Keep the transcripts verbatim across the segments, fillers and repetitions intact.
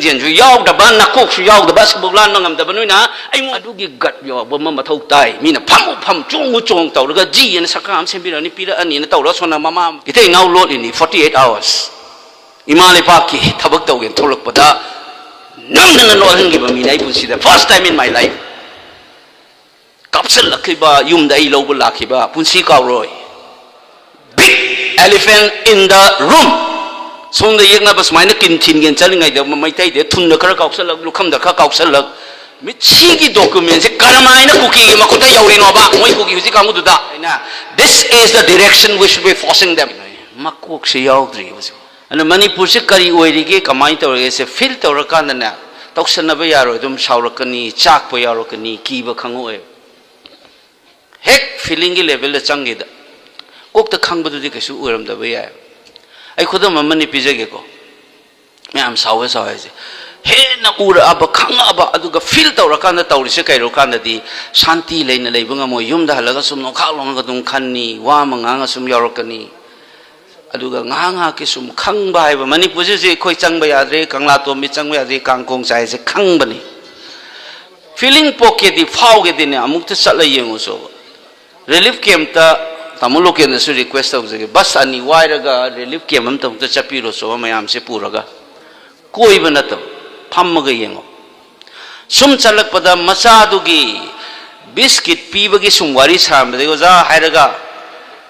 ꯁꯦꯟꯁꯨ ꯌꯥꯎꯗꯕ, ꯅꯀꯣꯛꯁꯨ ꯌꯥꯎꯗꯕ, ꯑꯁꯤꯕꯨ ꯂꯥꯟꯕ ꯉꯝꯗꯕ ꯅꯣꯏꯅ ꯑꯩꯉꯣꯟꯗ ꯑꯗꯨꯒꯤ ꯒꯠ ꯌꯥꯎꯕ ꯑꯃ ꯃꯊꯧ ꯇꯥꯏ꯫ ꯃꯤꯅ ꯐꯝꯃꯨ ꯐꯝ, ꯆꯣꯡꯉꯨ ꯆꯣꯡ ꯇꯧꯔꯒ ꯖꯤ ꯑꯅ ꯁꯔꯀꯥꯔ ꯑꯃ ꯁꯦꯝꯕꯤꯔꯛꯑꯅꯤ, ꯄꯤꯔꯛꯑꯅꯤꯅ ꯇꯧꯔꯒ ꯁꯣꯝꯗ ꯃꯃꯥ ꯏꯇꯩ ꯏꯅꯥꯎ ꯂꯣꯠꯂꯤꯅꯤ forty eight hours꯫ ꯏꯃꯥ ꯂꯩꯕꯥꯛꯀꯤ ꯊꯕꯛ ꯇꯧꯒꯦꯅ ꯊꯣꯛꯂꯛꯄꯗ ꯅꯝꯗꯅ ꯂꯣꯠꯍꯟꯈꯤꯕ ꯃꯤꯅꯦ ꯑꯩ ꯄꯨꯟꯁꯤꯗ first time in my life꯫ ꯀꯥꯞꯁꯤꯜꯂꯛꯈꯤꯕ, ꯌꯨꯝꯗ ꯑꯩ ꯂꯧꯕ ꯂꯥꯛꯈꯤꯕ ꯄꯨꯟꯁꯤ ꯀꯥꯎꯔꯣꯏ꯫ Big elephant in the room꯫ ꯁꯣꯝꯗ ꯌꯦꯛꯅꯕ ꯁꯨꯃꯥꯏꯅ ꯀꯤꯟ ꯊꯤꯟꯒꯦꯅ ꯆꯠꯂꯤꯉꯩꯗ ꯃꯩꯇꯩꯗ ꯊꯨꯟꯗ ꯈꯔ ꯀꯥꯎꯁꯜꯂꯛ, ꯂꯨꯈꯝꯗ ꯈꯔ ꯀꯥꯎꯁꯜꯂꯛ꯫ ꯃꯤꯠꯁꯤꯒꯤ document ꯁꯦ ꯀꯔꯝꯍꯥꯏꯅ ꯀꯨꯀꯤꯒꯤ ꯃꯈꯨꯠꯇ ꯌꯧꯔꯤꯅꯣꯕ? ꯃꯣꯏ ꯀꯨꯀꯤ ꯍꯧꯖꯤꯛ ꯀꯥꯡꯕꯨꯗꯨꯗ꯫ ꯑꯩꯅ, "This is the direction we should be forcing them." ꯃꯀꯣꯛꯁꯦ ꯌꯥꯎꯗ꯭ꯔꯤ ꯍꯧꯖꯤꯛ꯫ ꯑꯗꯨꯅ ꯃꯅꯤꯄꯨꯔꯁꯦ ꯀꯔꯤ ꯑꯣꯏꯔꯤꯒꯦ, ꯀꯃꯥꯏꯅ ꯇꯧꯔꯤꯒꯦ ꯁꯦ feel ꯇꯧꯔꯀꯥꯟꯗꯅꯦ, ꯇꯧꯁꯟꯅꯕ ꯌꯥꯔꯣꯏ, ꯑꯗꯨꯝ ꯁꯥꯎꯔꯛꯀꯅꯤ, ꯆꯥꯛꯄ ꯌꯥꯎꯔꯛꯀꯅꯤ, ꯀꯤꯕ ꯈꯪꯉꯛꯑꯣꯏ꯫ ꯍꯦꯛ feeling ꯒꯤ level ꯗ ꯆꯪꯈꯤꯗ ꯀꯣꯛꯇ ꯈꯪꯕꯗꯨꯗꯤ ꯀꯩꯁꯨ ꯑꯣꯏꯔꯝꯗꯕ ꯌꯥꯏ꯫ ꯑꯩ ꯈꯨꯗꯝ ꯑꯃꯅꯤ ꯄꯤꯖꯒꯦꯀꯣ꯫ ꯃꯌꯥꯝ ꯁꯥꯎꯋꯦ ꯁꯥꯎꯋꯦ ꯍꯥꯏꯁꯦ꯫ ꯍꯦꯟꯅ ꯎꯔꯛꯑꯕ, ꯈꯪꯉꯛꯑꯕ, ꯑꯗꯨꯒ feel ꯇꯧꯔꯀꯥꯟꯗ ꯇꯧꯔꯤꯁꯦ ꯀꯩꯔꯣ ꯀꯥꯟꯗꯗꯤ ꯁꯥꯟꯇꯤ ꯂꯩꯅ ꯂꯩꯕ ꯉꯝꯃꯣꯏ꯫ ꯌꯨꯝꯗ ꯍꯜꯂꯒ ꯁꯨꯝ ꯅꯣꯡꯈꯥꯛ ꯂꯣꯡꯉꯒ ꯑꯗꯨꯝ ꯈꯟꯅꯤ, ꯋꯥ ꯑꯃ ꯉꯥꯡꯉ ꯁꯨꯝ ꯌꯥꯎꯔꯛꯀꯅꯤ꯫ ꯑꯗꯨꯒ ꯉꯥꯏꯍꯥꯛ ꯉꯥꯏꯍꯥꯛꯀꯤ ꯁꯨꯝ ꯈꯪꯕ ꯍꯥꯏꯕ, ꯃꯅꯤꯄꯨꯔꯁꯤ ꯍꯧꯖꯤꯛ ꯑꯩꯈꯣꯏ ꯆꯪꯕ ꯌꯥꯗ꯭ꯔꯦ, ꯀꯪꯂꯥꯇꯣꯝꯕꯤ ꯆꯪꯕ ꯌꯥꯗ꯭ꯔꯦ, ꯀꯥꯡꯈꯣꯡ ꯆꯥꯏꯁꯦ ꯈꯪꯕꯅꯤ꯫ Feeling ꯄꯣꯛꯀꯦꯗꯤ ꯐꯥꯎꯒꯦꯗꯤꯅꯦ, ꯑꯃꯨꯛꯇ ꯆꯠꯂ ꯌꯦꯡꯉꯨꯁꯣꯕ꯫ Relief camp ꯇ ꯇꯥꯃꯣ ꯂꯣꯀꯦꯟꯗꯁꯨ request ꯇꯧꯖꯒꯦ, bus ꯑꯅꯤ ꯋꯥꯏꯔꯒ relief camp ꯑꯝꯇ ꯑꯃꯨꯛꯇ ꯆꯠꯄꯤꯔꯣꯁꯣꯕ, ꯃꯌꯥꯝꯁꯦ ꯄꯨꯔꯒ꯫ ꯀꯣꯏꯕ ꯅꯠꯇꯕ, ꯐꯝꯃꯒ ꯌꯦꯡꯉꯣ꯫ ꯁꯨꯝ ꯆꯠꯂꯛꯄꯗ ꯃꯆꯥꯗꯨꯒꯤ biscuit ꯄꯤꯕꯒꯤ ꯁꯨꯝ ꯋꯥꯔꯤ ꯁꯥꯔꯝꯕꯗꯒꯤ, "ꯑꯣꯖꯥ," ꯍꯥꯏꯔꯒ,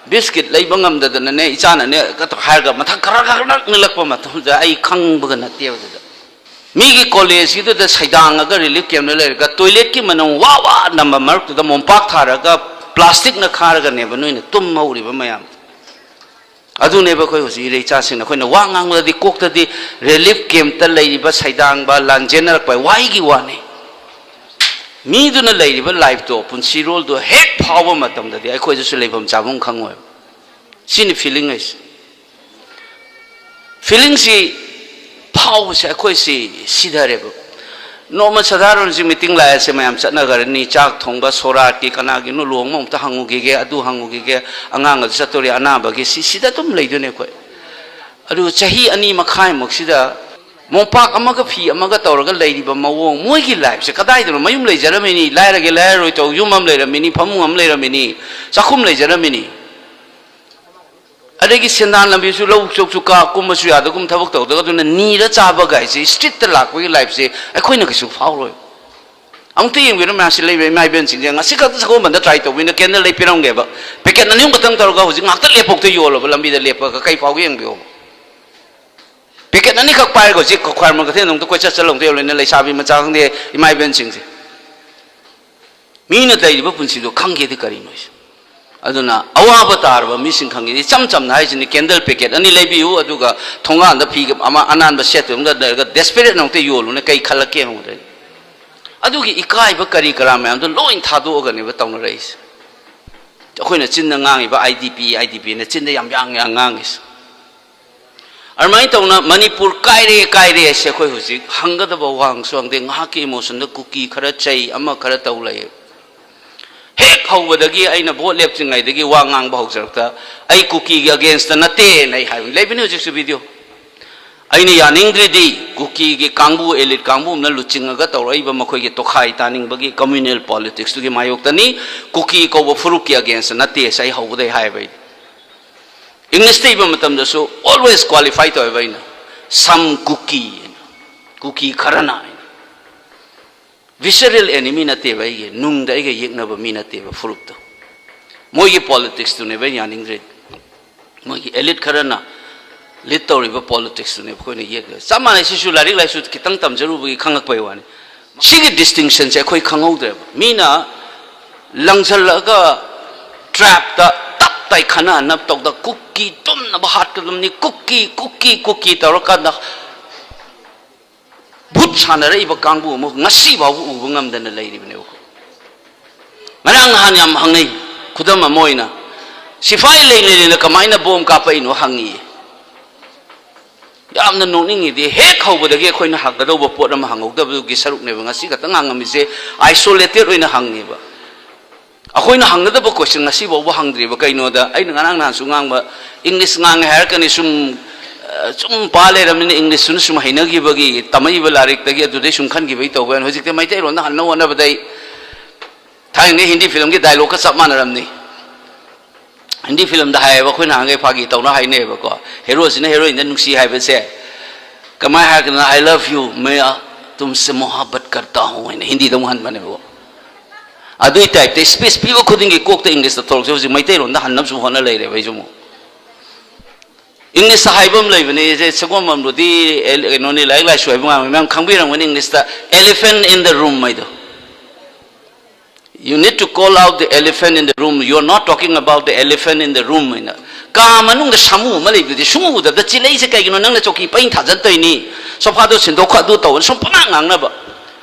"biscuit ꯂꯩꯕ ꯉꯝꯗꯗꯅꯅꯦ ꯏꯆꯥꯅꯅꯦ" ꯍꯥꯏꯔꯒ ꯃꯊꯛ ꯈꯔ ꯈꯔ ꯅꯛꯅꯤꯜꯂꯛꯄ ꯃꯇꯝꯗ ꯑꯩ ꯈꯪꯕꯒ ꯅꯠꯇꯦꯕ ꯑꯗꯨꯗ꯫ ꯃꯤꯒꯤ college ꯀꯤꯗꯨꯗ ꯁꯩꯗꯥꯡꯉꯒ relief camp ꯇ ꯂꯩꯔꯒ toilet ꯀꯤ ꯃꯅꯝ ꯋꯥ ꯋꯥ ꯅꯝꯕ ꯃꯔꯛꯇꯨꯗ ꯃꯣꯝꯄꯥꯛ ꯊꯥꯔꯒ plastic ꯅ ꯈꯥꯔꯒꯅꯦꯕ ꯅꯣꯏꯅ ꯇꯨꯝ ꯍꯧꯔꯤꯕ ꯃꯌꯥꯝ꯫ ꯑꯗꯨꯅꯦꯕ ꯑꯩꯈꯣꯏ ꯍꯧꯖꯤꯛ ꯏꯔꯩꯆꯥꯁꯤꯡꯅ ꯑꯩꯈꯣꯏꯅ ꯋꯥ ꯉꯥꯡꯕꯗꯗꯤ ꯀꯣꯛꯇꯗꯤ relief camp ꯇ ꯂꯩꯔꯤꯕ ꯁꯩꯗꯥꯡꯕ, ꯂꯥꯟꯖꯦꯟꯅꯔꯛꯄ ꯋꯥꯍꯩꯒꯤ ꯋꯥꯅꯤ꯫ ꯃꯤꯗꯨꯅ ꯂꯩꯔꯤꯕ life ꯇꯣ, ꯄꯨꯟꯁꯤꯔꯣꯜꯗꯣ ꯍꯦꯛ ꯐꯥꯎꯕ ꯃꯇꯝꯗꯗꯤ ꯑꯩꯈꯣꯏꯗꯁꯨ ꯂꯩꯐꯝ ꯆꯥꯐꯝ ꯈꯪꯉꯣꯏꯕ꯫ ꯁꯤꯅꯤ feeling ꯍꯥꯏꯁꯦ꯫ Feeling ꯁꯤ ꯐꯥꯎꯕꯁꯦ ꯑꯩꯈꯣꯏꯁꯤ ꯁꯤꯊꯔꯦꯕ꯫ ꯅꯣꯡꯃ ꯁꯥꯙꯥꯔꯟꯁꯤ meeting ꯂꯥꯛꯑꯦꯁꯦ ꯃꯌꯥꯝ ꯆꯠꯅꯈ꯭ꯔꯅꯤ, ꯆꯥꯛ ꯊꯣꯡꯕ, ꯁꯣꯔꯥꯠꯀꯤ ꯀꯅꯥꯒꯤꯅꯣ ꯂꯨꯍꯣꯡꯕ ꯑꯃꯨꯛꯇ ꯍꯪꯉꯨꯈꯤꯒꯦ, ꯑꯗꯨ ꯍꯪꯉꯨꯈꯤꯒꯦ, ꯑꯉꯥꯡ ꯑꯗꯨ ꯆꯠꯇꯣꯔꯤ, ꯑꯅꯥꯕꯒꯤ, ꯁꯤ, ꯁꯤꯗ ꯑꯗꯨꯝ ꯂꯩꯗꯣꯏꯅꯦ ꯑꯩꯈꯣꯏ꯫ ꯑꯗꯨꯒ ꯆꯍꯤ ꯑꯅꯤ ꯃꯈꯥꯏꯃꯨꯛꯁꯤꯗ ꯃꯣꯝꯄꯥꯛ ꯑꯃꯒ ꯐꯤ ꯑꯃꯒ ꯇꯧꯔꯒ ꯂꯩꯔꯤꯕ ꯃꯑꯣꯡ, ꯃꯣꯏꯒꯤ ꯂꯥꯏꯐꯁꯦ ꯀꯗꯥꯏꯗꯅꯣ? ꯃꯌꯨꯝ ꯂꯩꯖꯔꯝꯃꯤꯅꯤ, ꯂꯥꯏꯔꯒꯦ ꯂꯥꯏꯔꯔꯣꯏ ꯇꯧ, ꯌꯨꯝ ꯑꯃ ꯂꯩꯔꯝꯃꯤꯅꯤ, ꯐꯃꯨꯡ ꯑꯃ ꯂꯩꯔꯝꯃꯤꯅꯤ, ꯆꯥꯛꯈꯨꯝ ꯂꯩꯖꯔꯝꯃꯤꯅꯤ, ꯑꯗꯒꯤ ꯁꯦꯟꯗꯥꯟ ꯂꯝꯕꯤꯁꯨ ꯂꯧ ꯆꯣꯛꯁꯨ ꯀꯥ ꯀꯨꯝꯕꯁꯨ ꯌꯥꯗꯒꯨꯝ ꯊꯕꯛ ꯇꯧꯗꯒ, ꯑꯗꯨꯅ ꯅꯤꯔ ꯆꯥꯕ ꯒꯥꯏꯁꯦ, ꯁ꯭ꯇ꯭ꯔꯤꯠꯇ ꯂꯥꯛꯄꯒꯤ ꯂꯥꯏꯐꯁꯦ ꯑꯩꯈꯣꯏꯅ ꯀꯩꯁꯨ ꯐꯥꯎꯔꯣꯏ꯫ ꯑꯃꯨꯛꯇ ꯌꯦꯡꯕꯤꯔꯣ ꯃꯌꯥꯝꯁꯤ ꯂꯩꯕ ꯏꯃꯥ ꯏꯕꯦꯟꯁꯤꯡꯁꯦ, ꯉꯁꯤ ꯈꯛꯇ ꯁꯒꯣꯜꯕꯟꯗ ꯇ꯭ꯔꯥꯏ ꯇꯧꯕꯤꯅ ꯀꯦꯟꯗꯜ ꯂꯩ ꯄꯤꯔꯝꯒꯦꯕ, ꯄꯦꯀꯦꯠ ꯑꯅꯤ ꯑꯍꯨꯝ ꯈꯛꯇꯪ ꯇꯧꯔꯒ ꯍꯧꯖꯤꯛ ꯉꯥꯛꯇ ꯂꯦꯞꯄꯣꯛꯇ ꯌꯣꯜꯂꯕ ꯂꯝꯕꯤꯗ ꯂꯦꯞꯄꯒ ꯀꯩ ꯐꯥꯎꯒꯦ ꯌꯦꯡꯕꯤꯌꯣꯕ꯫ ꯄꯦꯀꯦꯠ ꯑꯅꯤꯈꯛ ꯄꯥꯏꯔꯒ ꯍꯧꯖꯤꯛ ꯈ꯭ꯋꯥꯏꯔꯝꯕꯟ ꯀꯩꯊꯦꯜꯗ ꯑꯃꯨꯛꯇ ꯀꯣꯏꯆꯠ ꯆꯠꯂ ꯑꯃꯨꯛꯇ ꯌꯣꯜꯂꯦꯅ ꯂꯩꯁꯥꯕꯤ ꯃꯆꯥ ꯈꯪꯗꯦ, ꯏꯃꯥ ꯏꯕꯦꯟꯁꯤꯡꯁꯦ꯫ ꯃꯤꯅ ꯂꯩꯔꯤꯕ ꯄꯨꯟꯁꯤꯗꯣ ꯈꯪꯒꯦꯗꯤ ꯀꯔꯤꯅꯣ ꯁꯤ? ꯑꯗꯨꯅ ꯑꯋꯥꯕ ꯇꯥꯔꯕ ꯃꯤꯁꯤꯡ ꯈꯪꯒꯦꯗꯤ ꯏꯆꯝ ꯆꯝꯅ ꯍꯥꯏꯁꯤꯅꯤ, ꯀꯦꯟꯗꯜ ꯄꯦꯀꯦꯠ ꯑꯅꯤ ꯂꯩꯕꯤꯌꯨ, ꯑꯗꯨꯒ ꯊꯣꯡꯒꯥꯟꯗ ꯐꯤ ꯑꯃ ꯑꯅꯥꯟꯕ ꯁꯦꯠꯇꯨ ꯑꯃꯗ ꯂꯩꯔꯒ ꯗꯦꯁꯄꯦꯔꯦꯠ ꯑꯃꯨꯛꯇ ꯌꯣꯜꯂꯨꯅꯦ, ꯀꯩ ꯈꯜꯂꯛꯀꯦ ꯍꯪꯕꯗ꯫ ꯑꯗꯨꯒꯤ ꯏꯀꯥꯏꯕ ꯀꯔꯤ ꯀꯔꯥ ꯃꯌꯥꯝꯗꯣ ꯂꯣꯏ ꯊꯥꯗꯣꯛꯑꯒꯅꯦꯕ ꯇꯧꯅꯔꯛꯏꯁꯦ꯫ ꯑꯩꯈꯣꯏꯅ ꯆꯤꯟꯗ ꯉꯥꯡꯉꯤꯕ "I D P, I D ꯄꯤꯅ" ꯆꯤꯟꯗ ꯌꯥꯝ ꯌꯥꯡ ꯌꯥꯡ ꯉꯥꯡꯉꯤꯁꯦ꯫ ꯑꯗꯨꯃꯥꯏꯅ ꯇꯧꯅ ꯃꯅꯤꯄꯨꯔ ꯀꯥꯏꯔꯦ, ꯀꯥꯏꯔꯦ ꯍꯥꯏꯁꯦ ꯑꯩꯈꯣꯏ ꯍꯧꯖꯤꯛ ꯍꯪꯒꯗꯕ ꯋꯥꯍꯪꯁꯨ ꯍꯪꯗꯦ, ꯉꯥꯏꯍꯥꯛꯀꯤ ꯏꯃꯣꯁꯟꯗ ꯀꯨꯀꯤ ꯈꯔ ꯆꯩ, ꯑꯃ ꯈꯔ ꯇꯧ ꯂꯩ꯫ ꯍꯦꯛ ꯍꯧꯕꯗꯒꯤ ꯑꯩꯅ ꯚꯣꯠ ꯂꯦꯞꯇ꯭ꯔꯤꯉꯩꯗꯒꯤ ꯋꯥ ꯉꯥꯡꯕ ꯍꯧꯖꯔꯛꯇ, "ꯑꯩ ꯀꯨꯀꯤꯒꯤ ꯑꯒꯦꯟꯁꯇ ꯅꯠꯇꯦꯅ" ꯑꯩ ꯍꯥꯏꯕꯅꯤ꯫ ꯂꯩꯕꯅꯤ ꯍꯧꯖꯤꯛꯁꯨ ꯚꯤꯗꯤꯑꯣ꯫ ꯑꯩꯅ ꯌꯥꯅꯤꯡꯗ꯭ꯔꯤꯗꯤ ꯀꯨꯀꯤꯒꯤ ꯀꯥꯡꯕꯨ, ꯑꯦꯂꯤꯠ ꯀꯥꯡꯕꯨ ꯑꯃꯅ ꯂꯨꯆꯤꯡꯉꯒ ꯇꯧꯔꯛꯏꯕ ꯃꯈꯣꯏꯒꯤ ꯇꯣꯈꯥꯏ ꯇꯥꯅꯤꯡꯕꯒꯤ ꯀꯝꯃ꯭ꯌꯨꯅꯦꯜ ꯄꯣꯂꯤꯇꯤꯛꯁꯇꯨꯒꯤ ꯃꯥꯌꯣꯛꯇꯅꯤ, ꯀꯨꯀꯤ ꯀꯧꯕ ꯐꯨꯔꯨꯞꯀꯤ ꯑꯒꯦꯟꯁꯇ ꯅꯠꯇꯦ꯫ ꯑꯩ ꯍꯧꯕꯗꯩ ꯍꯥꯏꯕ ꯑꯩ꯫ ꯏꯪꯂꯤꯁꯇ ꯏꯕ ꯃꯇꯝꯗꯁꯨ always qualify ꯇꯧꯋꯦꯕ ꯑꯩꯅ, "Some Kuki" ꯍꯥꯏꯅ, ꯀꯨꯀꯤ ꯈꯔꯅ ꯍꯥꯏꯅ꯫ ꯚꯤꯁꯔꯦꯜ ꯑꯦꯅꯤꯃꯤ ꯅꯠꯇꯦꯕ ꯑꯩꯒꯤ, ꯅꯨꯡꯗ ꯑꯩꯒ ꯌꯦꯛꯅꯕ ꯃꯤ ꯅꯠꯇꯦꯕ ꯐꯨꯔꯨꯞꯇꯣ꯫ ꯃꯣꯏꯒꯤ ꯄꯣꯂꯤꯇꯤꯛꯁꯇꯨꯅꯦꯕ ꯑꯩꯅ ꯌꯥꯅꯤꯡꯗ꯭ꯔꯤꯗꯤ꯫ ꯃꯣꯏꯒꯤ ꯑꯦꯂꯤꯠ ꯈꯔꯅ ꯂꯤꯠ ꯇꯧꯔꯤꯕ ꯄꯣꯂꯤꯇꯤꯛꯁꯇꯨꯅꯦꯕ ꯑꯩꯈꯣꯏꯅ ꯌꯦꯛꯂꯤꯕ꯫ ꯆꯞ ꯃꯥꯟꯅꯩ, ꯁꯤꯁꯨ ꯂꯥꯏꯔꯤꯛ ꯂꯥꯏꯁꯨ ꯈꯤꯇꯪ ꯇꯝꯖꯔꯨꯕꯒꯤ ꯈꯪꯉꯛꯄꯩ ꯋꯥꯅꯤ꯫ ꯁꯤꯒꯤ ꯗꯤꯁꯇꯤꯡꯁꯟꯁꯦ ꯑꯩꯈꯣꯏ ꯈꯪꯍꯧꯗ꯭ꯔꯦꯕ꯫ ꯃꯤꯅ ꯂꯪꯁꯤꯜꯂꯒ ꯇ꯭ꯔꯦꯞꯇ ꯇꯞ ꯇꯥꯏ ꯈꯟꯅꯅꯕ ꯇꯧꯗ, "ꯀꯨꯀꯤ ꯇꯨꯝꯅꯕ ꯍꯥꯠꯀꯗꯕꯅꯤ, ꯀꯨꯀꯤ, ꯀꯨꯀꯤ, ꯀꯨꯀꯤ" ꯇꯧꯔꯀꯥꯟꯗ ꯚꯨꯠ ꯁꯥꯟꯅꯔꯛꯏꯕ ꯀꯥꯡꯕꯨ ꯑꯃ ꯉꯁꯤ ꯐꯥꯎꯕ ꯎꯕ ꯉꯝꯗꯅ ꯂꯩꯔꯤꯕꯅꯦꯕꯀꯣ꯫ ꯉꯔꯥꯡ ꯅꯍꯥꯟ ꯌꯥꯝ ꯍꯪꯅꯩ, ꯈꯨꯗꯝ ꯑꯃ ꯑꯣꯏꯅ, ꯁꯤꯐꯥꯏ ꯂꯩꯅ ꯂꯩꯅ ꯀꯃꯥꯏꯅ ꯕꯣꯝ ꯀꯥꯞꯄꯛꯏꯅꯣ ꯍꯪꯉꯤꯌꯦ꯫ ꯌꯥꯝꯅ ꯅꯣꯛꯅꯤꯡꯉꯤꯗꯤ, ꯍꯦꯛ ꯍꯧꯕꯗꯒꯤ ꯑꯩꯈꯣꯏꯅ ꯍꯪꯒꯗꯧꯕ ꯄꯣꯠ ꯑꯃ ꯍꯪꯍꯧꯗꯕꯗꯨꯒꯤ ꯁꯔꯨꯛꯅꯦꯕ ꯉꯁꯤ ꯈꯛꯇꯪ ꯍꯪꯉꯝꯃꯤꯁꯦ, ꯑꯥꯏꯁꯣꯂꯦꯇꯦꯠ ꯑꯣꯏꯅ ꯍꯪꯉꯦꯕ꯫ ꯑꯩꯈꯣꯏꯅ ꯍꯪꯒꯗꯕ ꯀꯣꯏꯁꯟ ꯉꯁꯤ ꯐꯥꯎꯕ ꯍꯪꯗ꯭ꯔꯤꯕ꯫ ꯀꯩꯅꯣꯗ ꯑꯩꯅ ꯉꯔꯥꯡ ꯅꯍꯥꯟꯁꯨ ꯉꯥꯡꯕ, ꯏꯪꯂꯤꯁ ꯉꯥꯡꯉꯦ ꯍꯥꯏꯔꯛꯀꯅꯤ, ꯁꯨꯝ, ꯑ, ꯑ, ꯁꯨꯝ ꯄꯥ ꯂꯩꯔꯕꯅꯤꯅ, ꯏꯪꯂꯤꯁꯇꯨꯅ ꯁꯨꯝ ꯍꯩꯅꯈꯤꯕꯒꯤ, ꯇꯝꯃꯛꯏꯕ ꯂꯥꯏꯔꯤꯛꯇꯒꯤ, ꯑꯗꯨꯗꯩ ꯁꯨꯝ ꯈꯟꯈꯤꯕꯒꯤ ꯇꯧꯕ ꯌꯥꯏ꯫ ꯍꯧꯖꯤꯛꯇꯤ ꯃꯩꯇꯩꯂꯣꯟꯗ ꯍꯟꯅ ꯍꯣꯠꯅꯕꯗ ꯑꯩ ꯊꯥꯏꯅꯉꯩ ꯍꯤꯟꯗꯤ ꯐꯤꯂꯝꯒꯤ ꯗꯥꯏꯂꯣꯛꯀ ꯆꯞ ꯃꯥꯟꯅꯔꯝꯅꯤ꯫ ꯍꯤꯟꯗꯤ ꯐꯤꯂꯝꯗ ꯍꯥꯏꯌꯦꯕ, ꯑꯩꯈꯣꯏ ꯅꯍꯥꯟꯈꯩ ꯐꯥꯒꯤ ꯇꯧꯅ ꯍꯥꯏꯅꯩꯌꯦꯕꯀꯣ, ꯍꯦꯔꯣꯁꯤꯅ ꯍꯦꯔꯣꯏꯟꯗ ꯅꯨꯡꯁꯤ ꯍꯥꯏꯕꯁꯦ ꯀꯃꯥꯏꯅ ꯍꯥꯏꯔꯒꯅ, "ꯑꯥꯏ ꯂꯚ ꯌꯨ, ꯃꯦ ꯇꯨꯝꯁꯦ ꯃꯣꯍꯥꯕꯠ ꯀꯔꯇꯥ ꯍꯣꯡ" ꯍꯥꯏꯅ ꯍꯤꯟꯗꯤꯗ ꯑꯃꯨꯛ ꯍꯟꯕꯅꯦꯕꯀꯣ꯫ ꯑꯗꯨꯏ ꯇꯥꯏꯞꯇ ꯁ꯭ꯄꯤꯆ ꯄꯤꯕ ꯈꯨꯗꯤꯡꯒꯤ ꯀꯣꯛꯇ ꯏꯪꯂꯤꯁꯇ ꯊꯣꯛꯂꯛꯁꯦ꯫ ꯍꯧꯖꯤꯛ ꯃꯩꯇꯩꯂꯣꯟꯗ ꯍꯟꯅꯕꯁꯨ ꯍꯣꯠꯅ ꯂꯩꯔꯦꯕ ꯑꯩꯁꯨ ꯑꯃꯨꯛ꯫ ꯏꯪꯂꯤꯁꯇ ꯍꯥꯏꯕ ꯑꯃ ꯂꯩꯕꯅꯦ, ꯁꯦ, ꯁꯒꯣꯜꯕꯝꯗꯨꯗꯤ ꯑꯦ-, ꯀꯩꯅꯣꯅꯤ, ꯂꯥꯏꯔꯤꯛ ꯂꯥꯏꯁꯨ ꯍꯩꯕ ꯃꯌꯥꯝ, ꯃꯌꯥꯝ ꯈꯪꯕꯤꯔꯝꯒꯅꯤ, ꯏꯪꯂꯤꯁꯇ "elephant in the room" ꯍꯥꯏꯗꯣ꯫ "You need to call out the elephant in the room. You are not talking about the elephant in the room" ꯍꯥꯏꯅ꯫ ꯀꯥ ꯃꯅꯨꯡꯗ ꯁꯥꯃꯨ ꯑꯃ ꯂꯩꯕꯗꯨꯗꯤ ꯁꯨꯡꯎ ꯎꯗꯕꯗ, "ꯆꯤꯂꯩꯁꯦ ꯀꯩꯒꯤꯅꯣ ꯅꯪꯅ ꯆꯧꯀꯤ ꯄꯩꯅ ꯊꯥꯖꯟ ꯇꯧꯔꯤꯅꯤ? ꯁꯣꯐꯥꯗꯣ ꯁꯤꯟꯗꯣꯛꯈꯣ, ꯑꯗꯨ ꯇꯧꯕ"ꯅ ꯁꯨꯝ ꯄꯉꯥꯡ ꯉꯥꯡꯅꯕ꯫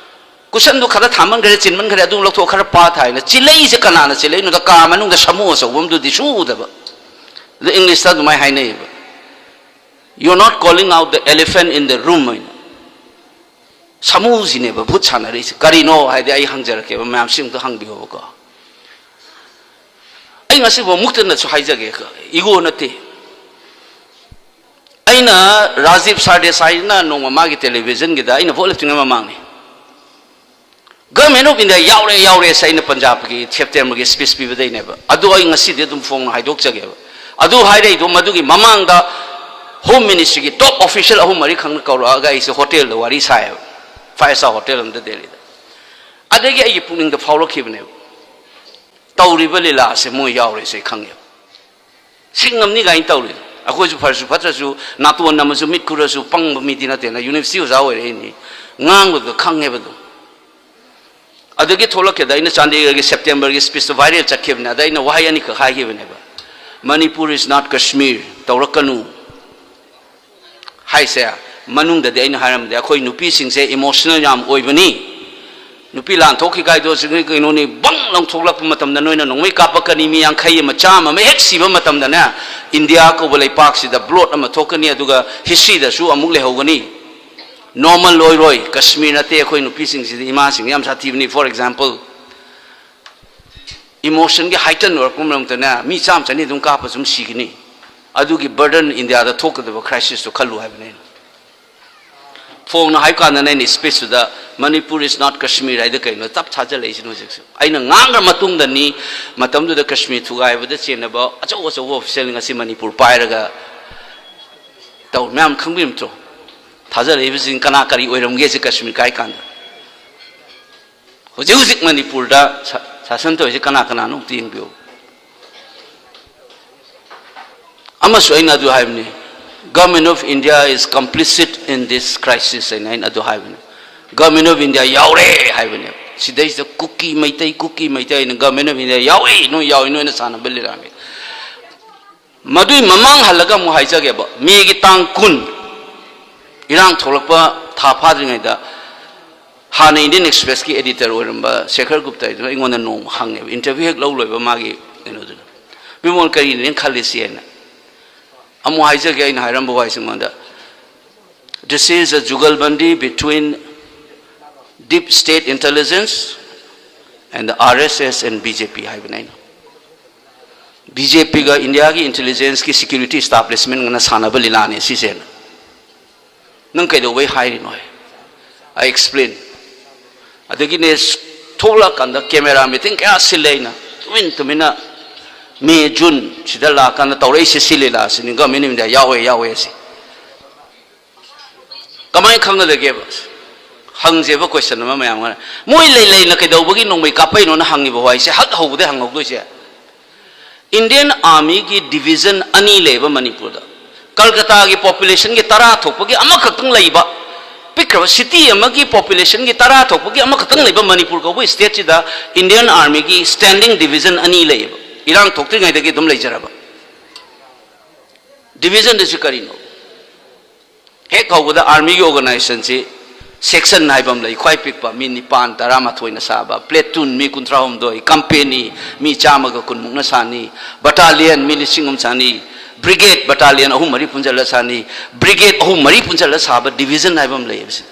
ꯀꯨꯁꯟꯗꯨ ꯈꯔ ꯊꯥꯃꯟꯈ꯭ꯔꯦ, ꯆꯤꯟꯃꯟꯈ꯭ꯔꯦ, ꯑꯗꯨ ꯂꯧꯊꯣꯛ, ꯈꯔ ꯄꯥ ꯊꯥꯏꯅ꯫ ꯆꯤꯂꯩꯁꯦ ꯀꯅꯥꯅ ꯆꯤꯂꯩꯅꯣꯗ, ꯀꯥ ꯃꯅꯨꯡꯗ ꯁꯥꯃꯨ ꯑꯆꯧꯕ ꯑꯃꯗꯨꯗꯤ ꯁꯨꯡꯎ ꯎꯗꯕ꯫ ꯑꯗꯨ ꯏꯪꯂꯤꯁꯇ ꯑꯗꯨꯃꯥꯏꯅ ꯍꯥꯏꯅꯩꯌꯦꯕ, "You are not calling out the elephant in the room" ꯍꯥꯏꯅ꯫ ꯁꯥꯃꯨꯁꯤꯅꯦꯕ ꯚꯨꯠ ꯁꯥꯟꯅꯔꯛꯏꯁꯦ꯫ ꯀꯔꯤꯅꯣ ꯍꯥꯏꯗꯤ ꯑꯩ ꯍꯪꯖꯔꯛꯀꯦꯕ, ꯃꯌꯥꯝꯁꯤ ꯑꯃꯨꯛꯇ ꯍꯪꯕꯤꯌꯣꯕꯀꯣ꯫ ꯑꯩ ꯉꯁꯤꯐꯥꯎ ꯃꯨꯛꯇꯅꯁꯨ ꯍꯥꯏꯖꯒꯦ, ꯏꯒꯣ ꯅꯠꯇꯦ꯫ ꯑꯩꯅ ꯔꯥꯖꯤꯕ ꯁꯔꯗꯦꯁꯥꯏꯅ ꯅꯣꯡꯃ ꯃꯥꯒꯤ ꯇꯦꯂꯤꯚꯤꯖꯟꯒꯤꯗ, ꯑꯩꯅ ꯚꯣꯠ ꯂꯦꯞꯇ꯭ꯔꯤꯉꯩ ꯃꯃꯥꯡꯅꯤ, "Government of India ꯌꯥꯎꯔꯦ, ꯌꯥꯎꯔꯦ" ꯁꯦ ꯑꯩꯅ ꯄꯟꯖꯥꯕꯀꯤ ꯁꯦꯞꯇꯦꯝꯕꯔꯒꯤ ꯁ꯭ꯄꯤꯆ ꯄꯤꯕꯗꯩꯅꯦꯕ꯫ ꯑꯗꯨ ꯑꯩ ꯉꯁꯤꯗꯤ ꯑꯗꯨꯝ ꯐꯣꯡꯅ ꯍꯥꯏꯗꯣꯛꯆꯒꯦꯕ꯫ ꯑꯗꯨ ꯍꯥꯏꯔꯛꯏꯗꯣ ꯃꯗꯨꯒꯤ ꯃꯃꯥꯡꯗ ꯍꯣꯝ ꯃꯤꯅꯤꯁꯇ꯭ꯔꯤꯒꯤ ꯇꯣꯞ ꯑꯣꯐꯤꯁꯤꯌꯦꯜ ꯑꯍꯨꯝ ꯃꯔꯤ ꯈꯪꯅ ꯀꯧꯔꯛꯑꯒ ꯑꯩꯁꯦ ꯍꯣꯇꯦꯜꯗ ꯋꯥꯔꯤ ꯁꯥꯏꯌꯦꯕ, ꯐꯥꯏꯚ ꯁ꯭ꯇꯥꯔ ꯍꯣꯇꯦꯜ ꯑꯃꯗ ꯗꯦꯜꯂꯤꯗ꯫ ꯑꯗꯒꯤ ꯑꯩꯒꯤ ꯄꯨꯛꯅꯤꯡꯗ ꯐꯥꯎꯔꯛꯈꯤꯕꯅꯦꯕ, ꯇꯧꯔꯤꯕ ꯂꯤꯂꯥꯁꯦ ꯃꯣꯏ ꯌꯥꯎꯔꯦꯁꯦ ꯑꯩ ꯈꯪꯉꯦꯕ꯫ ꯁꯤꯡꯉꯝꯅꯤ ꯀꯥꯏꯅ ꯇꯧꯔꯤ꯫ ꯑꯩꯈꯣꯏꯁꯨ ꯐꯔꯁꯨ ꯐꯠꯇ꯭ꯔꯁꯨ, ꯅꯥꯇꯣꯟ ꯅꯝꯃꯁꯨ ꯃꯤꯠ ꯈꯨꯔꯁꯨ ꯄꯪꯕ ꯃꯤꯗꯤ ꯅꯠꯇꯦꯅ, ꯌꯨꯅꯤꯚꯔꯁꯤꯇꯤ ꯑꯣꯖꯥ ꯑꯣꯏꯔꯛꯏꯅꯤ, ꯉꯥꯡꯕꯗꯨꯗ ꯈꯪꯉꯦꯕ ꯑꯗꯨꯝ꯫ ꯑꯗꯒꯤ ꯊꯣꯛꯂꯛꯀꯦꯗ ꯑꯩꯅ ꯆꯥꯟꯗꯤꯒꯔꯒꯤ ꯁꯦꯞꯇꯦꯝꯕꯔꯒꯤ ꯁ꯭ꯄꯤꯆꯇꯣ ꯚꯥꯏꯔꯦꯜ ꯆꯠꯈꯤꯕꯅꯦ꯫ ꯑꯗ ꯑꯩꯅ ꯋꯥꯍꯩ ꯑꯅꯤꯈꯛ ꯍꯥꯏꯈꯤꯕꯅꯦꯕ, "Manipur is not Kashmir, ꯇꯧꯔꯛꯀꯅꯨ" ꯍꯥꯏꯁꯦ꯫ ꯃꯅꯨꯡꯗꯗꯤ ꯑꯩꯅ ꯍꯥꯏꯔꯝꯕꯗꯤ, ꯑꯩꯈꯣꯏ ꯅꯨꯄꯤꯁꯤꯡꯁꯦ ꯏꯃꯣꯁꯅꯦꯜ ꯌꯥꯝ ꯑꯣꯏꯕꯅꯤ, ꯅꯨꯄꯤ ꯂꯥꯟ ꯊꯣꯛꯈꯤ ꯀꯥꯏꯗꯣ ꯁꯤꯒꯤ ꯀꯩꯅꯣꯅꯤ, ꯕꯪ ꯂꯪ ꯊꯣꯛꯂꯛꯄ ꯃꯇꯝꯗ ꯅꯣꯏꯅ ꯅꯣꯡꯃꯩ ꯀꯥꯞꯄꯛꯀꯅꯤ, ꯃꯤ ꯌꯥꯡꯈꯩ ꯑꯃ, ꯆꯥꯝꯃ ꯑꯃ ꯍꯦꯛ ꯁꯤꯕ ꯃꯇꯝꯗꯅꯦ, ꯏꯟꯗꯤꯌꯥ ꯀꯧꯕ ꯂꯩꯄꯥꯛꯁꯤꯗ ꯕ꯭ꯂꯣꯠ ꯑꯃ ꯊꯣꯛꯀꯅꯤ, ꯑꯗꯨꯒ ꯍꯤꯁꯇ꯭ꯔꯤꯗꯁꯨ ꯑꯃꯨꯛ ꯂꯩꯍꯧꯒꯅꯤ꯫ ꯅꯣꯔꯃꯦꯜ ꯑꯣꯏꯔꯣꯏ꯫ ꯀꯁꯃꯤꯔ ꯅꯠꯇꯦ, ꯑꯩꯈꯣꯏ ꯅꯨꯄꯤꯁꯤꯡꯁꯤꯗꯤ, ꯏꯃꯥꯁꯤꯡ ꯌꯥꯝ ꯁꯥꯊꯤꯕꯅꯤ꯫ ꯐꯣꯔ ꯑꯦꯛꯖꯥꯝꯄꯜ, ꯏꯃꯣꯁꯟꯒꯤ ꯍꯥꯏꯇꯟ ꯑꯣꯏꯔꯛꯄ ꯃꯔꯝꯇꯅꯦ, ꯃꯤ ꯆꯥꯝꯃ ꯆꯅꯤ ꯑꯗꯨꯝ ꯀꯥꯞꯄ ꯁꯨꯝ ꯁꯤꯒꯅꯤ꯫ ꯑꯗꯨꯒꯤ ꯕꯔꯗꯟ ꯏꯟꯗꯤꯌꯥꯗ ꯊꯣꯛꯀꯗꯕ ꯀ꯭ꯔꯥꯏꯁꯤꯁꯇꯨ ꯈꯜꯂꯨ ꯍꯥꯏꯕꯅꯤ ꯑꯩꯅ꯫ ꯐꯣꯡꯅ ꯍꯥꯏꯕ ꯀꯥꯟꯗꯅ ꯑꯩꯅ ꯁ꯭ꯄꯤꯆꯇꯨꯗ "Manipur is not Kashmir" ꯍꯥꯏꯗ ꯀꯩꯅꯣ ꯇꯞ ꯊꯥꯖꯜꯂꯛꯏꯁꯤꯅꯣ ꯍꯧꯖꯤꯛꯁꯨ? ꯑꯩꯅ ꯉꯥꯡꯈ꯭ꯔ ꯃꯇꯨꯡꯗꯅꯤ꯫ ꯃꯇꯝꯗꯨꯗ ꯀꯥꯁꯃꯤꯔ ꯊꯨꯒꯥꯏꯕꯗ ꯆꯦꯟꯅꯕ ꯑꯆꯧ ꯑꯆꯧꯕ ꯑꯣꯐꯤꯁꯦꯜ ꯉꯁꯤ ꯃꯅꯤꯄꯨꯔ ꯄꯥꯏꯔꯒ ꯇꯧ ꯃꯌꯥꯝ ꯈꯪꯕꯤꯔꯝꯗ꯭ꯔꯣ? ꯊꯥꯖꯔꯛꯏꯕꯁꯤꯡ ꯀꯅꯥ ꯀꯔꯤ ꯑꯣꯏꯔꯝꯒꯦꯁꯦ ꯀꯥꯁꯃꯤꯔ ꯀꯥꯏ ꯀꯥꯟꯗ? ꯍꯧꯖꯤꯛ ꯍꯧꯖꯤꯛ ꯃꯅꯤꯄꯨꯔꯗ ꯁꯥ-, ꯁꯥꯁꯟ ꯇꯧꯔꯤꯁꯦ ꯀꯅꯥ ꯀꯅꯥꯅꯣ ꯑꯝꯇ ꯌꯦꯡꯕꯤꯌꯨ꯫ ꯑꯃꯁꯨ ꯑꯩꯅ ꯑꯗꯨ ꯍꯥꯏꯕꯅꯤ, "Government of India is complicit in this crisis" ꯍꯥꯏꯅ ꯑꯩꯅ ꯑꯗꯨ ꯍꯥꯏꯕꯅꯤ꯫ "Government of India ꯌꯥꯎꯔꯦ" ꯍꯥꯏꯕꯅꯦ꯫ ꯁꯤꯗꯩꯁꯤꯗ ꯀꯨꯀꯤ ꯃꯩꯇꯩ, ꯀꯨꯀꯤ ꯃꯩꯇꯩ ꯍꯥꯏꯅ "Government of India ꯌꯥꯎꯏ, ꯅꯣꯏ ꯌꯥꯎꯏ, ꯅꯣꯏꯅ ꯁꯥꯟꯅꯕ ꯂꯤꯂꯥꯅꯤ"꯫ ꯃꯗꯨꯏ ꯃꯃꯥꯡ ꯍꯜꯂꯒ ꯑꯃꯨꯛ ꯍꯥꯏꯖꯒꯦꯕ, ꯃꯦꯒꯤ ꯇꯥꯡ ꯀꯨꯟ, ꯏꯔꯥꯡ ꯊꯣꯛꯂꯛꯄ ꯊꯥ ꯐꯥꯗ꯭ꯔꯤꯉꯩꯗ ꯍꯥꯟꯅ ꯏꯟꯗꯤꯌꯟ ꯑꯦꯛꯁꯄ꯭ꯔꯦꯁꯀꯤ ꯑꯦꯗꯤꯇꯔ ꯑꯣꯏꯔꯝꯕ ꯁꯦꯈꯔ ꯒꯨꯞꯇ ꯍꯥꯏꯗꯨꯅ ꯑꯩꯉꯣꯟꯗ ꯅꯣꯡꯃ ꯍꯪꯉꯦꯕ, ꯏꯟꯇꯔꯚ꯭ꯌꯨ ꯍꯦꯛ ꯂꯧ ꯂꯣꯏꯕ ꯃꯥꯒꯤ ꯀꯩꯅꯣꯗꯨꯅ, "ꯕꯤꯃꯣꯜ, ꯀꯔꯤꯅꯦꯅ ꯈꯜꯂꯤꯁꯤ?" ꯍꯥꯏꯅ꯫ ꯑꯃꯨꯛ ꯍꯥꯏꯖꯒꯦ, ꯑꯩꯅ ꯍꯥꯏꯔꯝꯕ ꯋꯥꯍꯩꯁꯤ ꯑꯩꯉꯣꯟꯗ, "This is a jugalbandi between deep state intelligence and the R S S and B J P" ꯍꯥꯏꯕꯅꯦ ꯑꯩꯅ꯫ "ꯕꯤ ꯖꯦ ꯄꯤꯒ ꯏꯟꯗꯤꯌꯥꯒꯤ ꯏꯟꯇꯦꯂꯤꯖꯦꯟꯁꯀꯤ ꯁꯦꯀ꯭ꯌꯨꯔꯤꯇꯤ ꯏꯁꯇꯥꯕ꯭ꯂꯤꯁꯃꯦꯟꯒꯅ ꯁꯥꯟꯅꯕ ꯂꯤꯂꯥꯅꯦ ꯁꯤꯁꯦꯅ꯫ ꯅꯪ ꯀꯩꯗꯧꯕꯩ ꯍꯥꯏꯔꯤꯅꯣ?" I explain꯫ ꯑꯗꯒꯤꯅꯦ, ꯊꯣꯛꯂꯛꯑꯀꯥꯟꯗ ꯀꯦꯃꯦꯔꯥ ꯃꯤꯇꯤꯡ ꯀꯌꯥ ꯁꯤꯜꯂꯦ ꯑꯩꯅ꯫ ꯇꯨꯃꯤꯟ ꯇꯨꯃꯤꯟꯅ ꯃꯦ, ꯖꯨꯟ ꯁꯤꯗ ꯂꯥꯛꯑꯀꯥꯟꯗ ꯇꯧꯔꯛꯏꯁꯦ ꯁꯤ ꯂꯤꯂꯥꯁꯤꯅꯤ, "Government of India ꯌꯥꯎꯋꯦ, ꯌꯥꯎꯋꯦ" ꯑꯁꯤ꯫ ꯀꯃꯥꯏꯅ ꯈꯪꯒꯗꯒꯦꯕ? ꯍꯪꯖꯦꯕ ꯀꯣꯏꯁꯟ ꯑꯃ ꯃꯌꯥꯝ ꯑꯃ꯫ ꯃꯣꯏ ꯂꯩ ꯂꯩꯅ ꯀꯩꯗꯧꯕꯒꯤ ꯅꯣꯡꯃꯩ ꯀꯥꯞꯄꯛꯏꯅꯣꯅ ꯍꯪꯉꯤꯕ ꯋꯥꯍꯩꯁꯦ ꯍꯛ ꯍꯧꯕꯗꯩ ꯍꯪꯍꯧꯗꯣꯏꯁꯦ꯫ ꯏꯟꯗꯤꯌꯟ ꯑꯥꯔꯃꯤꯒꯤ ꯗꯤꯚꯤꯖꯟ ꯑꯅꯤ ꯂꯩꯌꯦꯕ ꯃꯅꯤꯄꯨꯔꯗ꯫ ꯀꯜꯀꯇꯥꯒꯤ ꯄꯣꯄꯨꯂꯦꯁꯟꯒꯤ ꯇꯔꯥ ꯊꯣꯛꯄꯒꯤ ꯑꯃꯈꯛꯇꯪ ꯂꯩꯕ, ꯄꯤꯛꯈ꯭ꯔꯕ ꯁꯤꯇꯤ ꯑꯃꯒꯤ ꯄꯣꯄꯨꯂꯦꯁꯟꯒꯤ ꯇꯔꯥ ꯊꯣꯛꯄꯒꯤ ꯑꯃꯈꯛꯇꯪ ꯂꯩꯕ ꯃꯅꯤꯄꯨꯔ ꯀꯧꯕ ꯁ꯭ꯇꯦꯠꯁꯤꯗ ꯏꯟꯗꯤꯌꯟ ꯑꯥꯔꯃꯤꯒꯤ ꯁ꯭ꯇꯦꯟꯗꯤꯡ ꯗꯤꯚꯤꯖꯟ ꯑꯅꯤ ꯂꯩꯌꯦꯕ, ꯏꯔꯥꯡ ꯊꯣꯛꯇ꯭ꯔꯤꯉꯩꯗꯒꯤ ꯑꯗꯨꯝ ꯂꯩꯖꯔꯕ꯫ ꯗꯤꯚꯤꯖꯟꯗꯨꯁꯨ ꯀꯔꯤꯅꯣ? ꯍꯦꯛ ꯍꯧꯕꯗ ꯑꯥꯔꯃꯤꯒꯤ ꯑꯣꯔꯒꯅꯥꯏꯖꯦꯁꯟꯁꯤ ꯁꯦꯛꯁꯟ ꯍꯥꯏꯕ ꯑꯃ ꯂꯩ, ꯈ꯭ꯋꯥꯏ ꯄꯤꯛꯄ ꯃꯤ ꯅꯤꯄꯥꯟ, ꯇꯔꯥꯃꯥꯊꯣꯏꯅ ꯁꯥꯕ, ꯄ꯭ꯂꯦꯇꯨꯟ ꯃꯤ ꯀꯨꯟꯊ꯭ꯔꯥꯍꯨꯝꯗꯣꯏ, ꯀꯝꯄꯦꯅꯤ ꯃꯤ ꯆꯥꯝꯃꯒ ꯀꯨꯟꯃꯨꯛꯅ ꯁꯥꯅꯤ, ꯕꯇꯥꯂꯤꯌꯟ ꯃꯤ ꯂꯤꯁꯤꯡ ꯑꯃ ꯁꯥꯅꯤ, ꯕ꯭ꯔꯤꯒꯦꯗ ꯕꯇꯥꯂꯤꯌꯟ ꯑꯍꯨꯝ ꯃꯔꯤ ꯄꯨꯟꯁꯤꯜꯂ ꯁꯥꯅꯤ, ꯕ꯭ꯔꯤꯒꯦꯗ ꯑꯍꯨꯝ ꯃꯔꯤ ꯄꯨꯟꯁꯤꯜꯂ ꯁꯥꯕ ꯗꯤꯚꯤꯖꯟ ꯍꯥꯏꯕ ꯑꯃ ꯂꯩꯌꯦꯕ ꯁꯤꯗ꯫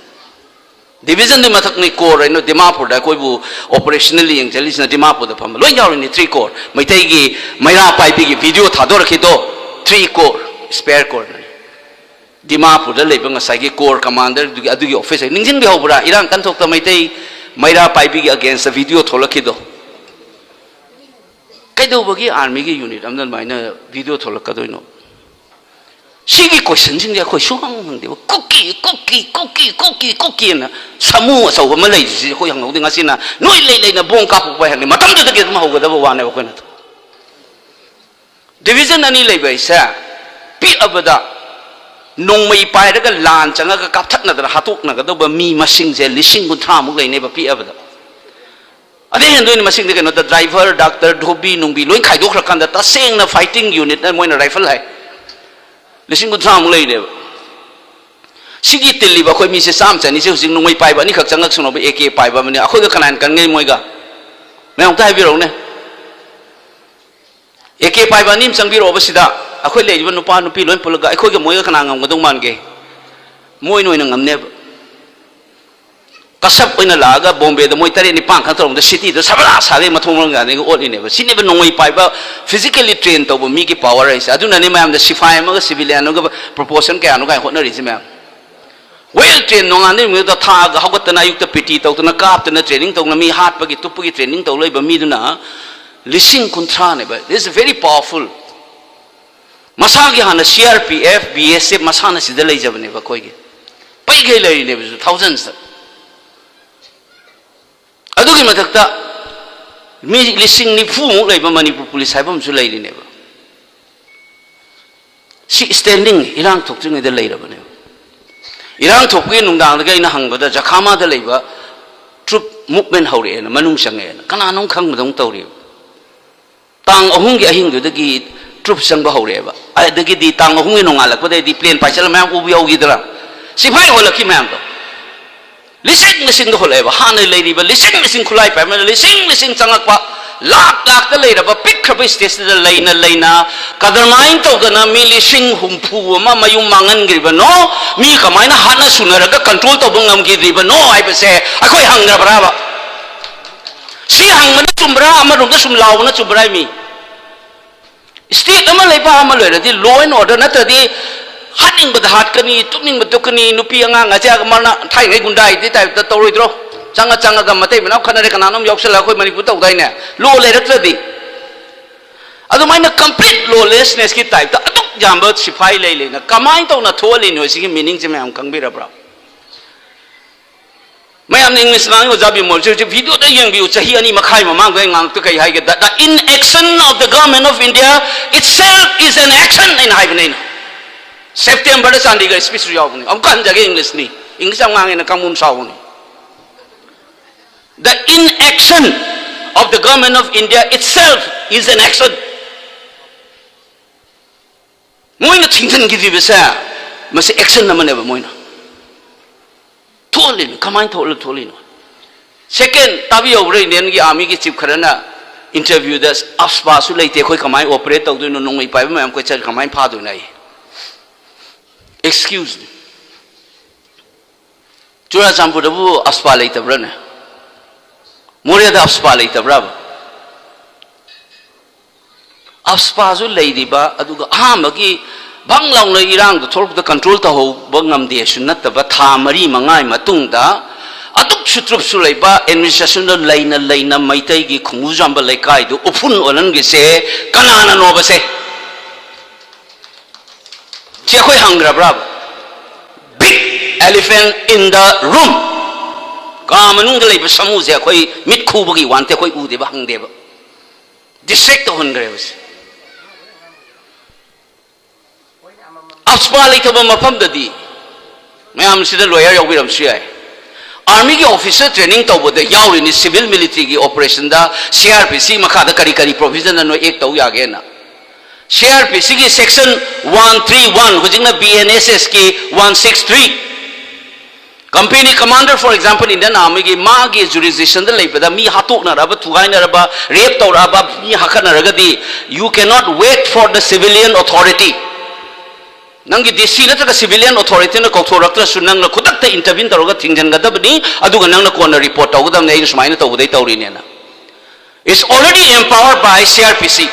ꯗꯤꯚꯤꯖꯟꯗꯨꯒꯤ ꯃꯊꯛꯅꯤ ꯀꯣꯔ ꯍꯥꯏꯅ ꯗꯤꯃꯥꯄꯨꯔꯗ ꯑꯩꯈꯣꯏꯕꯨ ꯑꯣꯄꯔꯦꯁꯅꯦꯜꯂꯤ ꯌꯦꯡꯁꯤꯜꯂꯤꯁꯤꯅ ꯗꯤꯃꯥꯄꯨꯔꯗ ꯐꯝꯕ ꯂꯣꯏ ꯌꯥꯎꯔꯤꯅꯤ, ꯊ꯭ꯔꯤ ꯀꯣꯔ꯫ ꯃꯩꯇꯩꯒꯤ ꯃꯩꯔꯥ ꯄꯥꯏꯕꯤꯒꯤ video ꯊꯥꯗꯣꯔꯛꯈꯤꯗꯣ, Three corps, spare corps ꯅꯤ꯫ ꯗꯤꯃꯥꯄꯨꯔꯗ ꯂꯩꯕ ꯉꯁꯥꯏꯒꯤ corps commander ꯗꯨꯒꯤ, ꯑꯗꯨꯒꯤ officer ꯅꯤꯡꯁꯤꯡꯕꯤꯍꯧꯕ꯭ꯔꯥ? ꯏꯔꯥꯡ ꯀꯟꯊꯣꯛꯇ ꯃꯩꯇꯩ ꯃꯩꯔꯥ ꯄꯥꯏꯕꯤꯒꯤ against ꯗ video ꯊꯣꯛꯂꯛꯈꯤꯗꯣ? ꯀꯩꯗꯧꯕꯒꯤ army ꯒꯤ unit ꯑꯃꯅ ꯑꯗꯨꯃꯥꯏꯅ video ꯊꯣꯛꯂꯛꯀꯗꯣꯏꯅꯣ? ꯁꯤꯒꯤ question ꯁꯤꯡꯁꯦ ꯑꯩꯈꯣꯏ ꯁꯨꯡꯍꯪ ꯍꯪꯗꯦꯕ꯫ ꯀꯨꯀꯤ, ꯀꯨꯀꯤ, ꯀꯨꯀꯤ, ꯀꯨꯀꯤ, ꯀꯨꯀꯤꯅ ꯁꯥꯃꯨ ꯑꯆꯧꯕ ꯑꯃ ꯂꯩꯔꯤꯁꯤ ꯑꯩꯈꯣꯏ ꯍꯪꯍꯧꯗꯦ꯫ ꯉꯁꯤꯅ ꯅꯣꯏ ꯂꯩ ꯂꯩꯅ ꯕꯣꯝ ꯀꯥꯞꯄꯛꯄ ꯍꯥꯏ ꯍꯪꯉꯤ꯫ ꯃꯇꯝꯗꯨꯗꯒꯤ ꯑꯗꯨꯝ ꯍꯧꯒꯗꯕ ꯋꯥꯅꯦꯕ ꯑꯩꯈꯣꯏꯅ꯫ Division ꯑꯅꯤ ꯂꯩꯕ ꯍꯥꯏꯁꯦ ꯄꯤꯛꯑꯕꯗ ꯅꯣꯡꯃꯩ ꯄꯥꯏꯔꯒ ꯂꯥꯟ ꯆꯪꯉꯒ ꯀꯥꯞꯊꯠꯅꯗꯅ ꯍꯥꯠꯇꯣꯛꯅꯒꯗꯧꯕ ꯃꯤ ꯃꯁꯤꯡꯁꯦ ꯂꯤꯁꯤꯡ ꯀꯨꯟꯊ꯭ꯔꯥꯃꯨꯛ ꯂꯩꯅꯦꯕ ꯄꯤꯛꯑꯕꯗ꯫ ꯑꯗꯩ ꯍꯦꯟꯗꯣꯏꯅꯤ ꯃꯁꯤꯡꯗꯤ ꯀꯩꯅꯣꯗ driver, doctor, ꯙꯣꯕꯤ ꯅꯨꯡꯕꯤ ꯂꯣꯏ ꯈꯥꯏꯗꯣꯛꯈ꯭ꯔꯀꯥꯟꯗ ꯇꯁꯦꯡꯅ fighting unit ꯅ ꯃꯣꯏꯅ rifle ꯍꯥꯏ ꯂꯤꯁꯤꯡ ꯀꯨꯟꯊ꯭ꯔꯥꯃꯨꯛ ꯂꯩꯅꯦꯕ꯫ ꯁꯤꯒꯤ ꯇꯤꯜꯂꯤꯕ ꯑꯩꯈꯣꯏ ꯃꯤꯁꯦ ꯆꯥꯝꯃ ꯆꯅꯤꯁꯦ ꯍꯧꯖꯤꯛ ꯅꯣꯡꯃꯩ ꯄꯥꯏꯕ ꯑꯅꯤꯈꯛ ꯆꯪꯉꯛꯁꯅꯣꯕ, AK ꯄꯥꯏꯕ ꯑꯃꯅꯤ꯫ ꯑꯩꯈꯣꯏꯒ ꯀꯅꯥꯅ ꯀꯟꯒꯅꯤ ꯃꯣꯏꯒ? ꯃꯌꯥꯝ ꯑꯝꯇ ꯍꯥꯏꯕꯤꯔꯛꯎꯅꯦ꯫ AK ꯄꯥꯏꯕ ꯑꯅꯤ ꯑꯃ ꯆꯪꯕꯤꯔꯛꯑꯣꯕ ꯁꯤꯗ꯫ ꯑꯩꯈꯣꯏ ꯂꯩꯔꯤꯕ ꯅꯨꯄꯥ ꯅꯨꯄꯤ ꯂꯣꯏ ꯄꯨꯜꯂꯒ ꯑꯩꯈꯣꯏꯒ ꯃꯣꯏꯒ ꯀꯅꯥ ꯉꯝꯒꯗꯧ ꯃꯥꯟꯒꯦ? ꯃꯣꯏꯅ ꯑꯣꯏꯅ ꯉꯝꯅꯦꯕ꯫ ꯀꯁꯕ ꯑꯣꯏꯅ ꯂꯥꯛꯑꯒ ꯕꯣꯝꯕꯦꯗ ꯃꯣꯏ ꯇꯔꯦꯠ ꯅꯤꯄꯥꯟ ꯈꯛ ꯇꯧꯔꯝꯕꯗ ꯁꯤꯇꯤꯗ ꯁꯕꯂꯥ ꯁꯥꯒꯩ ꯃꯊꯣꯡ ꯃꯔꯝ ꯀꯥꯟꯗꯒꯤ ꯑꯣꯠꯂꯤꯅꯦꯕ꯫ ꯁꯤꯅꯦꯕ ꯅꯣꯡꯃꯩ ꯄꯥꯏꯕ, physically train ꯇꯧꯕ ꯃꯤꯒꯤ power ꯍꯥꯏꯁꯦ꯫ ꯑꯗꯨꯅꯅꯦ ꯃꯌꯥꯝꯗ ꯁꯤꯐꯥꯏ ꯑꯃꯒ civilian ꯑꯃꯒ proportion ꯀꯌꯥꯅꯣ ꯀꯥꯏꯅ ꯍꯣꯠꯅꯔꯤꯁꯦ ꯃꯌꯥꯝ꯫ Well train, ꯅꯣꯡꯉꯥꯟꯗꯩ ꯅꯨꯃꯤꯠꯇ ꯊꯥꯒ ꯍꯧꯒꯠꯇꯅ ꯑꯌꯨꯛꯇ PT ꯇꯧꯗꯅ ꯀꯥꯞꯇꯅ training ꯇꯧꯗꯅ ꯃꯤ ꯍꯥꯠꯄꯒꯤ ꯇꯨꯞꯄꯒꯤ training ꯇꯧ ꯂꯩꯕ ꯃꯤꯗꯨꯅ ꯂꯤꯁꯤꯡ ꯀꯨꯟꯊ꯭ꯔꯥꯅꯦꯕ꯫ This is very powerful꯫ ꯃꯁꯥꯒꯤ ꯍꯥꯟꯅ CRPF, BSF ꯃꯁꯥꯅ ꯁꯤꯗ ꯂꯩꯖꯕꯅꯦꯕ ꯑꯩꯈꯣꯏꯒꯤ꯫ ꯄꯩꯈꯩ ꯂꯩꯔꯤꯅꯦꯕ ꯁꯤꯗ thousands ꯇ꯫ ꯑꯗꯨꯒꯤ ꯃꯊꯛꯇ ꯃꯤ ꯂꯤꯁꯤꯡ ꯅꯤꯐꯨꯃꯨꯛ ꯂꯩꯕ ꯃꯅꯤꯄꯨꯔ police ꯍꯥꯏꯕ ꯑꯃꯁꯨ ꯂꯩꯔꯤꯅꯦꯕ꯫ ꯁꯤ standing ꯏꯔꯥꯡ ꯊꯣꯛꯇ꯭ꯔꯤꯉꯩꯗ ꯂꯩꯔꯕꯅꯦꯕ꯫ ꯏꯔꯥꯡ ꯊꯣꯛꯄꯒꯤ ꯅꯨꯡꯗꯥꯡꯗꯒꯤ ꯑꯩꯅ ꯍꯪꯕꯗ ꯖꯈꯥꯃꯥꯗ ꯂꯩꯕ troop movement ꯍꯧꯔꯛꯑꯦꯅ, ꯃꯅꯨꯡ ꯆꯪꯉꯛꯑꯦꯅ꯫ ꯀꯅꯥꯅꯣꯝ ꯈꯪꯕꯗꯧꯅ ꯇꯧꯔꯤꯕ꯫ ꯇꯥꯡ ꯑꯍꯨꯝꯒꯤ ꯑꯍꯤꯡꯗꯨꯗꯒꯤ troop ꯆꯪꯕ ꯍꯧꯔꯛꯑꯦꯕ꯫ ꯑꯗꯒꯤꯗꯤ ꯇꯥꯡ ꯑꯍꯨꯝꯒꯤ ꯅꯣꯡꯉꯥꯜꯂꯛꯄꯗꯩꯗꯤ plane ꯄꯥꯏꯁꯤꯜꯂ ꯃꯌꯥꯝ ꯎꯕ ꯌꯥꯎꯈꯤꯗ꯭ꯔꯥ? ꯁꯤꯐꯥꯏ ꯍꯣꯜꯂꯛꯈꯤ ꯃꯌꯥꯝꯗꯣ꯫ ꯂꯤꯁꯤꯡ ꯂꯤꯁꯤꯡꯗ ꯍꯣꯜꯂꯛꯑꯦꯕ꯫ ꯍꯥꯟꯅ ꯂꯩꯔꯤꯕ ꯂꯤꯁꯤꯡ ꯂꯤꯁꯤꯡ ꯈꯨꯠꯂꯥꯏ ꯄꯥꯏꯕꯅ ꯂꯤꯁꯤꯡ ꯂꯤꯁꯤꯡ ꯆꯪꯉꯛꯄ, ꯂꯥꯛ ꯂꯥꯛꯇ ꯂꯩꯔꯕ ꯄꯤꯛꯈ꯭ꯔꯕ stateꯁꯤꯗ ꯂꯩꯅ ꯂꯩꯅ ꯀꯗꯔꯃꯥꯏꯅ ꯇꯧꯗꯅ ꯃꯤ ꯂꯤꯁꯤꯡ ꯍꯨꯝꯐꯨ ꯑꯃ ꯃꯌꯨꯝ ꯃꯥꯡꯍꯟꯈ꯭ꯔꯤꯕꯅꯣ? ꯃꯤ ꯀꯃꯥꯏꯅ ꯍꯥꯠꯅ ꯁꯨꯅꯔꯒ control ꯇꯧꯕ ꯉꯝꯈꯤꯗ꯭ꯔꯤꯕꯅꯣ ꯍꯥꯏꯕꯁꯦ ꯑꯩꯈꯣꯏ ꯍꯪꯗ꯭ꯔꯕ꯭ꯔꯥꯕ? ꯁꯤ ꯍꯪꯕꯅ ꯆꯨꯝꯕ꯭ꯔꯥ? ꯑꯃꯔꯣꯝꯗ ꯁꯨꯝ ꯂꯥꯎꯕꯅ ꯆꯨꯝꯕ꯭ꯔꯥ ꯃꯤ? State ꯑꯃ ꯂꯩꯕꯥꯛ ꯑꯃ ꯂꯩꯔꯗꯤ law and order ꯅꯠꯇ꯭ꯔꯗꯤ ꯍꯥꯠꯅꯤꯡꯕꯗ ꯍꯥꯠꯀꯅꯤ, ꯇꯨꯞꯅꯤꯡꯕ ꯇꯨꯞꯀꯅꯤ, ꯅꯨꯄꯤ ꯑꯉꯥꯡ ꯑꯁꯦ ꯃꯔꯅ ꯊꯥꯏꯅꯉꯩ ꯒꯨꯟꯗꯥꯒꯤ type ꯇ ꯇꯧꯔꯣꯏꯗ꯭ꯔꯣ? ꯆꯪꯉ ꯆꯪꯉꯒ ꯃꯇꯩ ꯃꯅꯥꯎ ꯈꯠꯅꯔꯦ, ꯀꯅꯥꯅꯣꯝ ꯌꯥꯎꯁꯜꯂꯒ ꯑꯩꯈꯣꯏ ꯃꯅꯤꯄꯨꯔ ꯇꯧꯗꯥꯏꯅꯦ? Law ꯂꯩꯔꯛꯇ꯭ꯔꯗꯤ꯫ ꯑꯗꯨꯃꯥꯏꯅ complete lawlessness ꯀꯤ type ꯇ ꯑꯗꯨꯛ ꯌꯥꯝꯕ ꯁꯤꯐꯥꯏ ꯂꯩ ꯂꯩꯅ ꯀꯃꯥꯏꯅ ꯇꯧꯅ ꯊꯣꯛꯍꯜꯂꯤꯅꯣ? ꯁꯤꯒꯤ meaning ꯁꯦ ꯃꯌꯥꯝ ꯈꯪꯕꯤꯔꯕ꯭ꯔꯥ? ꯃꯌꯥꯝꯅ English ꯉꯥꯡꯉꯤ, ꯑꯣꯖꯥ ꯕꯤꯃꯣꯜꯁꯦ ꯍꯧꯖꯤꯛ video ꯗ ꯌꯦꯡꯕꯤꯌꯨ, ꯆꯍꯤ ꯑꯅꯤ ꯃꯈꯥꯏ ꯃꯃꯥꯡꯗ ꯑꯩ ꯉꯥꯡꯉꯛꯇ ꯀꯩ ꯍꯥꯏꯒꯦꯗ? "The inaction of the government of India itself is an action" ꯑꯩꯅ ꯍꯥꯏꯕꯅꯦ ꯑꯩꯅ꯫ September ꯗ ꯆꯥꯟꯗꯤꯒꯔ speech ꯁꯨ ꯌꯥꯎꯕꯅꯤ꯫ ꯑꯃꯨꯛꯀ ꯍꯟꯖꯒꯦ, English ꯅꯤ꯫ English ꯌꯥꯝ ꯉꯥꯡꯉꯦꯅ ꯀꯥꯡꯕꯨ ꯁꯥꯎꯕꯅꯤ꯫ "The inaction of the government of India itself is an action." ꯃꯣꯏꯅ ꯊꯤꯡꯖꯤꯟꯈꯤꯗ꯭ꯔꯤꯕꯁꯦ, ꯃꯁꯤ action ꯑꯃꯅꯦꯕ ꯃꯣꯏꯅ ꯊꯣꯛꯍꯜꯂꯤꯅꯣ꯫ ꯀꯃꯥꯏꯅ ꯊꯣꯛꯍꯜꯂ ꯊꯣꯛꯍꯜꯂꯤꯅꯣ? Second, ꯇꯥꯕꯤꯍꯧꯕ꯭ꯔꯥ? Indian ꯒꯤ army ꯒꯤ chief ꯈꯔꯅ interview ꯗ, "AFSPA ꯁꯨ ꯂꯩꯇꯦ, ꯑꯩꯈꯣꯏ ꯀꯃꯥꯏꯅ operate ꯇꯧꯗꯣꯏꯅꯣ? ꯅꯣꯡꯃꯩ ꯄꯥꯏꯕ ꯃꯌꯥꯝ ꯀꯣꯏꯆꯠ ꯀꯃꯥꯏꯅ ꯐꯥꯗꯣꯏꯅꯣ?" ꯑꯩ, excuse me, ꯆꯨꯔꯥꯆꯥꯟꯄꯨꯔꯗꯕꯨ AFSPA ꯂꯩꯇꯕ꯭ꯔꯥꯅꯦ? ꯃꯣꯔꯦꯗ AFSPA ꯂꯩꯇꯕ꯭ꯔꯥꯕ? AFSPA ꯁꯨ ꯂꯩꯔꯤꯕ, ꯑꯗꯨꯒ ꯑꯍꯥꯟꯕꯒꯤ ꯕꯪ ꯂꯥꯎꯅ ꯏꯔꯥꯡꯗꯣ ꯊꯣꯛꯂꯛꯄꯗ control ꯇꯧꯍꯧꯕ ꯉꯝꯗꯦꯁꯨ ꯅꯠꯇꯕ, ꯊꯥ ꯃꯔꯤ ꯃꯉꯥꯒꯤ ꯃꯇꯨꯡꯗ ꯑꯗꯨꯛ ꯁꯨꯇ꯭ꯔꯨꯞꯁꯨ ꯂꯩꯕ administration ꯗ ꯂꯩꯅ ꯂꯩꯅ ꯃꯩꯇꯩꯒꯤ ꯈꯣꯡꯒꯨꯖꯥꯝꯕ ꯂꯩꯀꯥꯏꯗꯨ ꯎꯐꯨꯟ ꯑꯣꯜꯍꯟꯒꯤꯁꯦ ꯀꯅꯥꯅꯅꯣꯕꯁꯦ? ꯁꯤ ꯑꯩꯈꯣꯏ ꯍꯪꯈ꯭ꯔꯕ꯭ꯔꯥꯕ? Big elephant in the room. ꯀꯥ ꯃꯅꯨꯡꯗ ꯂꯩꯕ ꯁꯥꯃꯨꯁꯦ ꯑꯩꯈꯣꯏ ꯃꯤꯠ ꯈꯨꯕꯒꯤ ꯋꯥ ꯅꯠꯇꯦ, ꯑꯩꯈꯣꯏ ꯎꯗꯦꯕ, ꯍꯪꯗꯦꯕ꯫ Distract ꯇꯧꯍꯟꯈ꯭ꯔꯦꯕ ꯁꯦ꯫ AFSPA ꯂꯩꯇꯕ ꯃꯐꯝꯗꯗꯤ ꯃꯌꯥꯝꯁꯤꯗ lawyer ꯌꯥꯎꯕꯤꯔꯝꯁꯨ ꯌꯥꯏ꯫ Army ꯒꯤ officer training ꯇꯧꯕꯗ ꯌꯥꯎꯔꯤꯅꯤ, civil military ꯒꯤ operation ꯗ C R P C ꯃꯈꯥꯗ ꯀꯔꯤ ꯀꯔꯤ provision ꯅ ꯅꯣꯏ act ꯇꯧ ꯌꯥꯒꯦꯅ꯫ C R P C ꯒꯤ section one three one, ꯍꯧꯖꯤꯛꯅ B N S S ꯀꯤ one six three꯫ Company commander, for example, Indian Army ꯒꯤ ꯃꯥꯒꯤ jurisdiction ꯗ ꯂꯩꯕꯗ ꯃꯤ ꯍꯥꯠꯇꯣꯛꯅꯔꯕ, ꯊꯨꯒꯥꯏꯅꯔꯕ, rape ꯇꯧꯔꯛꯑꯕ, me ꯍꯥꯠꯀꯠꯅꯔꯒꯗꯤ, you cannot wait for the civilian authority. ꯅꯪꯒꯤ D C ꯅꯠꯇ꯭ꯔꯒ civilian authority ꯅ ꯀꯧꯊꯣꯔꯛꯇ꯭ꯔꯁꯨ ꯅꯪꯅ ꯈꯨꯗꯛꯇ intervene ꯇꯧꯔꯒ ꯊꯤꯡꯖꯤꯟꯒꯗꯕꯅꯤ, ꯑꯗꯨꯒ ꯅꯪꯅ ꯀꯣꯟꯅ report ꯇꯧꯒꯗꯕꯅꯤ, "ꯑꯩꯅ ꯁꯨꯃꯥꯏꯅ ꯇꯧꯕꯗꯩ ꯇꯧꯔꯤꯅꯦꯅ." It's already empowered by C R P C.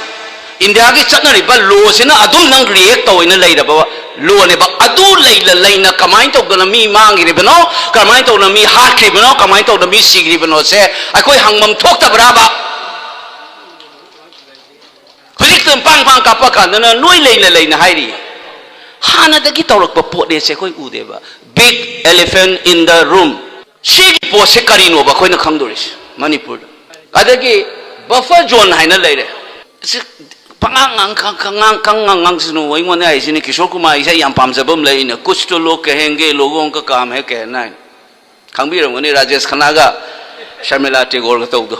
ꯏꯟꯗꯤꯌꯥꯒꯤ ꯆꯠꯅꯔꯤꯕ ꯂꯣꯁꯤꯅ ꯑꯗꯨꯝ ꯅꯪ ꯔꯤꯌꯦꯛ ꯇꯧꯅ ꯂꯩꯔꯕ ꯂꯣꯅꯦꯕ꯫ ꯑꯗꯨ ꯂꯩꯅ ꯂꯩꯅ ꯀꯃꯥꯏꯅ ꯇꯧꯗꯅ ꯃꯤ ꯃꯥꯡꯈ꯭ꯔꯤꯕꯅꯣ, ꯀꯃꯥꯏꯅ ꯇꯧꯗꯅ ꯃꯤ ꯍꯥꯠꯈ꯭ꯔꯤꯕꯅꯣ, ꯀꯃꯥꯏꯅ ꯇꯧꯗꯅ ꯃꯤ ꯁꯤꯈ꯭ꯔꯤꯕꯅꯣꯁꯦ ꯑꯩꯈꯣꯏ ꯍꯪꯐꯝ ꯊꯣꯛꯇꯕ꯭ꯔꯥꯕ? ꯍꯧꯖꯤꯛꯇ ꯄꯥꯡ ꯄꯥꯡ ꯀꯥꯞꯄ ꯀꯥꯟꯗꯅ ꯅꯣꯏ ꯂꯩꯅ ꯂꯩꯅ ꯍꯥꯏꯔꯤ꯫ ꯍꯥꯟꯅꯗꯒꯤ ꯇꯧꯔꯛꯄ ꯄꯣꯠꯅꯦꯁꯦ ꯑꯩꯈꯣꯏ ꯎꯗꯦꯕ꯫ Big elephant in the room꯫ ꯁꯤꯒꯤ ꯄꯣꯠꯁꯦ ꯀꯔꯤꯅꯣꯕ ꯑꯩꯈꯣꯏꯅ ꯈꯪꯗꯣꯔꯤꯁꯦ ꯃꯅꯤꯄꯨꯔꯗ? ꯑꯗꯒꯤ buffer zone ꯍꯥꯏꯅ ꯂꯩꯔꯦ꯫ ꯁꯤ ꯄꯉꯥꯡ ꯉꯥꯡ-, ꯀꯪ-, ꯀꯪ-, ꯉꯥꯡ-, ꯀꯪ-, ꯉꯥꯡ-, ꯉꯥꯡꯁꯅꯨ꯫ ꯑꯩꯉꯣꯟꯗ ꯍꯥꯏꯁꯤꯅꯤ, ꯀꯤꯁꯣꯔ ꯀꯨꯃꯥꯔ ꯏꯁꯩ ꯌꯥꯝ ꯄꯥꯝꯖꯕ ꯑꯃ ꯂꯩ, ꯑꯩꯅ "ꯀꯨꯁ ꯇꯣ ꯂꯣꯒ ꯀꯍꯦꯡꯒꯦ, ꯂꯣꯒꯣꯡ ꯀ ꯀꯥꯝ ꯍꯦ ꯀꯍꯅꯥ" ꯍꯥꯏꯅ꯫ ꯈꯪꯕꯤꯔꯝꯒꯅꯤ, ꯔꯥꯖꯦꯁ ꯈꯅꯥꯒ ꯁꯔꯃꯤꯂꯥ ꯇꯦꯒꯣꯔꯒ ꯇꯧꯕꯗꯣ꯫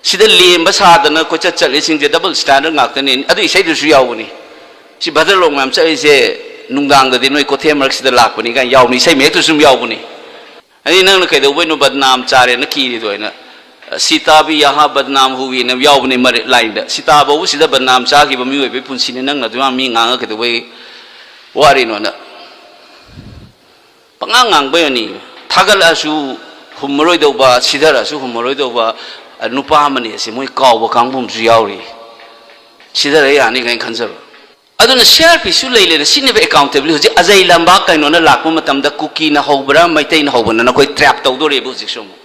ꯁꯤꯗ ꯂꯦꯝꯕ ꯁꯥꯗꯅ ꯀꯣꯏꯆꯠ ꯆꯠꯂꯤꯁꯤꯡꯁꯦ double standard ꯉꯥꯛꯇꯅꯤ꯫ ꯑꯗꯨ ꯏꯁꯩꯗꯨꯁꯨ ꯌꯥꯎꯕꯅꯤ꯫ ꯁꯤ ꯚꯗ꯭ꯔꯂꯣꯛ ꯃꯌꯥꯝ ꯆꯠꯂꯤꯁꯦ ꯅꯨꯡꯗꯥꯡꯗꯗꯤ ꯅꯣꯏ ꯀꯣꯊꯦ ꯃꯔꯛꯁꯤꯗ ꯂꯥꯛꯄꯅꯤ ꯀꯥꯏꯅ ꯌꯥꯎꯕꯅꯤ, ꯏꯁꯩ ꯃꯌꯦꯛꯇꯨꯁꯨ ꯑꯗꯨꯝ ꯌꯥꯎꯕꯅꯤ꯫ ꯑꯩ ꯅꯪꯅ ꯀꯩꯗꯧꯕꯩꯅꯣ ꯕꯗꯅꯥꯝ ꯆꯥꯔꯦꯅ ꯀꯤꯔꯤꯗꯣ ꯍꯥꯏꯅ꯫ "ꯁꯤꯇꯥ ꯚꯤ ꯌꯍꯥ ꯕꯗꯅꯥꯝ ꯍꯨꯏꯅ" ꯌꯥꯎꯕꯅꯤ ꯃꯔꯦ-, ꯂꯥꯏꯟꯗ꯫ ꯁꯤꯇꯥ ꯐꯥꯎꯕ ꯁꯤꯗ ꯕꯗꯅꯥꯝ ꯆꯥꯈꯤꯕ ꯃꯤꯑꯣꯏꯕꯒꯤ ꯄꯨꯟꯁꯤꯅꯤ, ꯅꯪꯅ ꯑꯗꯨꯃꯥꯏꯅ ꯃꯤ ꯉꯥꯡꯉ ꯀꯩꯗꯧꯕꯩ ꯋꯥꯔꯤꯅꯣꯅ꯫ ꯄꯉꯥꯡ ꯉꯥꯡꯕꯩ ꯋꯥꯅꯤ꯫ ꯊꯥꯒꯠꯂꯛꯑꯁꯨ ꯍꯨꯝꯃꯔꯣꯏꯗꯧꯕ, ꯁꯤꯊꯔꯛꯑꯁꯨ ꯍꯨꯝꯃꯔꯣꯏꯗꯧꯕ, ꯑ, ꯅꯨꯄꯥ ꯑꯃꯅꯤ ꯑꯁꯤ ꯃꯣꯏ ꯀꯥꯎꯕ ꯀꯥꯡꯕꯨ ꯑꯃꯁꯨ ꯌꯥꯎꯔꯤ꯫ ꯁꯤꯊꯔ ꯌꯥꯅꯤ ꯀꯥꯏꯅ ꯈꯟꯖꯕ꯫ ꯑꯗꯨꯅ ꯁꯤ ꯑꯥꯔ ꯄꯤꯁꯨ ꯂꯩ ꯂꯩꯅ ꯁꯤꯅꯦꯕ accountability꯫ ꯍꯧꯖꯤꯛ ꯑꯖꯩ ꯂꯝꯕꯥ ꯀꯩꯅꯣꯅ ꯂꯥꯛꯄ ꯃꯇꯝꯗ ꯀꯨꯀꯤꯅ ꯍꯧꯕ꯭ꯔꯥ, ꯃꯩꯇꯩꯅ ꯍꯧꯕꯅ ꯅꯈꯣꯏ trap ꯇꯧꯗꯣꯔꯦꯕ ꯍꯧꯖꯤꯛꯁꯨ ꯑꯃꯨꯛ꯫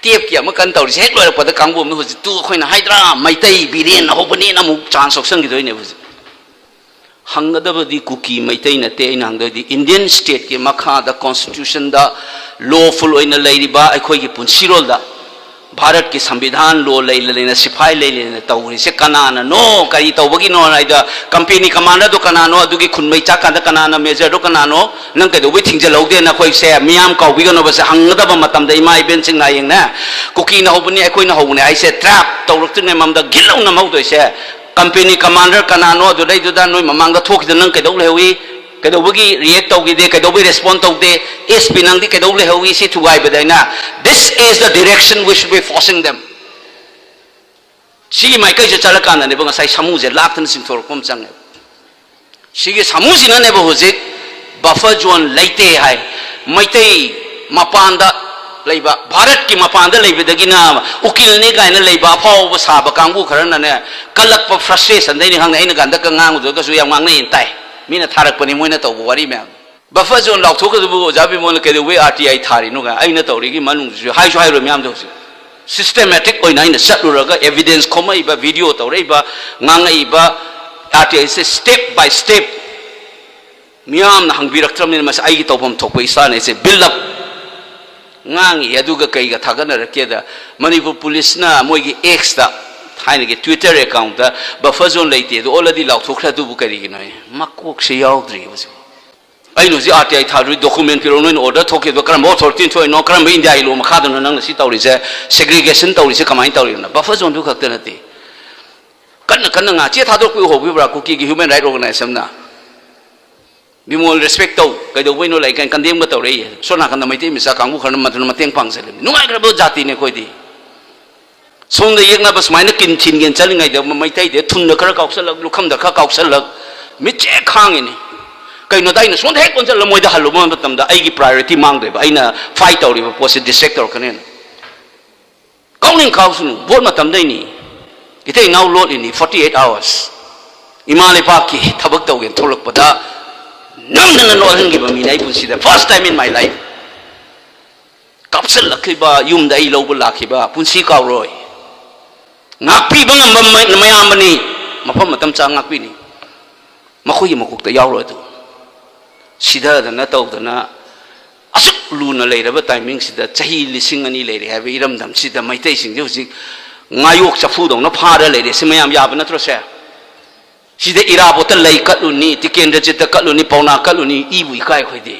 ꯇꯦꯞꯀꯤ ꯑꯃ ꯀꯟꯅ ꯇꯧꯔꯤꯁꯦ ꯍꯦꯛ ꯂꯣꯏꯔꯛꯄꯗ ꯀꯥꯡꯕꯨ ꯑꯃꯅ ꯍꯧꯖꯤꯛꯇꯨ ꯑꯩꯈꯣꯏꯅ ꯍꯥꯏꯗ꯭ꯔꯥ, ꯃꯩꯇꯩ ꯕꯤꯔꯦꯟꯅ ꯍꯧꯕꯅꯦꯅ ꯑꯃꯨꯛ chance ꯂꯧꯁꯟꯈꯤꯗꯣꯏꯅꯦꯕ ꯍꯧꯖꯤꯛ꯫ ꯍꯪꯒꯗꯕꯗꯤ ꯀꯨꯀꯤ ꯃꯩꯇꯩ ꯅꯠꯇꯦ꯫ ꯑꯩꯅ ꯍꯪꯗꯣꯏꯗꯤ Indian stateꯀꯤ ꯃꯈꯥꯗ constitutionꯗ lawful ꯑꯣꯏꯅ ꯂꯩꯔꯤꯕ ꯑꯩꯈꯣꯏꯒꯤ ꯄꯨꯟꯁꯤꯔꯣꯜꯗ ꯚꯥꯔꯠꯀꯤ ꯁꯪꯕꯤꯙꯥꯟ law ꯂꯩꯅ ꯂꯩꯅ, ꯁꯤꯐꯥꯏ ꯂꯩ ꯂꯩꯅ ꯇꯧꯔꯤꯁꯦ ꯀꯅꯥꯅꯅꯣ? ꯀꯔꯤ ꯇꯧꯕꯒꯤꯅꯣ ꯍꯥꯏꯗ company commanderꯗꯣ ꯀꯅꯥꯅꯣ? ꯑꯗꯨꯒꯤ ꯈꯨꯟ ꯃꯩ ꯆꯥꯛꯀꯥꯟꯗ ꯀꯅꯥꯅ majorꯗꯣ ꯀꯅꯥꯅꯣ? ꯅꯪ ꯀꯩꯗꯧꯕꯩ ꯊꯤꯡꯖꯤꯜꯍꯧꯗꯦꯅ ꯑꯩꯈꯣꯏꯁꯦ ꯃꯤꯌꯥꯝ ꯀꯥꯎꯕꯤꯒꯅꯣꯕꯁꯦ ꯍꯪꯒꯗꯕ ꯃꯇꯝꯗ ꯏꯃꯥ ꯏꯕꯦꯟꯁꯤꯡꯅ ꯍꯌꯦꯡꯅꯦ ꯀꯨꯀꯤꯅ ꯍꯧꯕꯅꯤ, ꯑꯩꯈꯣꯏꯅ ꯍꯧꯕꯅꯤ ꯍꯥꯏꯁꯦ trap ꯇꯧꯔꯛꯇ꯭ꯔꯤꯉꯩ ꯃꯃꯥꯡꯗ ꯒꯤꯜ ꯂꯧꯅ ꯃꯧꯗꯣꯏꯁꯦ꯫ Company commander ꯀꯅꯥꯅꯣ ꯑꯗꯨꯗꯩꯗꯨꯗ ꯅꯣꯏ ꯃꯃꯥꯡꯗ ꯊꯣꯛꯈꯤꯗ ꯅꯪ ꯀꯩꯗꯧ ꯂꯩꯍꯧꯏ? ꯀꯩꯗꯧꯕꯒꯤ react ꯇꯧꯈꯤꯗꯦ? ꯀꯩꯗꯧꯕꯒꯤ respond ꯇꯧꯗꯦ? SP ꯅꯪꯗꯤ ꯀꯩꯗꯧ ꯂꯩꯍꯧꯏ? ꯁꯤ ꯊꯨꯒꯥꯏꯕꯗ ꯑꯩꯅ, this is the direction we should be forcing them꯫ ꯁꯤꯒꯤ ꯃꯥꯏꯀꯩꯁꯦ ꯆꯠꯂꯀꯥꯟꯗꯅꯦꯕ ꯉꯁꯥꯏ ꯁꯥꯃꯨꯁꯦ ꯂꯥꯛꯇꯅ ꯆꯤꯡꯊꯣꯔꯛꯄ ꯑꯃ ꯆꯪꯉꯦ꯫ ꯁꯤꯒꯤ ꯁꯥꯃꯨꯁꯤꯅꯅꯦꯕ ꯍꯧꯖꯤꯛ buffer zone ꯂꯩꯇꯦ ꯍꯥꯏ꯫ ꯃꯩꯇꯩ ꯃꯄꯥꯟꯗ ꯂꯩꯕ, ꯚꯥꯔꯠꯀꯤ ꯃꯄꯥꯟꯗ ꯂꯩꯕꯗꯒꯤꯅ ꯎꯀꯤꯜꯅꯤ ꯀꯥꯏꯅ ꯂꯩꯕ ꯑꯐꯥꯎꯕ ꯁꯥꯕ ꯀꯥꯡꯕꯨ ꯈꯔꯅꯅꯦ, ꯀꯜꯂꯛꯄ ꯐ꯭ꯔꯁꯇ꯭ꯔꯦꯁꯟꯗꯩꯅꯤ ꯈꯪꯗꯦ, ꯑꯩꯅ ꯀꯥꯟꯗꯛꯀ ꯉꯥꯡꯕꯗꯨꯒꯁꯨ ꯌꯥꯝ ꯉꯥꯡꯅꯩꯅ ꯇꯥꯏ꯫ ꯃꯤꯅ ꯊꯥꯔꯛꯄꯅꯤ ꯃꯣꯏꯅ ꯇꯧꯕ ꯋꯥꯔꯤ ꯃꯌꯥꯝ꯫ ꯕꯐꯔ ꯖꯣꯟ ꯂꯥꯎꯊꯣꯛꯀꯗꯕꯨ ꯑꯣꯖꯥ ꯕꯤꯃꯣꯜꯅ ꯀꯩꯗꯧꯕꯩ ꯑꯥꯔ ꯇꯤ ꯑꯥꯏ ꯊꯥꯔꯤꯅꯣꯒ ꯑꯩꯅ ꯇꯧꯔꯤꯒꯤ ꯃꯅꯨꯡꯗꯨꯁꯨ ꯍꯥꯏꯁꯨ ꯍꯥꯏꯔꯣꯏ ꯃꯌꯥꯝꯗꯣ ꯍꯧꯖꯤꯛ꯫ ꯁꯤꯁꯇꯦꯃꯦꯇꯤꯛ ꯑꯣꯏꯅ ꯑꯩꯅ ꯆꯠꯂꯨꯔꯒ ꯑꯦꯚꯤꯗꯦꯟꯁ ꯈꯣꯝꯃꯛꯏꯕ, ꯚꯤꯗꯤꯑꯣ ꯇꯧꯔꯛꯏꯕ, ꯉꯥꯡꯉꯛꯏꯕ, ꯑꯥꯔ ꯇꯤ ꯑꯥꯏꯁꯦ step by step ꯃꯤꯌꯥꯝꯅ ꯍꯪꯕꯤꯔꯛꯇ꯭ꯔꯕꯅꯤꯅ ꯃꯁꯤ ꯑꯩꯒꯤ ꯇꯧꯐꯝ ꯊꯣꯛꯄ ꯏꯁꯥꯅ ꯑꯩꯁꯦ build up ꯉꯥꯡꯉꯤ꯫ ꯑꯗꯨꯒ ꯀꯩꯒ ꯊꯥꯒꯠꯅꯔꯛꯀꯦꯗ, ꯃꯅꯤꯄꯨꯔ ꯄꯨꯂꯤꯁꯅ ꯃꯣꯏꯒꯤ X ꯇ, ꯊꯥꯏꯅꯒꯤ Twitter account ꯇ, "ꯕꯐꯔ ꯖꯣꯟ ꯂꯩꯇꯦ ꯑꯗꯨ already ꯂꯥꯎꯊꯣꯛꯈ꯭ꯔꯦ", ꯑꯗꯨꯕꯨ ꯀꯔꯤꯒꯤꯅꯣ? ꯃꯀꯣꯛꯁꯦ ꯌꯥꯎꯗ꯭ꯔꯤꯕꯁꯨ꯫ ꯑꯩꯅ ꯍꯧꯖꯤꯛ ꯑꯥꯔ ꯇꯤ ꯑꯥꯏ ꯊꯥꯗꯣꯏ ꯗꯣꯀꯨꯃꯦꯟ ꯄꯤꯔꯛꯑꯣ, ꯅꯣꯏꯅ ꯑꯣꯔꯗꯔ ꯊꯣꯛꯈꯤꯕꯗꯣ ꯀꯔꯝꯕ ꯑꯣꯊꯣꯔꯤꯇꯤꯅ ꯊꯣꯛꯏꯅꯣ, ꯀꯔꯝꯕ ꯏꯟꯗꯤꯌꯥꯒꯤ ꯂꯣ ꯃꯈꯥꯗꯅꯣ ꯅꯪꯅ ꯁꯤ ꯇꯧꯔꯤꯁꯦ, ꯁꯦꯒ꯭ꯔꯤꯒꯦꯁꯟ ꯇꯧꯔꯤꯁꯦ ꯀꯃꯥꯏꯅ ꯇꯧꯔꯤꯅꯣ? ꯕꯐꯔ ꯖꯣꯟꯗꯨ ꯈꯛꯇ ꯅꯠꯇꯦ, ꯀꯟꯅ ꯀꯟꯅ ꯉꯥ ꯆꯦ ꯊꯥꯗꯣꯔꯛꯄ ꯎꯍꯧꯕꯤꯕ꯭ꯔꯥ ꯀꯨꯀꯤꯒꯤ ꯍ꯭ꯌꯨꯃꯦꯟ ꯔꯥꯏꯠ ꯑꯣꯔꯒꯅꯥꯏꯖꯦꯁꯟꯅ? ꯕꯤꯃꯣꯜ ꯔꯦꯁꯄꯦꯛ ꯇꯧ, ꯀꯩꯗꯧꯕꯩꯅꯣ ꯂꯩ ꯀꯥꯏꯅ ꯀꯟꯗꯦꯝꯒ ꯇꯧꯔꯛꯏ꯫ ꯁꯣꯝ ꯅꯥꯀꯟꯗ ꯃꯩꯇꯩ ꯃꯆꯥ ꯀꯥꯡꯕꯨ ꯈꯔꯅ ꯃꯗꯨꯅ ꯃꯇꯦꯡ ꯄꯥꯡꯁꯤꯜꯂꯤꯕꯅꯤ꯫ ꯅꯨꯡꯉꯥꯏꯈ꯭ꯔꯕ ꯖꯥꯇꯤꯅꯦ ꯑꯩꯈꯣꯏꯗꯤ꯫ ꯁꯣꯝꯗ ꯌꯦꯛꯅꯕ ꯁꯨꯃꯥꯏꯅ ꯀꯤꯟ ꯊꯤꯟꯒꯦꯅ ꯆꯠꯂꯤꯉꯩꯗ ꯃꯩꯇꯩꯗ ꯊꯨꯟꯗ ꯈꯔ ꯀꯥꯎꯁꯜꯂꯛ, ꯂꯨꯈꯝꯗ ꯈꯔ ꯀꯥꯎꯁꯜꯂꯛ, ꯃꯤꯠꯁꯦ ꯈꯥꯡꯉꯤꯅꯤ꯫ ꯀꯩꯅꯣꯗ ꯑꯩꯅ ꯁꯣꯝꯗ ꯍꯦꯛ ꯑꯣꯟꯁꯤꯜꯂ ꯃꯣꯏꯗ ꯍꯜꯂꯨꯕ ꯃꯇꯝꯗ ꯑꯩꯒꯤ ꯄ꯭ꯔꯥꯏꯌꯣꯔꯤꯇꯤ ꯃꯥꯡꯗꯣꯏꯕ, ꯑꯩꯅ ꯐꯥꯏꯠ ꯇꯧꯔꯤꯕ ꯄꯣꯠꯁꯦ ꯗꯤꯁꯇ꯭ꯔꯦꯛ ꯇꯧꯔꯛꯀꯅꯦꯅ꯫ ꯀꯥꯎꯅꯤꯡ ꯀꯥꯎꯁꯅꯨ, ꯚꯣꯠ ꯃꯇꯝꯗꯩꯅꯤ꯫ ꯏꯇꯩ ꯏꯅꯥꯎ ꯂꯣꯠꯂꯤꯅꯤ forty eight hours꯫ ꯏꯃꯥ ꯂꯩꯕꯥꯛꯀꯤ ꯊꯕꯛ ꯇꯧꯒꯦꯅ ꯊꯣꯛꯂꯛꯄꯗ ꯅꯝꯗꯅ ꯅꯣꯛꯍꯟꯈꯤꯕ ꯃꯤꯅꯦ ꯑꯩ ꯄꯨꯟꯁꯤꯗ, first time in my life꯫ ꯀꯥꯞꯁꯤꯜꯂꯛꯈꯤꯕ, ꯌꯨꯝꯗ ꯑꯩ ꯂꯧꯕ ꯂꯥꯛꯈꯤꯕ ꯄꯨꯟꯁꯤ ꯀꯥꯎꯔꯣꯏ꯫ ꯉꯥꯛꯄꯤꯕ ꯉꯝꯕ ꯃ-, ꯃꯌꯥꯝꯕꯅꯤ, ꯃꯐꯝ ꯃꯇꯝ ꯆꯥ ꯉꯥꯛꯄꯤꯅꯤ꯫ ꯃꯈꯣꯏꯒꯤ ꯃꯀꯣꯛꯇ ꯌꯥꯎꯔꯣꯏ ꯑꯗꯨ꯫ ꯁꯤꯗꯗꯅ ꯇꯧꯗꯅ ꯑꯁꯨꯛ ꯂꯨꯅ ꯂꯩꯔꯕ ꯇꯥꯏꯃꯤꯡꯁꯤꯗ, ꯆꯍꯤ ꯂꯤꯁꯤꯡ ꯑꯅꯤ ꯂꯩꯔꯦ ꯍꯥꯏꯕ ꯏꯔꯝꯗꯝꯁꯤꯗ ꯃꯩꯇꯩꯁꯤꯡꯁꯦ ꯍꯧꯖꯤꯛ ꯉꯥꯌꯣꯛ ꯆꯐꯨꯗꯧꯅ ꯐꯥꯔ ꯂꯩꯔꯦ꯫ ꯁꯤ ꯃꯌꯥꯝ ꯌꯥꯕ ꯅꯠꯇ꯭ꯔꯣ ꯁꯦ? ꯁꯤꯗ ꯏꯔꯥꯕꯣꯠꯇ ꯂꯩ ꯀꯠꯂꯨꯅꯤ, ꯇꯤꯀꯦꯟꯗ꯭ꯔꯖꯤꯠꯇ ꯀꯠꯂꯨꯅꯤ, ꯄꯥꯎꯅꯥ ꯀꯠꯂꯨꯅꯤ, ꯏꯕꯨ ꯏꯀꯥꯏ ꯑꯩꯈꯣꯏꯗꯤ꯫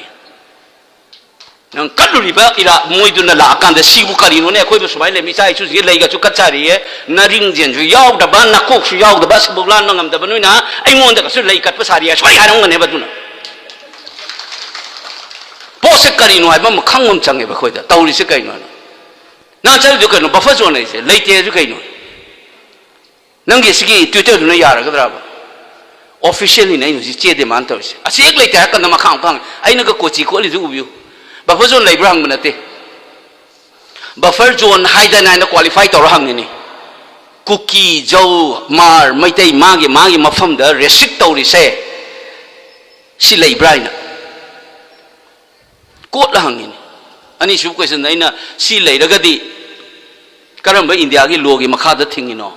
ꯅꯪ ꯀꯠꯂꯨꯔꯤꯕ ꯏꯔꯥ ꯃꯣꯏꯗꯨꯅ ꯂꯥꯛꯑꯀꯥꯟꯗ ꯁꯤꯕꯨ ꯀꯔꯤꯅꯣꯅꯦ? ꯑꯩꯈꯣꯏꯕꯨ ꯁꯨꯃꯥꯏꯅ ꯂꯩ, ꯏꯆꯥ ꯏꯁꯨꯁꯤꯒꯤ ꯂꯩꯒꯁꯨ ꯀꯠꯆꯔꯤꯌꯦ, ꯅꯔꯤꯡꯖꯦꯟꯁꯨ ꯌꯥꯎꯗꯕ, ꯅꯀꯣꯛꯁꯨ ꯌꯥꯎꯗꯕ, ꯑꯁꯤꯕꯨ ꯂꯥꯟꯕ ꯉꯝꯗꯕ ꯅꯣꯏꯅ ꯑꯩꯉꯣꯟꯗꯒꯁꯨ ꯂꯩ ꯀꯠꯄ ꯁꯥꯔꯤꯌꯦ, ꯁꯨꯃꯥꯏꯅ ꯍꯥꯏꯔꯝꯒꯅꯦꯕ꯫ ꯑꯗꯨꯅ ꯄꯣꯠꯁꯦ ꯀꯔꯤꯅꯣ ꯍꯥꯏꯕ ꯑꯃ ꯈꯪꯕ ꯑꯃ ꯆꯪꯉꯦꯕ ꯑꯩꯈꯣꯏꯗ꯫ ꯇꯧꯔꯤꯁꯦ ꯀꯩꯅꯣ ꯍꯥꯏꯅ? ꯅꯪ ꯆꯠꯂꯤꯗꯣ ꯀꯩꯅꯣ? ꯕꯐꯔ ꯖꯣꯟ ꯍꯥꯏꯁꯦ ꯂꯩꯇꯦ ꯍꯥꯏꯁꯨ ꯀꯩꯅꯣ? ꯅꯪꯒꯤ ꯁꯤꯒꯤ ꯇ꯭ꯋꯤꯇꯔꯗꯨꯅ ꯌꯥꯔꯒꯗ꯭ꯔꯥꯕ? ꯑꯣꯐꯤꯁꯤꯌꯦꯜꯂꯤꯅ ꯑꯩꯅ ꯍꯧꯖꯤꯛ ꯆꯦ ꯗꯤꯃꯥꯟ ꯇꯧꯔꯤꯁꯦ꯫ ꯑꯁꯤ ꯍꯦꯛ ꯂꯩꯇꯦ ꯍꯥꯏꯔ ꯀꯥꯟꯗ ꯃꯈꯥ ꯑꯃꯨꯛ ꯍꯪꯉꯦ꯫ ꯑꯩꯅꯒ ꯀꯣꯆꯤ ꯀꯣꯠꯂꯤꯗꯨ ꯎꯕꯤꯌꯨ꯫ ꯕꯐꯔ ꯖꯣꯟ ꯂꯩꯕ꯭ꯔꯥ ꯍꯪꯕ ꯅꯠꯇꯦ꯫ Buffer zone ꯍꯥꯏꯗꯅ ꯍꯥꯏꯅ qualify ꯇꯧꯔ ꯍꯪꯉꯤꯅꯤ꯫ ꯀꯨꯀꯤ, ꯖꯧ, ꯃꯥꯔ, ꯃꯩꯇꯩ ꯃꯥꯒꯤ ꯃꯥꯒꯤ ꯃꯐꯝꯗ restrict ꯇꯧꯔꯤꯁꯦ ꯁꯤ ꯂꯩꯕ꯭ꯔꯥ ꯍꯥꯏꯅ ꯀꯣꯠꯂ ꯍꯪꯉꯤꯅꯤ꯫ ꯑꯅꯤꯁꯨꯕ question ꯑꯩꯅ, ꯁꯤ ꯂꯩꯔꯒꯗꯤ ꯀꯔꯝꯕ ꯏꯟꯗꯤꯌꯥꯒꯤ lawꯒꯤ ꯃꯈꯥꯗ ꯊꯤꯡꯉꯤꯅꯣ?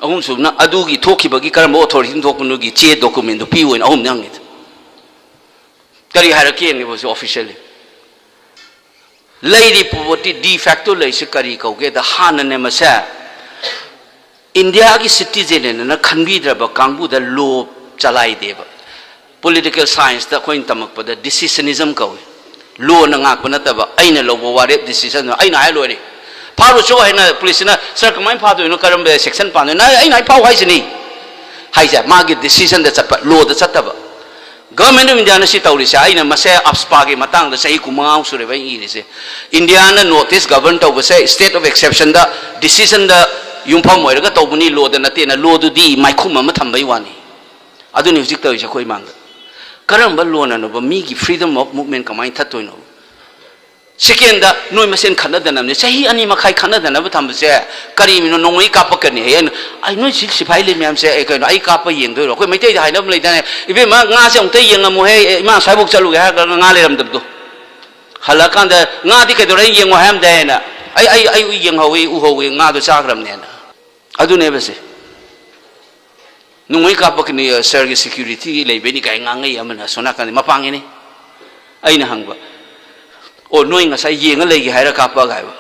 ꯑꯍꯨꯝꯁꯨꯕꯅ, ꯑꯗꯨꯒꯤ ꯊꯣꯛꯈꯤꯕꯒꯤ ꯀꯔꯝꯕ authorityꯅ ꯊꯣꯛꯄꯅꯣꯒꯤ ꯆꯦ documentꯗꯨ ꯄꯤꯌꯨ ꯍꯥꯏꯅ ꯑꯍꯨꯝꯅꯤ ꯍꯪꯉꯤꯗꯨ꯫ ꯀꯔꯤ ꯍꯥꯏꯔꯛꯀꯦ ꯌꯦꯡꯉꯦꯕ ꯍꯧꯖꯤꯛ officially꯫ ꯂꯩꯔꯤ ꯄꯣꯠꯇꯤ de facto ꯂꯩꯔꯤꯁꯤ ꯀꯔꯤ ꯀꯧꯒꯦꯗ, ꯍꯥꯟꯅꯅꯦ ꯃꯁꯦ ꯏꯟꯗꯤꯌꯥꯒꯤ citizenꯅ ꯈꯟꯕꯤꯗ꯭ꯔꯕ ꯀꯥꯡꯕꯨꯗ law ꯆꯂꯥꯏꯗꯦꯕ꯫ Political scienceꯇ ꯑꯩꯈꯣꯏꯅ ꯇꯝꯃꯛꯄꯗ decisionism ꯀꯧꯏ꯫ Lawꯅ ꯉꯥꯛꯄ ꯅꯠꯇꯕ, ꯑꯩꯅ ꯂꯧꯕ ꯋꯥꯔꯦꯞ, decision ꯑꯩꯅ ꯍꯥꯏ ꯂꯣꯏꯔꯦ꯫ ꯐꯥꯔꯨꯆꯣ ꯍꯥꯏꯅ policeꯅ, "Sir, ꯀꯃꯥꯏꯅ ꯐꯥꯗꯣꯏꯅꯣ? ꯀꯔꯝꯕ section ꯄꯥꯟꯗꯣꯏꯅꯣ?" "ꯑꯩ, ꯑꯩꯅ ꯍꯥꯏ ꯐꯥꯎ ꯍꯥꯏꯁꯤꯅꯤ" ꯍꯥꯏꯁꯦ ꯃꯥꯒꯤ decisionꯗ ꯆꯠꯄ, lawꯗ ꯆꯠꯇꯕ꯫ Government of Indiaꯅ ꯁꯤ ꯇꯧꯔꯤꯁꯦ, ꯑꯩꯅ ꯃꯁꯦ AFSPAꯒꯤ ꯃꯇꯥꯡꯗ ꯆꯍꯤ ꯀꯨꯟꯃꯉꯥꯃꯨꯛ ꯁꯨꯔꯦꯕ ꯑꯩꯅ ꯏꯔꯤꯁꯦ꯫ ꯏꯟꯗꯤꯌꯥꯅ North East govern ꯇꯧꯕꯁꯦ state of exceptionꯗ, decisionꯗ ꯌꯨꯝꯐꯝ ꯑꯣꯏꯔꯒ ꯇꯧꯕꯅꯤ, lawꯗ ꯅꯠꯇꯦꯅ, lawꯗꯨꯗꯤ ꯃꯥꯏꯈꯨꯝ ꯑꯃ ꯊꯝꯕꯩ ꯋꯥꯅꯤ꯫ ꯑꯗꯨꯅꯤ ꯍꯧꯖꯤꯛ ꯇꯧꯔꯤꯁꯦ ꯑꯩꯈꯣꯏ ꯃꯥꯡꯗ꯫ ꯀꯔꯝꯕ lawꯅꯅꯣꯕ ꯃꯤꯒꯤ freedom of movement ꯀꯃꯥꯏꯅ ꯊꯠꯇꯣꯏꯅꯣ? Secondꯗ ꯅꯣꯏ ꯃꯁꯦꯟ ꯈꯠꯅꯗꯅꯕꯅꯦ꯫ ꯆꯍꯤ ꯑꯅꯤ ꯃꯈꯥꯏ ꯈꯠꯅꯗꯅꯕ ꯊꯝꯕꯁꯦ ꯀꯔꯤꯅꯣ? "ꯅꯣꯡꯃꯩ ꯀꯥꯞꯄꯛꯀꯅꯤ" ꯍꯥꯏꯌꯦ꯫ ꯑꯩꯅ, "ꯑꯩ, ꯅꯣꯏ ꯁꯤ ꯁꯤꯐꯥꯏ ꯂꯩ ꯃꯌꯥꯝꯁꯦ, ꯑꯩ, ꯀꯩꯅꯣ, ꯑꯩ ꯀꯥꯞꯄ ꯌꯦꯡꯗꯣꯏꯔꯣ?" ꯑꯩꯈꯣꯏ ꯃꯩꯇꯩꯗ ꯍꯥꯏꯅꯕ ꯂꯩꯗꯥꯏꯅꯦ, "ꯏꯕꯦꯝꯃ, ꯉꯥꯁꯦ ꯑꯃꯨꯛꯇ ꯌꯦꯡꯉꯝꯃꯨꯍꯦ, ꯏꯃꯥ ꯁ꯭ꯋꯥꯏꯐꯥꯎ ꯆꯠꯂꯨꯒꯦ" ꯍꯥꯏꯔꯒ ꯉꯥ ꯂꯩꯔꯝꯗꯕꯗꯣ꯫ ꯍꯜꯂꯛꯑꯀꯥꯟꯗ, "ꯉꯥꯗꯤ ꯀꯩꯗꯧꯔꯦ? ꯌꯦꯡꯉꯣ" ꯍꯥꯏꯔꯝꯗꯥꯏꯅ, "ꯑꯩ, ꯑꯩ, ꯑꯩ ꯌꯦꯡꯍꯧꯋꯤ, ꯎꯍꯧꯋꯤ, ꯉꯥꯗꯣ ꯆꯥꯈ꯭ꯔꯕꯅꯦꯅ"꯫ ꯑꯗꯨꯅꯦꯕ ꯁꯦ꯫ "ꯅꯣꯡꯃꯩ ꯀꯥꯞꯄꯛꯀꯅꯤ, sirꯒꯤ security ꯂꯩꯕꯩꯅꯤ" ꯀꯥꯏ ꯉꯥꯡꯉꯛꯏ ꯑꯃꯅ ꯑꯁꯣꯝ ꯅꯥꯀꯟꯗ ꯃꯄꯥꯡꯒꯤꯅꯤ꯫ ꯑꯩꯅ ꯍꯪꯕ, "ꯑꯣ, ꯅꯣꯏ ꯉꯁꯥꯏ ꯌꯦꯡꯉ ꯂꯩꯒꯦ ꯍꯥꯏꯔ ꯀꯥꯞꯄꯛꯑꯒ" ꯍꯥꯏꯕ꯫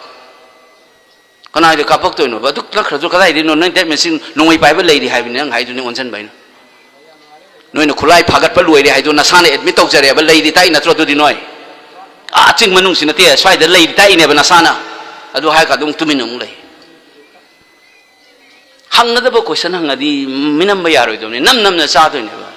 "ꯀꯅꯥꯒꯤꯗ ꯀꯥꯞꯄꯛꯇꯣꯏꯅꯣꯕ? ꯑꯗꯨꯛ ꯅꯛꯈ꯭ꯔꯁꯨ ꯀꯗꯥꯏꯗꯩꯅꯣ? ꯅꯣꯏ that means ꯅꯣꯡꯃꯩ ꯄꯥꯏꯕ ꯂꯩꯔꯤ ꯍꯥꯏꯕꯅꯤ ꯅꯪ ꯍꯥꯏꯗꯨꯅꯤ ꯑꯣꯟꯁꯤꯟꯕ ꯑꯩꯅ꯫ ꯅꯣꯏꯅ ꯈꯨꯠꯂꯥꯏ ꯐꯥꯒꯠꯄ ꯂꯣꯏꯔꯦ ꯍꯥꯏꯗꯣ ꯅꯁꯥꯅ admit ꯇꯧꯖꯔꯦꯕ, ꯂꯩꯔꯤ ꯇꯥꯛꯏ ꯅꯠꯇ꯭ꯔꯣ ꯑꯗꯨꯗꯤ ꯅꯣꯏ? ꯑꯥ, ꯆꯤꯡ ꯃꯅꯨꯡꯁꯤ ꯅꯠꯇꯦ, ꯁ꯭ꯋꯥꯏꯗ ꯂꯩꯔꯤ ꯇꯥꯛꯏꯅꯦꯕ ꯅꯁꯥꯅ"꯫ ꯑꯗꯨ ꯍꯥꯏꯔꯒ ꯑꯗꯨꯝ ꯇꯨꯃꯤꯟꯅ ꯑꯃꯨꯛ ꯂꯩ꯫ ꯍꯪꯒꯗꯕ question ꯍꯪꯉꯗꯤ ꯃꯤꯅꯝꯕ ꯌꯥꯔꯣꯏꯗꯕꯅꯤ, ꯅꯝ ꯅꯝꯅ ꯆꯥꯗꯣꯏꯅꯦꯕ꯫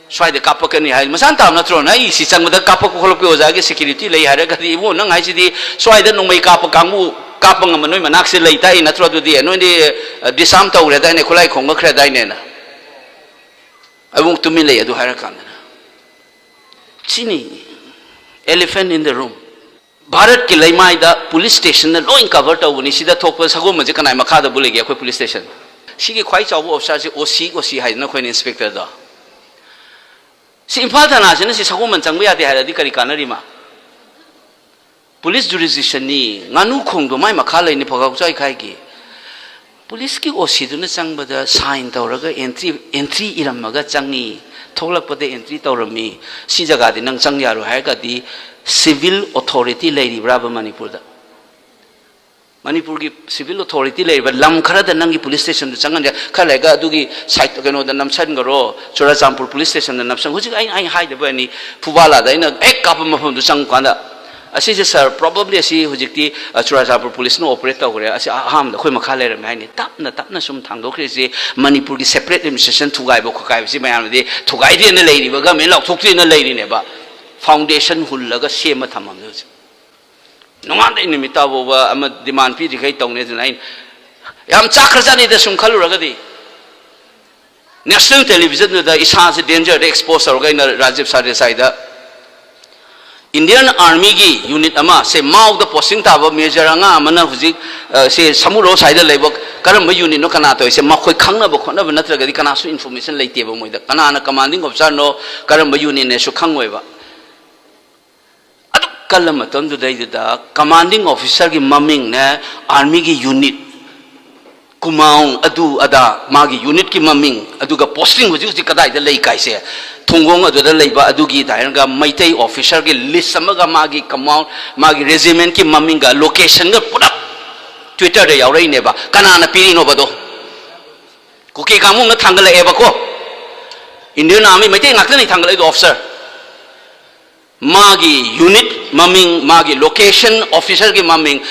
ꯁ꯭ꯋꯥꯏꯗ ꯀꯥꯞꯄꯛꯀꯅꯤ ꯍꯥꯏ ꯃꯁꯥꯅ ꯇꯥꯕ ꯅꯠꯇ꯭ꯔꯣ? ꯅ ꯑꯩ ꯁꯤ ꯆꯪꯕꯗ ꯀꯥꯞꯄꯛꯄ ꯈꯣꯠꯂꯛꯄ ꯑꯣꯖꯥꯒꯤ security ꯂꯩ ꯍꯥꯏꯔꯒꯗꯤ, ꯏꯕꯨꯡꯉꯣ, ꯅꯪ ꯍꯥꯏꯁꯤꯗꯤ ꯁ꯭ꯋꯥꯏꯗ ꯅꯣꯡꯃꯩ ꯀꯥꯞꯄ ꯀꯥꯡꯕꯨ ꯀꯥꯞꯄ ꯉꯝꯕ ꯅꯣꯏ ꯃꯅꯥꯛꯁꯦ ꯂꯩ ꯇꯥꯛꯏ ꯅꯠꯇ꯭ꯔꯣ? ꯑꯗꯨꯗꯤ ꯅꯣꯏꯗꯤ, ꯑ, disarm ꯇꯧꯈ꯭ꯔꯦꯗꯥꯏꯅꯦ, ꯈꯨꯠꯂꯥꯏ ꯈꯣꯝꯒꯠꯈ꯭ꯔꯦꯗꯥꯏꯅꯦꯅ꯫ ꯑꯃꯨꯛ ꯇꯨꯃꯤꯟ ꯂꯩ ꯑꯗꯨ ꯍꯥꯏꯔꯀꯥꯟꯗꯅ꯫ ꯁꯤꯅꯤ elephant in the room꯫ ꯚꯥꯔꯠꯀꯤ ꯂꯩꯃꯥꯏꯗ ꯄꯨꯂꯤꯁ ꯁ꯭ꯇꯦꯁꯟꯅ ꯂꯣꯏ ꯀꯚꯔ ꯇꯧꯕꯅꯤ꯫ ꯁꯤꯗ ꯊꯣꯛꯄ ꯁꯒꯣꯜꯕꯟꯁꯦ ꯀꯅꯥꯏ ꯃꯈꯥꯗꯕꯨ ꯂꯩꯒꯦ? ꯑꯩꯈꯣꯏ ꯄꯨꯂꯤꯁ ꯁ꯭ꯇꯦꯁꯟ꯫ ꯁꯤꯒꯤ ꯈ꯭ꯋꯥꯏ ꯆꯥꯎꯕ ꯑꯣꯐꯤꯁꯥꯔꯁꯤ ꯑꯣ ꯁꯤ, ꯑꯣ ꯁꯤ ꯍꯥꯏꯗꯅ ꯑꯩꯈꯣꯏꯅ ꯏꯟꯁꯄꯦꯛꯇꯔꯗꯣ꯫ ꯁꯤ ꯏꯝꯐꯥꯜ ꯊꯥꯅꯥꯁꯤꯅ ꯁꯤ ꯁꯒꯣꯜꯕꯟ ꯆꯪꯕ ꯌꯥꯗꯦ ꯍꯥꯏꯔꯗꯤ ꯀꯔꯤ ꯀꯥꯟꯅꯔꯤꯃ? ꯄꯨꯂꯤꯁ ꯖꯨꯔꯤꯁꯗꯤꯛꯁꯟꯅꯤ, ꯉꯥꯅꯨ ꯈꯣꯡꯗꯣ ꯃꯥꯏ ꯃꯈꯥ ꯂꯩꯅꯤ ꯐꯧꯒꯥꯎꯖꯥꯏ ꯈꯥꯏꯒꯤ꯫ ꯄꯨꯂꯤꯁꯀꯤ ꯑꯣ ꯁꯤꯗꯨꯅ ꯆꯪꯕꯗ ꯁꯥꯏꯟ ꯇꯧꯔꯒ ꯑꯦꯟꯇ꯭ꯔꯤ, ꯑꯦꯟꯇ꯭ꯔꯤ ꯏꯔꯝꯃꯒ ꯆꯪꯉꯤ, ꯊꯣꯛꯂꯛꯄꯗ ꯑꯦꯟꯇ꯭ꯔꯤ ꯇꯧꯔꯝꯃꯤ, ꯁꯤ ꯖꯒꯥꯗꯤ ꯅꯪ ꯆꯪ ꯌꯥꯔꯣꯏ ꯍꯥꯏꯔꯒꯗꯤ ꯁꯤꯚꯤꯜ ꯑꯣꯊꯣꯔꯤꯇꯤ ꯂꯩꯔꯤꯕ꯭ꯔꯥꯕ ꯃꯅꯤꯄꯨꯔꯗ? ꯃꯅꯤꯄꯨꯔꯒꯤ ꯁꯤꯚꯤꯜ ꯑꯣꯊꯣꯔꯤꯇꯤ ꯂꯩꯔꯤꯕ ꯂꯝ ꯈꯔꯗ ꯅꯪꯒꯤ ꯄꯨꯂꯤꯁ ꯁ꯭ꯇꯦꯁꯟꯗꯨ ꯆꯪꯍꯟꯒꯦ, ꯈꯔ ꯂꯩꯔꯒ ꯑꯗꯨꯒꯤ ꯁꯥꯏꯠ ꯀꯩꯅꯣꯗ ꯅꯝꯁꯟꯈꯔꯣ, ꯆꯨꯔꯥꯆꯥꯟꯄꯨꯔ ꯄꯨꯂꯤꯁ ꯁ꯭ꯇꯦꯁꯟꯗ ꯅꯝꯁꯟ꯫ ꯍꯧꯖꯤꯛ ꯑꯩꯅ, ꯑꯩꯅ ꯍꯥꯏꯗꯕ ꯑꯅꯤ, ꯐꯨꯕꯥꯂꯥꯗ ꯑꯩꯅ ꯍꯦꯛ ꯀꯥꯞꯄ ꯃꯐꯝꯗꯨ ꯆꯪꯉꯀꯥꯟꯗ, "ꯑꯁꯤꯁꯦ ꯁꯥꯔ, ꯄ꯭ꯔꯣꯕꯕ꯭ꯂꯤ ꯑꯁꯤ ꯍꯧꯖꯤꯛꯇꯤ, ꯑ, ꯆꯨꯔꯥꯆꯥꯟꯄꯨꯔ ꯄꯨꯂꯤꯁꯅ ꯑꯣꯄꯔꯦꯠ ꯇꯧꯈ꯭ꯔꯦ, ꯑꯁꯤ ꯑꯍꯥꯟꯕꯗ ꯑꯩꯈꯣꯏ ꯃꯈꯥ ꯂꯩꯔꯝꯃꯦ" ꯍꯥꯏꯅꯤ꯫ ꯇꯞꯅ ꯇꯞꯅ ꯁꯨꯝ ꯊꯥꯡꯗꯣꯛꯈ꯭ꯔꯤꯁꯤ ꯃꯅꯤꯄꯨꯔꯒꯤ ꯁꯦꯄꯔꯦꯠ ꯑꯦꯗꯃꯤꯅꯤꯁꯇ꯭ꯔꯦꯁꯟ ꯊꯨꯒꯥꯏꯕ ꯈꯣꯠꯀꯥꯏꯕꯁꯤ ꯃꯌꯥꯝꯗꯤ ꯊꯨꯒꯥꯏꯗ꯭ꯔꯤꯅ ꯂꯩꯔꯤꯕ, ꯒꯃꯦꯟ ꯂꯥꯎꯊꯣꯛꯇ꯭ꯔꯤꯅ ꯂꯩꯔꯤꯅꯦꯕ꯫ ꯐꯥꯎꯟꯗꯦꯁꯟ ꯍꯨꯜꯂꯒ ꯁꯦꯝꯃ ꯊꯝꯃꯝꯅꯦ ꯍꯧꯖꯤꯛ꯫ ꯅꯣꯡꯉꯥꯟꯗꯩ ꯅꯨꯃꯤꯠ ꯇꯥꯕ ꯐꯥꯎꯕ ꯑꯃ ꯗꯤꯃꯥꯟ ꯄꯤꯗ꯭ꯔꯤꯈꯩ ꯇꯧꯅꯤ꯫ ꯑꯗꯨꯅ ꯑꯩꯅ ꯌꯥꯝ ꯆꯥꯛꯈ꯭ꯔꯖꯥꯠꯅꯤꯗ ꯁꯨꯝ ꯈꯜꯂꯨꯔꯒꯗꯤ꯫ ꯅꯦꯁꯅꯦꯜ ꯇꯦꯂꯤꯚꯤꯖꯟꯗꯨꯗ ꯏꯁꯥꯁꯦ ꯗꯦꯟꯖꯔꯗ ꯑꯦꯛꯁꯄꯣꯖ ꯇꯧꯔꯒ ꯑꯩꯅ ꯔꯥꯖꯤꯕ ꯁꯔꯗꯦꯁꯥꯏꯗ ꯏꯟꯗꯤꯌꯟ ꯑꯥꯔꯃꯤꯒꯤ ꯌꯨꯅꯤꯠ ꯑꯃ, ꯁꯦ ꯃꯥꯎꯗ ꯄꯣꯁꯇꯤꯡ ꯇꯥꯕ ꯃꯦꯖꯔ ꯑꯉꯥꯡ ꯑꯃꯅ ꯍꯧꯖꯤꯛ, ꯑ, ꯁꯦ ꯁꯃꯨꯔꯣ ꯁ꯭ꯋꯥꯏꯗ ꯂꯩꯕ ꯀꯔꯝꯕ ꯌꯨꯅꯤꯠꯅꯣ ꯀꯅꯥ ꯇꯧꯔꯤꯁꯦ ꯃꯈꯣꯏ ꯈꯪꯅꯕ ꯈꯣꯠꯅꯕ ꯅꯠꯇ꯭ꯔꯒꯗꯤ ꯀꯅꯥꯁꯨ ꯏꯟꯐꯣꯔꯃꯦꯁꯟ ꯂꯩꯇꯦꯕ ꯃꯣꯏꯗ꯫ ꯀꯅꯥꯅ ꯀꯃꯥꯟꯗꯤꯡ ꯑꯣꯐꯤꯁꯥꯔꯅꯣ, ꯀꯔꯝꯕ ꯌꯨꯅꯤꯠꯅꯦꯁꯨ ꯈꯪꯉꯣꯏꯕ꯫ ꯑꯗꯨꯛ ꯀꯜꯂ ꯃꯇꯝꯗꯨꯗꯩꯗꯨꯗ ꯀꯃꯥꯟꯗꯤꯡ ꯑꯣꯐꯤꯁꯥꯔꯒꯤ ꯃꯃꯤꯡꯅꯦ, ꯑꯥꯔꯃꯤꯒꯤ ꯌꯨꯅꯤꯠ, ꯀꯨꯃꯥꯎꯟ, ꯑꯗꯨ ꯑꯗꯥ, ꯃꯥꯒꯤ ꯌꯨꯅꯤꯠꯀꯤ ꯃꯃꯤꯡ, ꯑꯗꯨꯒ ꯄꯣꯁꯇꯤꯡ ꯍꯧꯖꯤꯛ ꯍꯧꯖꯤꯛ ꯀꯗꯥꯏꯗ ꯂꯩ ꯀꯥꯏꯁꯦ, ꯊꯣꯡꯒꯣꯡ ꯑꯗꯨꯗ ꯂꯩꯕ ꯑꯗꯨꯒꯤ ꯗꯥꯏꯔꯒ ꯃꯩꯇꯩ ꯑꯣꯐꯤꯁꯥꯔꯒꯤ ꯂꯤꯁ ꯑꯃꯒ ꯃꯥꯒꯤ ꯀꯃꯥꯎꯟ, ꯃꯥꯒꯤ ꯔꯦꯖꯤꯃꯦꯟꯠꯀꯤ ꯃꯃꯤꯡꯒ ꯂꯣꯀꯦꯁꯟꯒ ꯄꯨꯂꯞ ꯇ꯭ꯋꯤꯇꯔꯗ ꯌꯥꯎꯔꯛꯏꯅꯦꯕ꯫ ꯀꯅꯥꯅ ꯄꯤꯔꯤꯅꯣꯕꯗꯣ? ꯀꯨꯀꯤ ꯀꯥꯡꯕꯨꯅ ꯊꯥꯡꯒꯠꯂꯛꯑꯦꯕꯀꯣ꯫ ꯏꯟꯗꯤꯌꯟ ꯑꯥꯔꯃꯤ, ꯃꯩꯇꯩ ꯉꯥꯛꯇꯅꯤ ꯊꯥꯡꯒꯠꯂꯛꯏꯗꯣ ꯑꯣꯐꯤꯁꯥꯔ꯫ ꯃꯥꯒꯤ ꯌꯨꯅꯤꯠ ꯃꯃꯤꯡ, ꯃꯥꯒꯤ ꯂꯣꯀꯦꯁꯟ, ꯑꯣꯐꯤꯁꯥꯔꯒꯤ ꯃꯃꯤꯡ,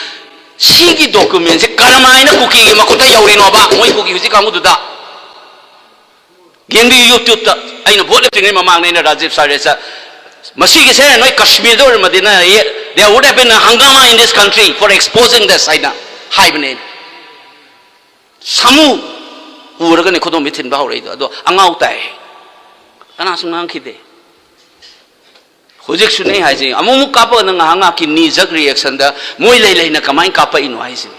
ꯁꯤꯒꯤ ꯗꯣꯀꯨꯃꯦꯟꯁꯦ ꯀꯔꯝꯍꯥꯏꯅ ꯀꯨꯀꯤꯒꯤ ꯃꯈꯨꯠꯇ ꯌꯧꯔꯤꯅꯣꯕ? ꯃꯣꯏ ꯀꯨꯀꯤ ꯍꯧꯖꯤꯛ ꯀꯥꯡꯕꯨꯗꯨꯗ ꯌꯦꯡꯕꯤꯌꯨ YouTube-ꯇ꯫ ꯑꯩꯅ ꯚꯣꯠ ꯂꯦꯞꯇ꯭ꯔꯤꯉꯩ ꯃꯃꯥꯡꯗ ꯑꯩꯅ ꯔꯥꯖꯤꯕ ꯁꯔꯗꯦꯁꯥꯏꯗ, "ꯃꯁꯤꯒꯤꯁꯦ ꯅꯣꯏ ꯀꯁꯃꯤꯔꯗ ꯑꯣꯏꯔꯝꯃꯗꯤꯅ, there would have been a hangama in this country for exposing this" ꯍꯥꯏꯅ ꯍꯥꯏꯕꯅꯦ ꯑꯩꯅ꯫ ꯁꯥꯃꯨ ꯎꯔꯒꯅꯦ ꯈꯨꯗꯣꯝꯕꯤ ꯊꯤꯟꯕ ꯍꯧꯔꯛꯏꯗꯣ꯫ ꯑꯗꯣ ꯑꯉꯥꯎ ꯇꯥꯏ, ꯀꯅꯥꯁꯨ ꯉꯥꯡꯈꯤꯗꯦ꯫ ꯍꯧꯖꯤꯛꯁꯨꯅꯦ ꯍꯥꯏꯁꯦ, ꯑꯃꯨꯛꯃꯨꯛ ꯀꯥꯞꯄꯒꯅ ꯉꯥꯏꯍꯥꯛ ꯉꯥꯏꯍꯥꯛꯀꯤ ꯅꯤꯖꯛ ꯔꯤꯌꯦꯛꯁꯟꯗ ꯃꯣꯏ ꯂꯩ ꯂꯩꯅ ꯀꯃꯥꯏꯅ ꯀꯥꯞꯄꯛꯏꯅꯣ ꯍꯥꯏꯁꯤꯅꯤ꯫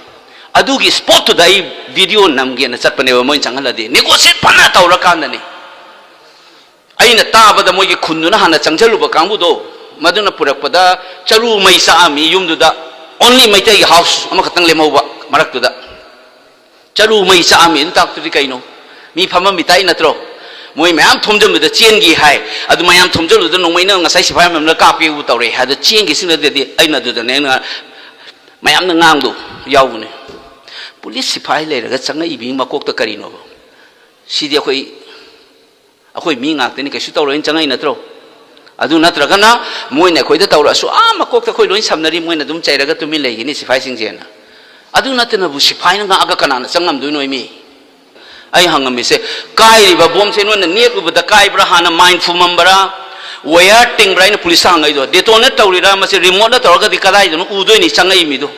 ꯑꯗꯨꯒꯤ ꯁ꯭ꯄꯣꯠꯇꯨꯗ ꯑꯩ ꯚꯤꯗꯤꯑꯣ ꯅꯝꯒꯦꯅ ꯆꯠꯄꯅꯦꯕ, ꯃꯣꯏꯅ ꯆꯪꯍꯜꯂꯗꯤ꯫ ꯅꯦꯒꯣꯁꯤꯌꯦꯠ ꯐꯅ ꯇꯧꯔꯀꯥꯟꯗꯅꯤ꯫ ꯑꯩꯅ ꯇꯥꯕꯗ ꯃꯣꯏꯒꯤ ꯈꯨꯟꯗꯨꯅ ꯍꯥꯟꯅ ꯆꯪꯁꯤꯜꯂꯨꯕ ꯀꯥꯡꯕꯨꯗꯣ, ꯃꯗꯨꯅ ꯄꯨꯔꯛꯄꯗ ꯆꯔꯨ ꯃꯩ ꯆꯥꯛꯑꯝꯃꯤ ꯌꯨꯝꯗꯨꯗ꯫ ꯑꯣꯟꯂꯤ ꯃꯩꯇꯩꯒꯤ ꯍꯥꯎꯁ ꯑꯃꯈꯛꯇꯪ ꯂꯦꯝꯍꯧꯕ ꯃꯔꯛꯇꯨꯗ꯫ ꯆꯔꯨ ꯃꯩ ꯆꯥꯛꯑꯝꯃꯤ ꯑꯗꯨ ꯇꯥꯛꯄꯗꯨꯗꯤ ꯀꯩꯅꯣ? ꯃꯤ ꯐꯝꯃꯝꯃꯤ ꯇꯥꯏ ꯅꯠꯇ꯭ꯔꯣ? ꯃꯣꯏ ꯃꯌꯥꯝ ꯊꯣꯝꯖꯤꯟꯕꯗ ꯆꯦꯟꯈꯤ ꯍꯥꯏ꯫ ꯑꯗꯨ ꯃꯌꯥꯝ ꯊꯣꯝꯖꯤꯜꯂꯨꯗ ꯅꯣꯡꯃꯩꯅ ꯉꯁꯥꯏ ꯁꯤꯐꯥꯏ ꯃꯌꯥꯝꯅ ꯀꯥꯞꯀꯦꯕꯨ ꯇꯧꯔꯛꯑꯦ ꯍꯥꯏꯗꯣ ꯆꯦꯟꯈꯤꯁꯤꯡꯗꯨꯗꯗꯤ ꯑꯩꯅ ꯑꯗꯨꯗꯅꯦ ꯑꯩꯅ ꯃꯌꯥꯝꯅ ꯉꯥꯡꯗꯣ ꯌꯥꯎꯕꯅꯦ꯫ ꯄꯨꯂꯤꯁ ꯁꯤꯐꯥꯏ ꯂꯩꯔꯒ ꯆꯪꯉꯛꯏꯕꯒꯤ ꯃꯀꯣꯛꯇ ꯀꯔꯤꯅꯣꯕ? ꯁꯤꯗꯤ ꯑꯩꯈꯣꯏ, ꯑꯩꯈꯣꯏ ꯃꯤ ꯉꯥꯛꯇꯅꯤ, ꯀꯩꯁꯨ ꯇꯧꯔꯣꯏꯅ ꯆꯪꯉꯛꯏ ꯅꯠꯇ꯭ꯔꯣ? ꯑꯗꯨ ꯅꯠꯇ꯭ꯔꯒꯅ ꯃꯣꯏꯅ ꯑꯩꯈꯣꯏꯗ ꯇꯧꯔꯛꯑꯁꯨ ꯑꯥ ꯃꯀꯣꯛꯇ ꯑꯩꯈꯣꯏ ꯂꯣꯏ ꯁꯝꯅꯔꯤ, ꯃꯣꯏꯅ ꯑꯗꯨꯝ ꯆꯩꯔꯒ ꯇꯨꯃꯤꯟ ꯂꯩꯒꯅꯤ ꯁꯤꯐꯥꯏꯁꯤꯡꯁꯦꯅ꯫ ꯑꯗꯨ ꯅꯠꯇꯅꯕꯨ ꯁꯤꯐꯥꯏꯅ ꯉꯥꯛꯑꯒ ꯀꯅꯥꯅ ꯆꯪꯉꯝꯗꯣꯏꯅꯣ ꯃꯤ? ꯑꯩ ꯍꯪꯉꯝꯃꯤꯁꯦ, ꯀꯥꯏꯔꯤꯕ ꯕꯣꯝꯁꯦ ꯅꯣꯏꯅ ꯅꯦꯠꯂꯨꯕꯗ ꯀꯥꯏꯕ꯭ꯔꯥ, ꯍꯥꯟꯅ ꯃꯥꯏꯟ ꯐꯨꯝꯃꯝꯕ꯭ꯔꯥ, ꯋꯦꯌꯥꯔ ꯇꯤꯡꯕ꯭ꯔꯥ? ꯑꯩꯅ ꯄꯨꯂꯤꯁꯇ ꯍꯪꯉꯛꯏꯗꯣ, ꯗꯦꯇꯣꯅꯦꯠ ꯇꯧꯔꯤꯔꯥ, ꯃꯁꯤ ꯔꯤꯃꯣꯠꯅ ꯇꯧꯔꯒꯗꯤ ꯀꯗꯥꯏꯗꯅꯣ ꯎꯗꯣꯏꯅꯤ ꯆꯪꯉꯛꯏ ꯃꯤꯗꯣ?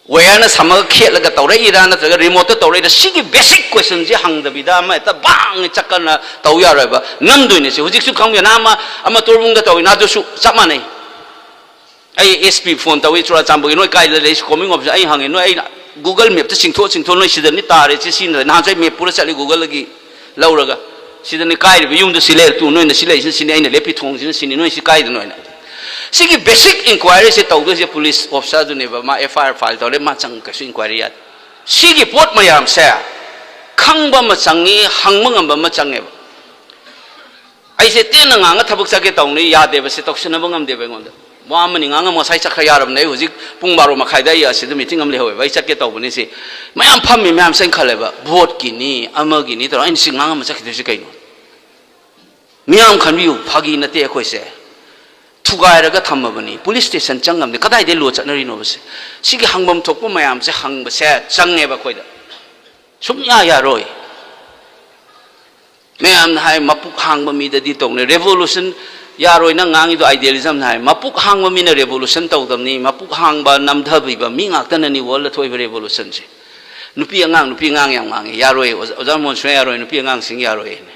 ꯋꯦꯌꯥꯔꯅ ꯁꯝꯃꯒ ꯈꯦꯠꯂꯒ ꯇꯧꯔꯛꯏꯔꯥ ꯅꯠꯇ꯭ꯔꯒ ꯔꯤꯃꯣꯠꯇ ꯇꯧꯔꯛꯏꯔꯥ? ꯁꯤꯒꯤ ꯕꯦꯁꯤꯛ ꯀꯣꯏꯁꯟꯁꯤ ꯍꯪꯗꯕꯤꯗ ꯑꯃ ꯍꯦꯛꯇ ꯕꯥꯡ ꯆꯠꯀꯅ ꯇꯧ ꯌꯥꯔꯣꯏꯕ꯫ ꯅꯝꯗꯣꯏꯅꯦ ꯁꯤ꯫ ꯍꯧꯖꯤꯛꯁꯨ ꯈꯪꯕꯤꯌꯨ, ꯅꯍꯥꯟ ꯑꯃ, ꯑꯃ ꯇꯣꯔꯕꯨꯡꯗ ꯇꯧꯋꯤꯅ ꯑꯗꯨꯁꯨ ꯆꯞ ꯃꯥꯟꯅꯩ꯫ ꯑꯩ ꯑꯦꯁ ꯄꯤ ꯐꯣꯟ ꯇꯧꯏ ꯆꯨꯔꯥꯆꯥꯟꯄꯨꯔꯒꯤ, "ꯅꯣꯏ ꯀꯥꯏꯗ ꯂꯩ?" ꯁꯤ ꯀꯣꯃꯤꯡ ꯑꯣꯐꯤꯁ꯫ ꯑꯩ ꯍꯪꯉꯦ, "ꯅꯣꯏ," ꯑꯩꯅ ꯒꯨꯒꯜ ꯃꯦꯞꯇ ꯆꯤꯡꯊꯣꯛ ꯆꯤꯡꯊꯣꯛ, "ꯅꯣꯏ ꯁꯤꯗꯅꯤ ꯇꯥꯔꯦ, ꯁꯤ ꯁꯤꯅ ꯂꯩ꯫" ꯅꯍꯥꯟꯁꯨ ꯑꯩ ꯃꯦꯞ ꯄꯨꯔ ꯆꯠꯂꯤ ꯒꯨꯒꯜꯗꯒꯤ ꯂꯧꯔꯒ꯫ "ꯁꯤꯗꯅꯤ ꯀꯥꯏꯔꯤꯕ ꯌꯨꯝꯗꯣ ꯁꯤ ꯂꯩꯔꯦ, ꯇꯨ ꯅꯣꯏꯅ ꯁꯤ ꯂꯩꯔꯤꯁꯤꯅ ꯁꯤꯅꯤ, ꯑꯩꯅ ꯂꯦꯞꯄꯤ ꯊꯣꯡꯁꯤꯅ ꯁꯤꯅꯤ, ꯅꯣꯏ ꯁꯤ ꯀꯥꯏꯗꯅꯣ?" ꯍꯥꯏꯅ꯫ ꯁꯤꯒꯤ ꯕꯦꯁꯤꯛ ꯏꯟꯀ꯭ꯋꯥꯏꯔꯤꯁꯦ ꯇꯧꯗꯣꯏꯁꯦ ꯄꯨꯂꯤꯁ ꯑꯣꯐꯤꯁꯥꯔꯗꯨꯅꯦꯕ, ꯃꯥ ꯑꯦꯐ ꯑꯥꯏ ꯑꯥꯔ ꯐꯥꯏꯜ ꯇꯧꯔꯦ, ꯃꯥ ꯆꯪ ꯀꯩꯁꯨ ꯏꯟꯀ꯭ꯋꯥꯏꯔꯤ ꯌꯥꯗꯦ꯫ ꯁꯤꯒꯤ ꯄꯣꯠ ꯃꯌꯥꯝꯁꯦ ꯈꯪꯕ ꯑꯃ ꯆꯪꯉꯤ, ꯍꯪꯕ ꯉꯝꯕ ꯑꯃ ꯆꯪꯉꯦꯕ꯫ ꯑꯩꯁꯦ ꯇꯦꯟꯅ ꯉꯥꯡꯉ ꯊꯕꯛ ꯆꯠꯀꯦ ꯇꯧꯅꯤ, ꯌꯥꯗꯦꯕ, ꯁꯤ ꯇꯧꯁꯤꯟꯅꯕ ꯉꯝꯗꯦꯕ ꯑꯩꯉꯣꯟꯗ꯫ ꯋꯥ ꯑꯃꯅꯤ ꯉꯥꯡꯉ ꯉꯁꯥꯏ ꯆꯠꯈ꯭ꯔ ꯌꯥꯔꯕꯅꯦ꯫ ꯑꯩ ꯍꯧꯖꯤꯛ ꯄꯨꯡ ꯕꯥꯔꯣ ꯃꯈꯥꯏꯗ ꯑꯩ ꯑꯁꯤꯗ ꯃꯤꯇꯤꯡ ꯑꯃ ꯂꯩꯍꯧꯋꯦꯕ, ꯑꯩ ꯆꯠꯀꯦ ꯇꯧꯕꯅꯤ꯫ ꯁꯤ ꯃꯌꯥꯝ ꯐꯝꯃꯤ ꯃꯌꯥꯝꯁꯦ ꯑꯩꯅ ꯈꯜꯂꯦꯕ, ꯚꯣꯠꯀꯤꯅꯤ ꯑꯃꯒꯤꯅꯤ ꯇꯧꯔ ꯑꯩꯅ ꯁꯤ ꯉꯥꯡꯉꯝꯃ ꯆꯠꯈꯤꯗꯣꯏꯁꯦ ꯀꯩꯅꯣ? ꯃꯤꯌꯥꯝ ꯈꯟꯕꯤꯌꯨ, ꯐꯥꯒꯤ ꯅꯠꯇꯦ ꯑꯩꯈꯣꯏꯁꯦ꯫ ꯊꯨꯒꯥꯏꯔꯒ ꯊꯝꯃꯕꯅꯤ, ꯄꯨꯂꯤꯁ ꯁ꯭ꯇꯦꯁꯟ ꯆꯪꯉꯕꯅꯤ, ꯀꯗꯥꯏꯗꯩ ꯂꯣ ꯆꯠꯅꯔꯤꯅꯣꯕꯁꯦ? ꯁꯤꯒꯤ ꯍꯪꯐꯝ ꯊꯣꯛꯄ ꯃꯌꯥꯝꯁꯦ ꯍꯪꯕꯁꯦ ꯆꯪꯉꯦꯕ ꯑꯩꯈꯣꯏꯗ꯫ ꯁꯨꯡꯌꯥ ꯌꯥꯔꯣꯏ꯫ ꯃꯌꯥꯝꯅ ꯍꯥꯏ, "ꯃꯄꯨꯛ ꯍꯥꯡꯕ ꯃꯤꯗꯗꯤ ꯇꯧꯅꯤ ꯔꯦꯚꯣꯂꯨꯁꯟ꯫" ꯌꯥꯔꯣꯏ, ꯅꯪ ꯉꯥꯡꯉꯤꯗꯣ ꯑꯥꯏꯗꯤꯌꯦꯂꯤꯖꯝꯅ ꯍꯥꯏ꯫ ꯃꯄꯨꯛ ꯍꯥꯡꯕ ꯃꯤꯅ ꯔꯦꯚꯣꯂꯨꯁꯟ ꯇꯧꯗꯕꯅꯤ, ꯃꯄꯨꯛ ꯍꯥꯡꯕ ꯅꯝꯊꯕꯤꯕ ꯃꯤ ꯉꯥꯛꯇꯅꯅꯤ ꯋꯥꯔꯜꯗ ꯊꯣꯛꯏꯕ ꯔꯦꯚꯣꯂꯨꯁꯟꯁꯦ꯫ ꯅꯨꯄꯤ ꯑꯉꯥꯡ, ꯅꯨꯄꯤ ꯑꯉꯥꯡ ꯌꯥꯝ ꯉꯥꯡꯉꯤ, ꯌꯥꯔꯣꯏ, ꯑꯣꯖꯥ, ꯑꯣꯖꯥ ꯃꯣꯍꯟ ꯁꯨꯡꯌꯥ ꯌꯥꯔꯣꯏ, ꯅꯨꯄꯤ ꯑꯉꯥꯡꯁꯤꯡ ꯌꯥꯔꯣꯏ ꯍꯥꯏꯅ꯫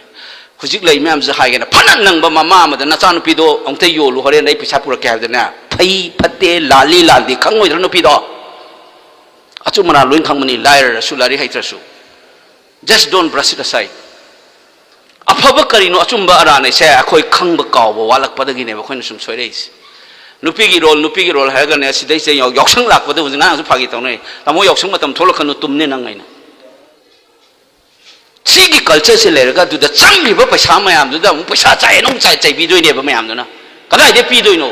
ꯍꯧꯖꯤꯛ ꯂꯩ ꯃꯌꯥꯝꯁꯦ ꯍꯥꯏꯒꯦꯅ ꯐꯅ ꯅꯪꯕ ꯃꯃꯥ ꯑꯃꯗ ꯅꯆꯥꯅꯨꯄꯤꯗꯣ ꯑꯃꯨꯛꯇ ꯌꯣꯜꯂꯨ, ꯍꯣꯔꯦꯟ ꯑꯩ ꯄꯩꯁꯥ ꯄꯨꯔꯛꯀꯦ ꯍꯥꯏꯕꯗꯅꯦ, ꯐꯩ ꯐꯠꯇꯦ, ꯂꯥꯜꯂꯤ ꯂꯥꯟꯗꯦ ꯈꯪꯉꯣꯏꯗ꯭ꯔꯥ ꯅꯨꯄꯤꯗꯣ? ꯑꯆꯨꯝ ꯑꯔꯥꯟ ꯂꯣꯏ ꯈꯪꯕꯅꯤ, ꯂꯥꯏꯔꯔꯁꯨ ꯂꯥꯏꯔꯤꯛ ꯍꯩꯇ꯭ꯔꯁꯨ꯫ Just don't brush it aside. ꯑꯐꯕ ꯀꯔꯤꯅꯣ, ꯑꯆꯨꯝꯕ ꯑꯔꯥꯟ ꯍꯥꯏꯁꯦ ꯑꯩꯈꯣꯏ ꯈꯪꯕ ꯀꯥꯎꯕ ꯋꯥꯠꯂꯛꯄꯗꯒꯤꯅꯦꯕ ꯑꯩꯈꯣꯏꯅ ꯁꯨꯝ ꯁꯣꯏꯔꯛꯏꯁꯦ꯫ ꯅꯨꯄꯤꯒꯤ ꯔꯣꯜ, ꯅꯨꯄꯤꯒꯤ ꯔꯣꯜ ꯍꯥꯏꯔꯒꯅꯦ, ꯁꯤꯗꯩꯁꯦ ꯌꯥꯎ-, ꯌꯥꯎꯁꯪ ꯂꯥꯛꯄꯗ ꯍꯧꯖꯤꯛ ꯉꯔꯥꯡꯁꯨ ꯐꯥꯒꯤ ꯇꯧꯅꯩ, "ꯇꯥꯃꯣ, ꯌꯥꯎꯁꯪ ꯃꯇꯝ ꯊꯣꯛꯂꯛꯀꯅꯨ, ꯇꯨꯝꯅꯦ ꯅꯪ" ꯑꯩꯅ꯫ ꯁꯤꯒꯤ ꯀꯜꯆꯔꯁꯦ ꯂꯩꯔꯒ ꯑꯗꯨꯗ ꯆꯪꯂꯤꯕ ꯄꯩꯁꯥ ꯃꯌꯥꯝꯗꯨꯗ ꯑꯃꯨꯛ ꯄꯩꯁꯥ ꯆꯥꯏ ꯑꯃꯨꯛ ꯆꯥꯏ ꯆꯩꯕꯤꯗꯣꯏꯅꯦꯕ ꯃꯌꯥꯝꯗꯨꯅ꯫ ꯀꯗꯥꯏꯗꯩ ꯄꯤꯗꯣꯏꯅꯣ?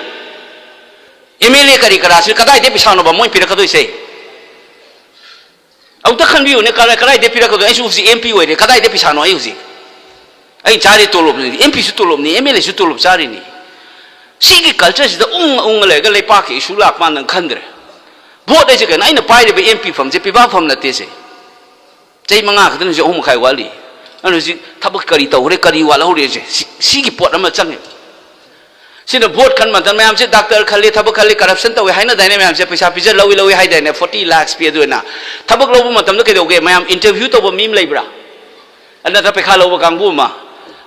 ꯑꯦꯝ ꯑꯦꯜ ꯑꯦ ꯀꯔꯤ ꯀꯔꯥꯁꯤ ꯀꯗꯥꯏꯗꯩ ꯄꯩꯁꯥꯅꯣꯕ ꯃꯣꯏ ꯄꯤꯔꯛꯀꯗꯣꯏꯁꯦ? ꯑꯃꯨꯛꯇ ꯈꯟꯕꯤꯌꯨꯅꯦ, ꯀꯗꯥꯏ-, ꯀꯗꯥꯏꯗꯩ ꯄꯤꯔꯛꯀꯗꯣꯏꯅꯣ? ꯑꯩꯁꯨ ꯍꯧꯖꯤꯛ ꯑꯦꯝ ꯄꯤ ꯑꯣꯏꯔꯦ, ꯀꯗꯥꯏꯗꯩ ꯄꯩꯁꯥꯅꯣ ꯑꯩ ꯍꯧꯖꯤꯛ? ꯑꯩ ꯆꯥꯔꯤ ꯇꯣꯂꯣꯞꯅꯤ, ꯑꯦꯝ ꯄꯤꯁꯨ ꯇꯣꯂꯣꯞꯅꯤ, ꯑꯦꯝ ꯑꯦꯜ ꯑꯦꯁꯨ ꯇꯣꯂꯣꯞ ꯆꯥꯔꯤꯅꯤ꯫ ꯁꯤꯒꯤ ꯀꯜꯆꯔꯁꯤꯗ ꯎꯪ ꯎꯪꯉ ꯂꯩꯔꯒ ꯂꯩꯄꯥꯛꯀꯤ ꯏꯁꯨ ꯂꯥꯛꯄ ꯀꯥꯟꯗ ꯈꯟꯗ꯭ꯔꯦ꯫ ꯚꯣꯠ ꯍꯥꯏꯁꯦ ꯀꯩꯅꯣ? ꯑꯩꯅ ꯄꯥꯏꯔꯤꯕ ꯑꯦꯝ ꯄꯤ ꯐꯝꯁꯦ ꯄꯤꯕꯥ ꯐꯝ ꯅꯠꯇꯦꯁꯦ꯫ ꯆꯍꯤ ꯃꯉꯥ ꯈꯛꯇꯅꯤ, ꯍꯧꯖꯤꯛ ꯑꯍꯨꯝ ꯃꯈꯥꯏ ꯋꯥꯠꯂꯤ꯫ ꯑꯗꯨꯅ ꯍꯧꯖꯤꯛ ꯊꯕꯛ ꯀꯔꯤ ꯇꯧꯈ꯭ꯔꯦ, ꯀꯔꯤ ꯋꯥꯠꯍꯧꯔꯤꯁꯦ, ꯁꯤ-, ꯁꯤꯒꯤ ꯄꯣꯠ ꯑꯃ ꯆꯪꯉꯦ꯫ ꯁꯤꯅ ꯚꯣꯠ ꯈꯟ ꯃꯇꯝ ꯃꯌꯥꯝꯁꯦ ꯗꯥꯛꯇꯔ ꯈꯜꯂꯤ, ꯊꯕꯛ ꯈꯜꯂꯤ, ꯀꯔꯞꯁꯟ ꯇꯧꯋꯤ ꯍꯥꯏꯅꯗꯥꯏꯅꯦ ꯃꯌꯥꯝꯁꯦ? ꯄꯩꯁꯥ ꯄꯤꯖ ꯂꯧꯏ, ꯂꯧꯏ ꯍꯥꯏꯗꯥꯏꯅꯦ? ꯐꯣꯔꯇꯤ ꯂꯥꯛꯁ ꯄꯤ꯫ ꯑꯗꯨꯅ ꯊꯕꯛ ꯂꯧꯕ ꯃꯇꯝꯗ ꯀꯩꯗꯧꯒꯦ? ꯃꯌꯥꯝ ꯏꯟꯇꯔꯚ꯭ꯌꯨ ꯇꯧꯕ ꯃꯤ ꯑꯃ ꯂꯩꯕ꯭ꯔꯥ? ꯑꯗ ꯅꯠꯇ꯭ꯔ ꯄꯩꯈꯥ ꯂꯧꯕ ꯀꯥꯡꯕꯨ ꯑꯃ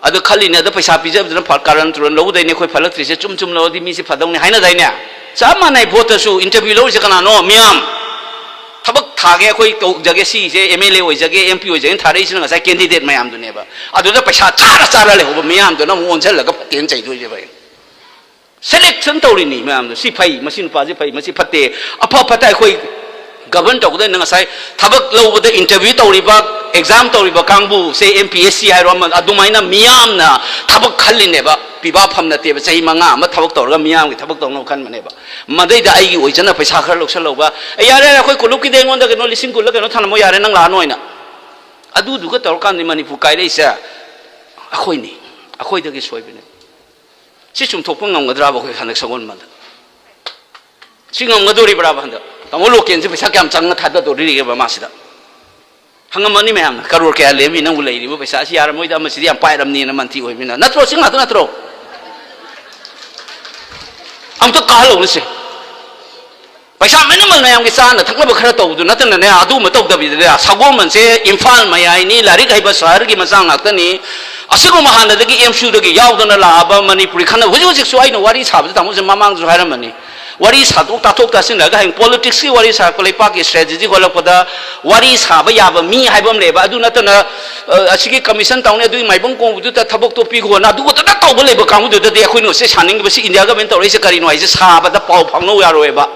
ꯑꯗꯨ ꯈꯜꯂꯤꯅꯦ, ꯑꯗ ꯄꯩꯁꯥ ꯄꯤꯖꯕꯗꯨꯅ ꯐ-, ꯀꯥꯔꯟ ꯇꯨꯔꯟ ꯂꯧꯗꯣꯏꯅꯦ, ꯑꯩꯈꯣꯏ ꯐꯠꯂꯛꯇ꯭ꯔꯤꯁꯦ ꯆꯨꯝ ꯆꯨꯝ ꯂꯧꯔꯗꯤ ꯃꯤꯁꯦ ꯐꯗꯧꯅꯦ ꯍꯥꯏꯅꯗꯥꯏꯅꯦ? ꯆꯞ ꯃꯥꯟꯅꯩ, ꯚꯣꯠꯇꯁꯨ ꯏꯟꯇꯔꯚ꯭ꯌꯨ ꯂꯧꯔꯤꯁꯦ ꯀꯅꯥꯅꯣ? ꯃꯤꯌꯥꯝ꯫ ꯊꯕꯛ ꯊꯥꯒꯦ, ꯑꯩꯈꯣꯏ ꯇꯧꯖꯒꯦ, ꯁꯤꯁꯦ ꯑꯦꯝ ꯑꯦꯜ ꯑꯦ ꯑꯣꯏꯖꯒꯦ, ꯑꯦꯝ ꯄꯤ ꯑꯣꯏꯖꯒꯦꯅ ꯊꯥꯔꯛꯏꯁꯤꯅ ꯉꯁꯥꯏ ꯀꯦꯟꯗꯤꯗꯦꯠ ꯃꯌꯥꯝꯗꯨꯅꯦꯕ꯫ ꯑꯗꯨꯗ ꯄꯩꯁꯥ ꯆꯥꯔ ꯆꯥꯔ ꯂꯩꯍꯧꯕ ꯃꯤꯌꯥꯝꯗꯨꯅ ꯑꯃꯨꯛ ꯑꯣꯟꯁꯤꯜꯂꯒ ꯐꯠꯇꯦꯅ ꯆꯩꯗꯣꯏꯁꯦꯕ ꯑꯩꯅ꯫ ꯁꯦꯂꯦꯛꯁꯟ ꯇꯧꯔꯤꯅꯤ ꯃꯌꯥꯝꯗꯣ, ꯁꯤ ꯐꯩ, ꯃꯁꯤ ꯅꯨꯄꯥꯁꯤ ꯐꯩ, ꯃꯁꯤ ꯐꯠꯇꯦ, ꯑꯐ ꯐꯠꯇ ꯑꯩꯈꯣꯏ ꯒꯕꯔꯟ ꯇꯧꯒꯗꯕꯅꯤꯅ ꯉꯁꯥꯏ ꯊꯕꯛ ꯂꯧꯕꯗ ꯏꯟꯇꯔꯚ꯭ꯌꯨ ꯇꯧꯔꯤꯕ, ꯑꯦꯛꯖꯥꯝ ꯇꯧꯔꯤꯕ ꯀꯥꯡꯕꯨꯁꯦ, ꯑꯦꯝ ꯄꯤ ꯑꯦꯁ ꯁꯤ ꯍꯥꯏꯔꯣ ꯑꯃ, ꯑꯗꯨꯃꯥꯏꯅ ꯃꯤꯌꯥꯝꯅ ꯊꯕꯛ ꯈꯜꯂꯤꯅꯦꯕ꯫ ꯄꯤꯕꯥ ꯐꯝ ꯅꯠꯇꯦꯕ꯫ ꯆꯍꯤ ꯃꯉꯥ ꯑꯃ ꯊꯕꯛ ꯇꯧꯔꯒ ꯃꯤꯌꯥꯝꯒꯤ ꯊꯕꯛ ꯇꯧꯅꯕ ꯈꯟꯕꯅꯦꯕ꯫ ꯃꯗꯩꯗ ꯑꯩꯒꯤ ꯑꯣꯏꯖꯅ ꯄꯩꯁꯥ ꯈꯔ ꯂꯧꯁꯜꯍꯧꯕ, "ꯑꯦ, ꯌꯥꯔꯦ, ꯌꯥꯔꯦ, ꯑꯩꯈꯣꯏ ꯀꯣꯂꯨꯞꯀꯤꯗꯤ ꯑꯩꯉꯣꯟꯗ ꯀꯩꯅꯣ ꯂꯤꯁꯤꯡ ꯀꯨꯟꯂ ꯀꯩꯅꯣ ꯊꯝꯂꯝꯃꯣ, ꯌꯥꯔꯦ, ꯅꯪ ꯂꯥꯛꯑꯅꯨ" ꯍꯥꯏꯅ꯫ ꯑꯗꯨꯗꯨꯒ ꯇꯧꯔꯀꯥꯟꯗ ꯃꯅꯤꯄꯨꯔ ꯀꯥꯏꯔꯛꯏꯁꯦ ꯑꯩꯈꯣꯏꯅꯤ, ꯑꯩꯈꯣꯏꯗꯒꯤ ꯁꯣꯏꯕꯅꯦ꯫ ꯁꯤ ꯆꯨꯝꯊꯣꯛꯄ ꯉꯝꯒꯗ꯭ꯔꯥꯕ ꯑꯩꯈꯣꯏ ꯍꯟꯗꯛ ꯁꯒꯣꯜꯕꯟꯗ? ꯁꯤ ꯉꯝꯒꯗꯣꯔꯤꯕ꯭ꯔꯥꯕ ꯍꯟꯗꯛ? ꯇꯥꯃꯣ ꯂꯣꯀꯦꯟꯁꯦ ꯄꯩꯁꯥ ꯀꯌꯥꯝ ꯆꯪꯉ ꯊꯥꯗꯗꯣꯔꯤꯒꯦꯕ ꯃꯥꯁꯤꯗ? ꯍꯪꯉꯝꯃꯅꯤ ꯃꯌꯥꯝꯅ, "ꯀꯔꯣꯔ ꯀꯌꯥ ꯂꯦꯝꯃꯤ ꯅꯪꯕꯨ ꯂꯩꯔꯤꯕ ꯄꯩꯁꯥ ꯑꯁꯤ? ꯌꯥꯔꯝꯃꯣꯏꯗ, ꯑꯃꯁꯤꯗꯤ ꯌꯥꯝ ꯄꯥꯏꯔꯝꯅꯤꯅ ꯃꯟꯇ꯭ꯔꯤ ꯑꯣꯏꯕꯅꯤꯅ"꯫ ꯅꯠꯇ꯭ꯔꯣ? ꯁꯤ ꯉꯥꯛꯇ ꯅꯠꯇ꯭ꯔꯣ? ꯑꯝꯇ ꯀꯥꯍꯜꯍꯧꯔꯁꯦ꯫ ꯄꯩꯁꯥ ꯃꯤꯅꯤꯃꯜ ꯃꯌꯥꯝꯒꯤ ꯆꯥꯅ ꯊꯛꯅꯕ ꯈꯔ ꯇꯧꯕꯗꯨ ꯅꯠꯇꯅꯅꯦ, ꯑꯗꯨꯒꯨꯝꯕ ꯇꯧꯗꯕꯤꯗꯅꯦ, ꯁꯒꯣꯜꯕꯟꯁꯦ ꯏꯝꯐꯥꯜ ꯃꯌꯥꯏꯅꯤ, ꯂꯥꯏꯔꯤꯛ ꯍꯩꯕ ꯁꯍꯔꯒꯤ ꯃꯆꯥ ꯉꯥꯛꯇꯅꯤ, ꯑꯁꯤꯒꯨꯝꯕ ꯍꯥꯟꯅꯗꯒꯤ ꯑꯦꯝꯁꯨꯗꯒꯤ ꯌꯥꯎꯗꯅ ꯂꯥꯛꯑꯕ ꯃꯅꯤꯄꯨꯔꯤ ꯈꯟꯅ ꯍꯧꯖꯤꯛ ꯍꯧꯖꯤꯛꯁꯨ ꯑꯩꯅ ꯋꯥꯔꯤ ꯁꯥꯕꯗ ꯇꯥꯃꯣꯁꯦ ꯃꯃꯥꯡꯗꯁꯨ ꯍꯥꯏꯔꯝꯕꯅꯤ, ꯋꯥꯔꯤ ꯁꯥꯗꯣꯛ ꯇꯥꯊꯣꯛ ꯇꯥꯁꯤꯟꯅꯔꯒ ꯍꯌꯦꯡ ꯄꯣꯂꯤꯇꯤꯛꯁꯀꯤ ꯋꯥꯔꯤ ꯁꯥꯔꯛꯄ, ꯂꯩꯄꯥꯛꯀꯤ ꯏꯁꯇ꯭ꯔꯦꯇꯦꯖꯤ ꯍꯣꯜꯂꯛꯄꯗ ꯋꯥꯔꯤ ꯁꯥꯕ ꯌꯥꯕ ꯃꯤ ꯍꯥꯏꯕ ꯑꯃ ꯂꯩꯌꯦꯕ꯫ ꯑꯗꯨ ꯅꯠꯇꯅ ꯑ, ꯑꯁꯤꯒꯤ ꯀꯃꯤꯁꯟ ꯇꯧꯅꯤ, ꯑꯗꯨꯒꯤ ꯃꯥꯏꯕꯝ ꯀꯣꯡꯕꯗꯨꯗ ꯊꯕꯛꯇꯣ ꯄꯤꯈꯣꯅ ꯑꯗꯨ ꯈꯛꯇꯗ ꯇꯧꯕ ꯂꯩꯕ ꯀꯥꯡꯕꯨꯗꯨꯗꯗꯤ ꯑꯩꯈꯣꯏꯅ ꯁꯤ ꯁꯥꯅꯤꯡꯉꯤꯕꯁꯤ ꯏꯟꯗꯤꯌꯥ ꯒꯃꯦꯟ ꯇꯧꯔꯛꯏꯁꯦ ꯀꯔꯤꯅꯣ ꯍꯥꯏꯁꯦ ꯁꯥꯕꯗ ꯄꯥꯎ ꯐꯥꯎꯅꯧ ꯌꯥꯔꯣꯏꯕ꯫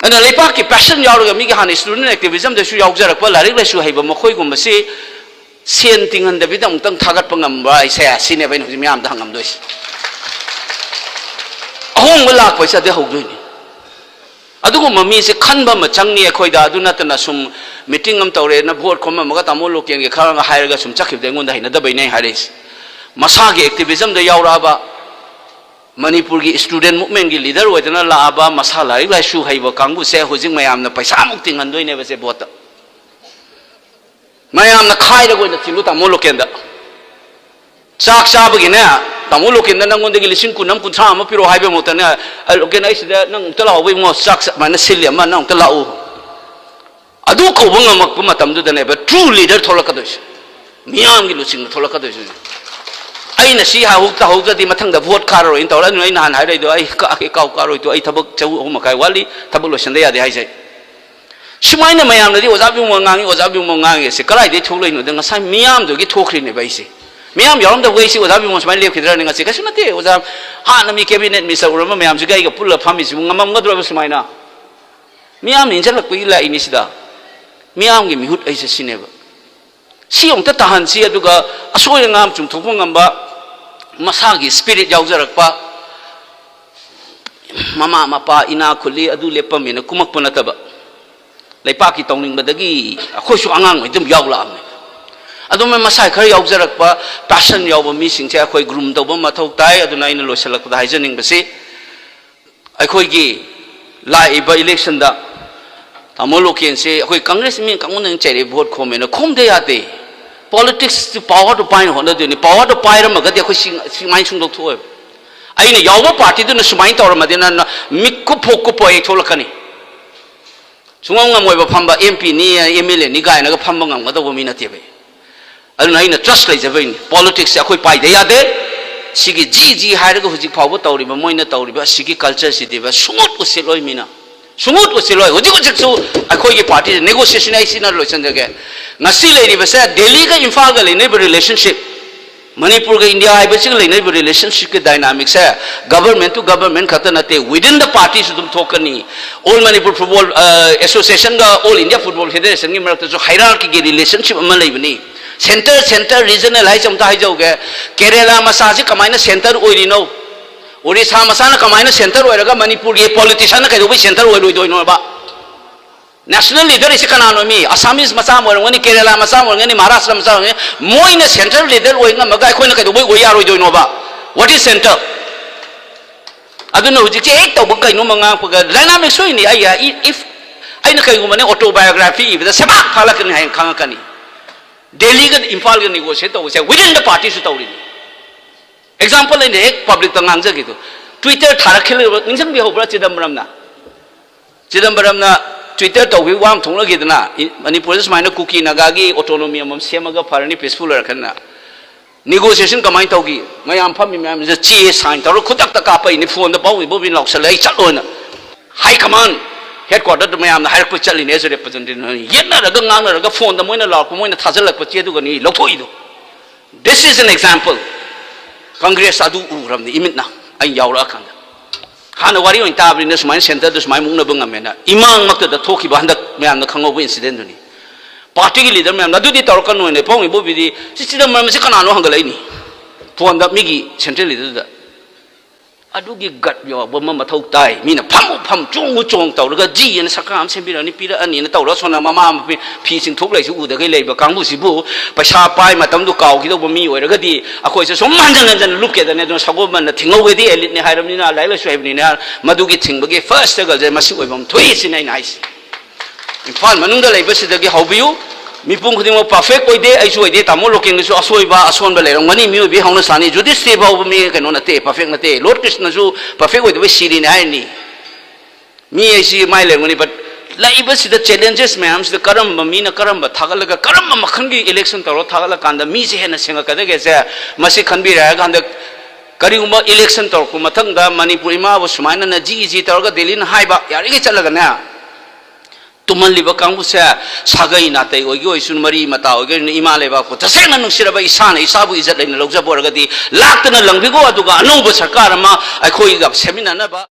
ꯑꯗꯨꯅ ꯂꯩꯄꯥꯛꯀꯤ ꯄꯦꯁꯟ ꯌꯥꯎꯔꯒ ꯃꯤꯒꯤ ꯍꯥꯟꯅ ꯏꯁꯇꯨꯗꯦꯟ ꯑꯦꯛꯇꯤꯚꯤꯖꯝꯗꯁꯨ ꯌꯥꯎꯖꯔꯛꯄ ꯂꯥꯏꯔꯤꯛ ꯂꯥꯏꯁꯨ ꯍꯩꯕ ꯃꯈꯣꯏꯒꯨꯝꯕꯁꯤ ꯁꯦꯟ ꯇꯤꯡꯍꯟꯗꯕꯤꯗ ꯑꯃꯨꯛꯇꯪ ꯊꯥꯒꯠꯄ ꯉꯝꯕ ꯍꯥꯏꯁꯦ ꯁꯤꯅꯦꯕ ꯑꯩꯅ ꯍꯧꯖꯤꯛ ꯃꯌꯥꯝꯗ ꯍꯪꯉꯝꯗꯣꯏꯁꯦ꯫ ꯑꯍꯣꯡꯕ ꯂꯥꯛꯄ ꯍꯥꯏꯁꯦ ꯑꯗꯩ ꯍꯧꯗꯣꯏꯅꯤ꯫ ꯑꯗꯨꯒꯨꯝꯕ ꯃꯤꯁꯦ ꯈꯟꯕ ꯑꯃ ꯆꯪꯉꯤ ꯑꯩꯈꯣꯏꯗ꯫ ꯑꯗꯨ ꯅꯠꯇꯅ ꯁꯨꯝ ꯃꯤꯇꯤꯡ ꯑꯃ ꯇꯧꯔꯦꯅ ꯚꯣꯠ ꯈꯣꯝꯃꯝꯃꯒ ꯇꯥꯃꯣ ꯂꯣꯀꯦꯟꯒꯤ ꯈꯔ ꯍꯥꯏꯔꯒ ꯁꯨꯝ ꯆꯠꯈꯤꯕꯗ ꯑꯩꯉꯣꯟꯗ ꯍꯩꯅꯗꯕꯩꯅꯦ ꯑꯩ ꯍꯥꯏꯔꯛꯏꯁꯦ꯫ ꯃꯁꯥꯒꯤ ꯑꯦꯛꯇꯤꯚꯤꯖꯝꯗ ꯌꯥꯎꯔꯛꯑꯕ, ꯃꯅꯤꯄꯨꯔꯒꯤ ꯏꯁꯇꯨꯗꯦꯟ ꯃꯨꯚꯃꯦꯟꯒꯤ ꯂꯤꯗꯔ ꯑꯣꯏꯗꯅ ꯂꯥꯛꯑꯕ, ꯃꯁꯥ ꯂꯥꯏꯔꯤꯛ ꯂꯥꯏꯁꯨ ꯍꯩꯕ ꯀꯥꯡꯕꯨꯁꯦ ꯍꯧꯖꯤꯛ ꯃꯌꯥꯝꯅ ꯄꯩꯁꯥꯃꯨꯛ ꯇꯤꯡꯍꯟꯗꯣꯏꯅꯦꯕ ꯁꯦ ꯚꯣꯠꯇ꯫ ꯃꯌꯥꯝꯅ ꯈꯥꯏꯔꯒ ꯑꯣꯏꯅ ꯊꯤꯜꯂꯨ ꯇꯥꯃꯣ ꯂꯣꯀꯦꯟꯗ꯫ ꯆꯥꯛ ꯆꯥꯕꯒꯤꯅꯦ, ꯇꯥꯃꯣ ꯂꯣꯀꯦꯟꯗ ꯅꯪꯉꯣꯟꯗꯒꯤ ꯂꯤꯁꯤꯡ ꯀꯨꯟ ꯑꯃ, ꯀꯨꯟꯊ꯭ꯔꯥ ꯑꯃ ꯄꯤꯔꯛꯑꯣ ꯍꯥꯏꯕ ꯃꯍꯨꯠꯇꯅꯦ, "ꯑ, ꯂꯣꯀꯦꯟ, ꯑꯩ ꯁꯤꯗ ꯅꯪ ꯑꯃꯨꯛꯇ ꯂꯥꯛꯑꯣꯕ ꯏꯕꯨꯡꯉꯣ, ꯆꯥꯛ ꯁꯨꯃꯥꯏꯅ ꯁꯤꯜꯂꯤ ꯑꯃ, ꯅꯪ ꯑꯃꯨꯛꯇ ꯂꯥꯛꯎ"꯫ ꯑꯗꯨ ꯀꯧꯕ ꯉꯝꯃꯛꯄ ꯃꯇꯝꯗꯨꯗꯅꯦꯕ ꯇ꯭ꯔꯨ ꯂꯤꯗꯔ ꯊꯣꯛꯂꯛꯀꯗꯣꯏꯁꯦ, ꯃꯤꯌꯥꯝꯒꯤ ꯂꯨꯆꯤꯡꯕ ꯊꯣꯛꯂꯛꯀꯗꯣꯏꯁꯦ꯫ ꯑꯩꯅ ꯁꯤ ꯍꯧ-, ꯇꯧꯍꯧꯗ꯭ꯔꯗꯤ ꯃꯊꯪꯗ ꯚꯣꯠ ꯀꯥꯔꯔꯣꯏꯅ ꯇꯧꯔꯦ꯫ ꯑꯗꯨꯅ ꯑꯩ ꯅꯍꯥꯟ ꯍꯥꯏꯔꯛꯏꯗꯣ, "ꯑꯩ ꯀꯥ-, ꯑꯩ ꯀꯥꯎ ꯀꯥꯔꯣꯏꯗꯣ, ꯑꯩ ꯊꯕꯛ ꯆꯍꯤ ꯑꯍꯨꯝ ꯃꯈꯥꯏ ꯋꯥꯠꯂꯤ, ꯊꯕꯛ ꯂꯣꯏꯁꯤꯟꯗ ꯌꯥꯗꯦ" ꯍꯥꯏꯖꯩ꯫ ꯁꯨꯃꯥꯏꯅ ꯃꯌꯥꯝꯅꯗꯤ "ꯑꯣꯖꯥ ꯕꯤꯃꯣꯜ ꯉꯥꯡꯉꯤ, ꯑꯣꯖꯥ ꯕꯤꯃꯣꯜ ꯉꯥꯡꯉꯤ" ꯁꯦ ꯀꯗꯥꯏꯗꯒꯤ ꯊꯣꯛꯂꯛꯏꯅꯣꯗ? ꯉꯁꯥꯏ ꯃꯤꯌꯥꯝꯗꯨꯒꯤ ꯊꯣꯛꯈ꯭ꯔꯤꯅꯦꯕ ꯑꯩꯁꯦ꯫ ꯃꯤꯌꯥꯝ ꯌꯥꯎꯔꯝꯗꯕ ꯑꯩꯁꯦ "ꯑꯣꯖꯥ ꯕꯤꯃꯣꯜ ꯁꯨꯃꯥꯏꯅ ꯂꯦꯞꯈꯤꯗ꯭ꯔꯅꯦ ꯉꯁꯤ?" ꯀꯩꯁꯨ ꯅꯠꯇꯦ꯫ ꯑꯣꯖꯥ ꯍꯥꯟꯅ ꯃꯤ ꯀꯦꯕꯤꯅꯦꯠ ꯃꯤꯅꯤꯁꯇꯔ ꯎꯔꯝꯕ ꯃꯌꯥꯝꯁꯤꯒ ꯑꯩꯒ ꯄꯨꯜꯂ ꯐꯝꯃꯤꯁꯤꯕꯨ ꯉꯝꯃꯝꯒꯗ꯭ꯔꯕ ꯁꯨꯃꯥꯏꯅ? ꯃꯤꯌꯥꯝꯅ ꯏꯟꯁꯤꯜꯂꯛꯄꯒꯤ ꯂꯥꯛꯏꯅꯤ ꯁꯤꯗ꯫ ꯃꯤꯌꯥꯝꯒꯤ ꯃꯤꯍꯨꯠ ꯑꯩꯁꯦ ꯁꯤꯅꯦꯕ꯫ ꯁꯤ ꯑꯃꯨꯛꯇ ꯇꯥꯍꯟꯁꯤ, ꯑꯗꯨꯒ ꯑꯁꯣꯏ ꯑꯉꯥꯝ ꯆꯨꯝꯊꯣꯛꯄ ꯉꯝꯕ, ꯃꯁꯥꯒꯤ ꯁ꯭ꯄꯤꯔꯤꯠ ꯌꯥꯎꯖꯔꯛꯄ, ꯃꯃꯥ ꯃꯄꯥ ꯏꯅꯥ ꯈꯨꯜꯂꯤ ꯑꯗꯨ ꯂꯦꯞꯄꯝꯃꯦꯅ ꯀꯨꯝꯃꯛꯄ ꯅꯠꯇꯕ, ꯂꯩꯄꯥꯛꯀꯤ ꯇꯧꯅꯤꯡꯕꯗꯒꯤ ꯑꯩꯈꯣꯏꯁꯨ ꯑꯉꯥꯡꯉꯩ ꯑꯗꯨꯝ ꯌꯥꯎꯂꯛꯑꯕꯅꯤ꯫ ꯑꯗꯨꯝ ꯃꯁꯥ ꯈꯔ ꯌꯥꯎꯖꯔꯛꯄ, ꯄꯦꯁꯟ ꯌꯥꯎꯕ ꯃꯤꯁꯤꯡꯁꯦ ꯑꯩꯈꯣꯏ ꯒ꯭ꯔꯨꯝ ꯇꯧꯕ ꯃꯊꯧ ꯇꯥꯏ꯫ ꯑꯗꯨꯅ ꯑꯩꯅ ꯂꯣꯏꯁꯤꯜꯂꯛꯄꯗ ꯍꯥꯏꯖꯅꯤꯡꯕꯁꯤ, ꯑꯩꯈꯣꯏꯒꯤ ꯂꯥꯛꯏꯕ ꯏꯂꯦꯛꯁꯟꯗ ꯇꯥꯃꯣ ꯂꯣꯀꯦꯟꯁꯦ ꯑꯩꯈꯣꯏ ꯀꯪꯒ꯭ꯔꯦꯁ ꯃꯤ ꯀꯥꯡꯕꯨꯅ ꯆꯩꯔꯛꯑꯦ, ꯚꯣꯠ ꯈꯣꯝꯃꯦꯅ꯫ ꯈꯣꯝꯗ ꯌꯥꯗꯦ꯫ ꯄꯣꯂꯤꯇꯤꯛꯁꯇꯨ ꯄꯥꯋꯔꯗꯨ ꯄꯥꯏꯅ ꯍꯣꯠꯅꯗꯣꯏꯅꯤ꯫ ꯄꯥꯋꯔꯗꯨ ꯄꯥꯏꯔꯝꯃꯒꯗꯤ ꯑꯩꯈꯣꯏ ꯁꯤ, ꯁꯨꯃꯥꯏꯅ ꯁꯨꯡꯗꯣꯛ ꯊꯣꯛꯑꯣꯏꯕ꯫ ꯑꯩꯅ ꯌꯥꯎꯕ ꯄꯥꯔꯇꯤꯗꯨꯅ ꯁꯨꯃꯥꯏꯅ ꯇꯧꯔꯝꯃꯗꯤ ꯅꯪ ꯃꯤꯠ ꯀꯨꯞꯐꯣ ꯀꯨꯞꯐꯣ ꯍꯦꯛ ꯊꯣꯛꯂꯛꯀꯅꯤ꯫ ꯁꯨꯡꯉꯝ ꯉꯝꯃꯣꯏꯕ ꯐꯝꯕ, ꯑꯦꯝ ꯄꯤꯅꯤ, ꯑꯦꯝ ꯑꯦꯜ ꯑꯦꯅꯤ ꯀꯥꯏꯅꯒ ꯐꯝꯕ ꯉꯝꯒꯗꯧꯕ ꯃꯤ ꯅꯠꯇꯦꯕ ꯑꯩ꯫ ꯑꯗꯨꯅ ꯑꯩꯅ ꯇ꯭ꯔꯁ ꯂꯩꯖꯕꯩꯅꯤ꯫ ꯄꯣꯂꯤꯇꯤꯛꯁꯁꯦ ꯑꯩꯈꯣꯏ ꯄꯥꯏꯗ ꯌꯥꯗꯦ꯫ ꯁꯤꯒꯤ ꯖꯤ ꯖꯤ ꯍꯥꯏꯔꯒ ꯍꯧꯖꯤꯛ ꯐꯥꯎꯕ ꯇꯧꯔꯤꯕ, ꯃꯣꯏꯅ ꯇꯧꯔꯤꯕ ꯑꯁꯤꯒꯤ ꯀꯜꯆꯔꯁꯤꯗꯤꯕ ꯁꯨꯡꯎꯠ ꯎꯠꯁꯤꯜꯂꯣꯏ ꯃꯤꯅ꯫ ꯁꯨꯡꯎꯠ ꯎꯠꯁꯤꯜꯂꯣꯏ꯫ ꯍꯧꯖꯤꯛ ꯍꯧꯖꯤꯛꯁꯨ ꯑꯩꯈꯣꯏꯒꯤ ꯄꯥꯔꯇꯤꯁꯦ, ꯅꯦꯒꯣꯁꯤꯌꯦꯁꯟ ꯑꯩ ꯁꯤꯅ ꯂꯣꯏꯁꯤꯟꯖꯒꯦ꯫ ꯉꯁꯤ ꯂꯩꯔꯤꯕꯁꯦ ꯗꯦꯜꯂꯤꯒ ꯏꯝꯐꯥꯜꯒ ꯂꯩꯅꯔꯤꯕ ꯔꯤꯂꯦꯁꯟꯁꯤꯞ, ꯃꯅꯤꯄꯨꯔꯒ ꯏꯟꯗꯤꯌꯥ ꯍꯥꯏꯕꯁꯤꯒ ꯂꯩꯅꯔꯤꯕ ꯔꯤꯂꯦꯁꯟꯁꯤꯞꯀꯤ ꯗꯥꯏꯅꯥꯃꯤꯛꯁꯦ government to government ꯈꯛꯇ ꯅꯠꯇꯦ, within the partyꯁꯨ ꯑꯗꯨꯝ ꯊꯣꯛꯀꯅꯤ꯫ All Manipur Football, ꯑ, Associationꯒ All India Football Federationꯒꯤ ꯃꯔꯛꯇꯁꯨ hierarchyꯒꯤ relationship ꯑꯃ ꯂꯩꯕꯅꯤ꯫ Centre, centre, regional ꯍꯥꯏꯁꯦ ꯑꯝꯇ ꯍꯥꯏꯖꯧꯒꯦ꯫ ꯀꯦꯔꯦꯂꯥ ꯃꯆꯥꯁꯤ ꯀꯃꯥꯏꯅ centre ꯑꯣꯏꯔꯤꯅꯣ? ꯑꯣꯔꯤꯁꯥ ꯃꯆꯥꯅ ꯀꯃꯥꯏꯅ centre ꯑꯣꯏꯔꯒ ꯃꯅꯤꯄꯨꯔꯒꯤ politicianꯅ ꯀꯩꯗꯧꯕꯩ centre ꯑꯣꯏꯔꯣꯏꯗꯣꯏꯅꯣꯕ? National leader ꯁꯤ ꯀꯅꯥꯅꯣ? ꯃꯤ Assamese ꯃꯆꯥ ꯑꯃ ꯑꯣꯏꯔꯝꯒꯅꯤ, ꯀꯦꯔꯦꯂꯥ ꯃꯆꯥ ꯑꯃ ꯑꯣꯏꯔꯝꯒꯅꯤ, ꯃꯍꯥꯔꯥꯁꯇ꯭ꯔ ꯃꯆꯥ ꯑꯣꯏꯔꯝꯒꯅꯤ, ꯃꯣꯏꯅ central leader ꯑꯣꯏ ꯉꯝꯃꯒ ꯑꯩꯈꯣꯏꯅ ꯀꯩꯗꯧꯕꯩ ꯑꯣꯏ ꯌꯥꯔꯣꯏꯗꯣꯏꯅꯣꯕ? What is centre? ꯑꯗꯨꯅ ꯍꯧꯖꯤꯛꯁꯦ ꯍꯦꯛ ꯇꯧꯕ ꯀꯩꯅꯣꯝꯃ ꯉꯥꯡꯉꯛꯄꯒ dynamic ꯁꯣꯏꯅꯤ꯫ ꯑꯩ, I- if ꯑꯩꯅ ꯀꯩꯒꯨꯝꯕꯅꯦ autobiography ꯏꯕꯗ ꯁꯦꯕꯥꯛ ꯐꯥꯂꯛꯀꯅꯤ ꯍꯥꯏꯅ ꯈꯪꯉꯛꯀꯅꯤ꯫ ꯗꯦꯜꯂꯤꯒ ꯏꯝꯐꯥꯜꯒ negotiate ꯇꯧꯕꯁꯦ within the partyꯁꯨ ꯇꯧꯔꯤꯅꯤ꯫ Example ꯑꯩꯅ ꯍꯦꯛ publicꯇ ꯉꯥꯡꯖꯒꯦꯗꯣ, Twitter ꯊꯥꯔꯛꯈꯤꯕ ꯅꯤꯡꯁꯤꯡꯕꯤꯍꯧꯕ꯭ꯔꯥ ꯆꯤꯗꯝꯕꯔꯝꯅ? ꯆꯤꯗꯝꯕꯔꯝꯅ Twitter ꯇꯧꯕꯒꯤ ꯋꯥ ꯑꯃ ꯊꯣꯛꯅꯈꯤꯗꯅ, ꯏ- ꯃꯅꯤꯄꯨꯔꯗ ꯁꯨꯃꯥꯏꯅ ꯀꯨꯀꯤ ꯅꯥꯒꯥꯒꯤ autonomy ꯑꯃꯃꯝ ꯁꯦꯝꯃꯒ ꯐꯔꯅꯤ, peaceful ꯑꯣꯏꯔꯛꯀꯅꯤꯅ꯫ Negotiation ꯀꯃꯥꯏꯅ ꯇꯧꯈꯤ? ꯃꯌꯥꯝ ꯐꯝꯃꯤ ꯃꯌꯥꯝꯁꯦ ꯆꯦ sign ꯇꯧꯔꯒ ꯈꯨꯗꯛꯇ ꯀꯥꯞꯄꯛꯏꯅꯤ, phoneꯗ ꯄꯥꯎꯃꯤ ꯕꯣꯕꯤꯅ ꯂꯥꯎꯁꯜꯂꯦ, "ꯑꯩ ꯆꯠꯂꯣꯅ"꯫ High command, headquarterꯗ ꯃꯌꯥꯝꯅ ꯍꯥꯏꯔꯛꯄ ꯆꯠꯂꯤꯅꯦ, as a representative꯫ ꯌꯦꯠꯅꯔꯒ ꯉꯥꯡꯅꯔꯒ phoneꯗ ꯃꯣꯏꯅ ꯂꯥꯎꯔꯛꯄ, ꯃꯣꯏꯅ ꯊꯥꯖꯤꯜꯂꯛꯄ ꯆꯦꯗꯨꯒꯅꯤ ꯂꯧꯊꯣꯛꯏꯗꯣ꯫ This is an example꯫ Congress ꯑꯗꯨ ꯎꯔꯕꯅꯤ ꯏꯃꯤꯠꯅ, ꯑꯩ ꯌꯥꯎꯔꯛꯑꯀꯥꯟꯗ꯫ ꯍꯥꯟꯅ ꯋꯥꯔꯤ ꯑꯣꯏꯅ ꯇꯥꯕꯅꯤꯅ ꯁꯨꯃꯥꯏꯅ centreꯗ ꯁꯨꯃꯥꯏꯅ ꯃꯨꯛꯅꯕ ꯉꯝꯃꯦꯅ꯫ ꯏꯃꯥꯡꯃꯛꯇꯗ ꯊꯣꯛꯈꯤꯕ ꯍꯟꯗꯛ ꯃꯌꯥꯝꯅ ꯈꯪꯍꯧꯕ incidentꯗꯨꯅꯤ꯫ Partyꯒꯤ leader ꯃꯌꯥꯝꯅ ꯑꯗꯨꯗꯤ ꯇꯧꯔꯛꯀꯅꯨꯅꯦ, ꯄꯥꯎꯃꯤ ꯕꯣꯕꯤꯗꯤ꯫ ꯁꯤ ꯆꯤꯗꯝꯕꯔꯝ ꯑꯁꯤ ꯀꯅꯥꯅꯣ ꯍꯪꯒꯠꯂꯛꯏꯅꯤ phoneꯗ ꯃꯤꯒꯤ central leaderꯗꯨꯗ꯫ ꯑꯗꯨꯒꯤ gut ꯌꯥꯎꯕ ꯑꯃ ꯃꯊꯧ ꯇꯥꯏ꯫ ꯃꯤꯅ ꯐꯝꯃꯨ ꯐꯝ, ꯆꯣꯡꯉꯨ ꯆꯣꯡ ꯇꯧꯔꯒ ꯖꯤ ꯑꯅ ꯁꯔꯀꯥꯔ ꯑꯃ ꯁꯦꯝꯕꯤꯔꯛꯑꯅꯤ, ꯄꯤꯔꯛꯑꯅꯤꯅ ꯇꯧꯔꯒ ꯁꯣꯝꯗ ꯃꯃꯥ ꯃꯄꯤ ꯐꯤ ꯆꯤꯡꯊꯣꯛ ꯂꯩꯁꯨ ꯎꯗꯈꯩ ꯂꯩꯕ ꯀꯥꯡꯕꯨꯁꯤꯕꯨ ꯄꯩꯁꯥ ꯄꯥꯏ ꯃꯇꯝꯗꯨ ꯀꯥꯎꯈꯤꯗꯧꯕ ꯃꯤ ꯑꯣꯏꯔꯒꯗꯤ ꯑꯩꯈꯣꯏꯁꯦ ꯁꯨꯝ ꯍꯟꯖꯟ ꯍꯟꯖꯟ ꯂꯨꯞꯀꯦꯗꯅꯦ꯫ ꯑꯗꯨꯅ ꯁꯒꯣꯜꯕꯟꯗ ꯊꯤꯡꯍꯧꯕꯗꯤ eliteꯅꯦ ꯍꯥꯏꯔꯕꯅꯤꯅ, ꯂꯥꯏꯔꯤꯛ ꯂꯥꯏꯁꯨ ꯍꯩꯕꯅꯤꯅ, ꯃꯗꯨꯒꯤ ꯊꯤꯡꯕꯒꯤ first struggleꯁꯦ ꯃꯁꯤ ꯑꯣꯏꯐꯝ ꯊꯣꯛꯏ ꯁꯤꯅꯤ ꯑꯩꯅ ꯍꯥꯏꯁꯦ꯫ ꯏꯝꯐꯥꯜ ꯃꯅꯨꯡꯗ ꯂꯩꯕꯁꯤꯗꯒꯤ ꯍꯧꯕꯤꯌꯨ꯫ ꯃꯤꯄꯨꯝ ꯈꯨꯗꯤꯡꯃꯛ perfect ꯑꯣꯏꯗꯦ, ꯑꯩꯁꯨ ꯑꯣꯏꯗꯦ, ꯇꯥꯃꯣ ꯂꯣꯀꯦꯟꯒꯤꯁꯨ ꯑꯁꯣꯏꯕ ꯑꯁꯣꯟꯕ ꯂꯩꯔꯝꯒꯅꯤ, ꯃꯤꯑꯣꯏꯕꯒꯤ ꯍꯧꯅ ꯁꯥꯅꯤ꯫ ꯖꯨꯗꯤꯁꯇꯤ ꯐꯥꯎꯕ ꯃꯤ ꯀꯩꯅꯣ ꯅꯠꯇꯦ, perfect ꯅꯠꯇꯦ꯫ Lord ꯀ꯭ꯔꯤꯁꯅꯁꯨ perfect ꯑꯣꯏꯗꯕꯩ ꯁꯤꯔꯤꯅꯦ ꯍꯥꯏꯔꯤꯅꯤ꯫ ꯃꯤ ꯍꯥꯏꯁꯤ ꯃꯥꯏ ꯂꯩꯔꯝꯒꯅꯤ, but ꯂꯥꯛꯏꯕꯁꯤꯗ challenges ꯃꯌꯥꯝꯁꯤꯗ ꯀꯔꯝꯕ ꯃꯤꯅ ꯀꯔꯝꯕ ꯊꯥꯒꯠꯂꯒ ꯀꯔꯝꯕ ꯃꯈꯜꯒꯤ election ꯇꯧꯔ ꯊꯥꯒꯠꯂꯀꯥꯟꯗ ꯃꯤꯁꯦ ꯍꯦꯟꯅ ꯁꯦꯡꯉꯛꯀꯗꯒꯦꯁꯦ, ꯃꯁꯤ ꯈꯟꯕꯤꯔꯦ ꯍꯥꯏꯔꯒ ꯍꯟꯗꯛ ꯀꯔꯤꯒꯨꯝꯕ election ꯇꯧꯔꯛꯄ ꯃꯊꯪꯗ ꯃꯅꯤꯄꯨꯔ ꯏꯃꯥꯕꯨ ꯁꯨꯃꯥꯏꯅꯅ ꯖꯤ ꯖꯤ ꯇꯧꯔꯒ ꯗꯦꯜꯂꯤꯅ ꯍꯥꯏꯕ ꯌꯥꯔꯤꯈꯩ ꯆꯠꯂꯒꯅꯦ, ꯇꯨꯝꯍꯜꯂꯤꯕ ꯀꯥꯡꯕꯨꯁꯦ ꯁꯥꯒꯩ ꯅꯥꯇꯩ ꯑꯣꯏꯒꯦ ꯑꯣꯏꯁꯨ, ꯃꯔꯤ ꯃꯇꯥ ꯑꯣꯏꯒꯦ ꯑꯣꯏꯁꯨ, ꯏꯃꯥ ꯂꯩꯕꯥꯛꯄꯨ ꯇꯁꯦꯡꯅ ꯅꯨꯡꯁꯤꯔꯕ ꯏꯁꯥꯅ ꯏꯁꯥꯕꯨ ꯏꯖꯠ ꯂꯩꯅ ꯂꯧꯖꯕ ꯑꯣꯏꯔꯒꯗꯤ ꯂꯥꯛꯇꯅ ꯂꯪꯕꯤꯒꯣ, ꯑꯗꯨꯒ ꯑꯅꯧꯕ ꯁꯔꯀꯥꯔ ꯑꯃ ꯑꯩꯈꯣꯏꯒ ꯁꯦꯝꯃꯤꯟꯅꯅꯕ꯫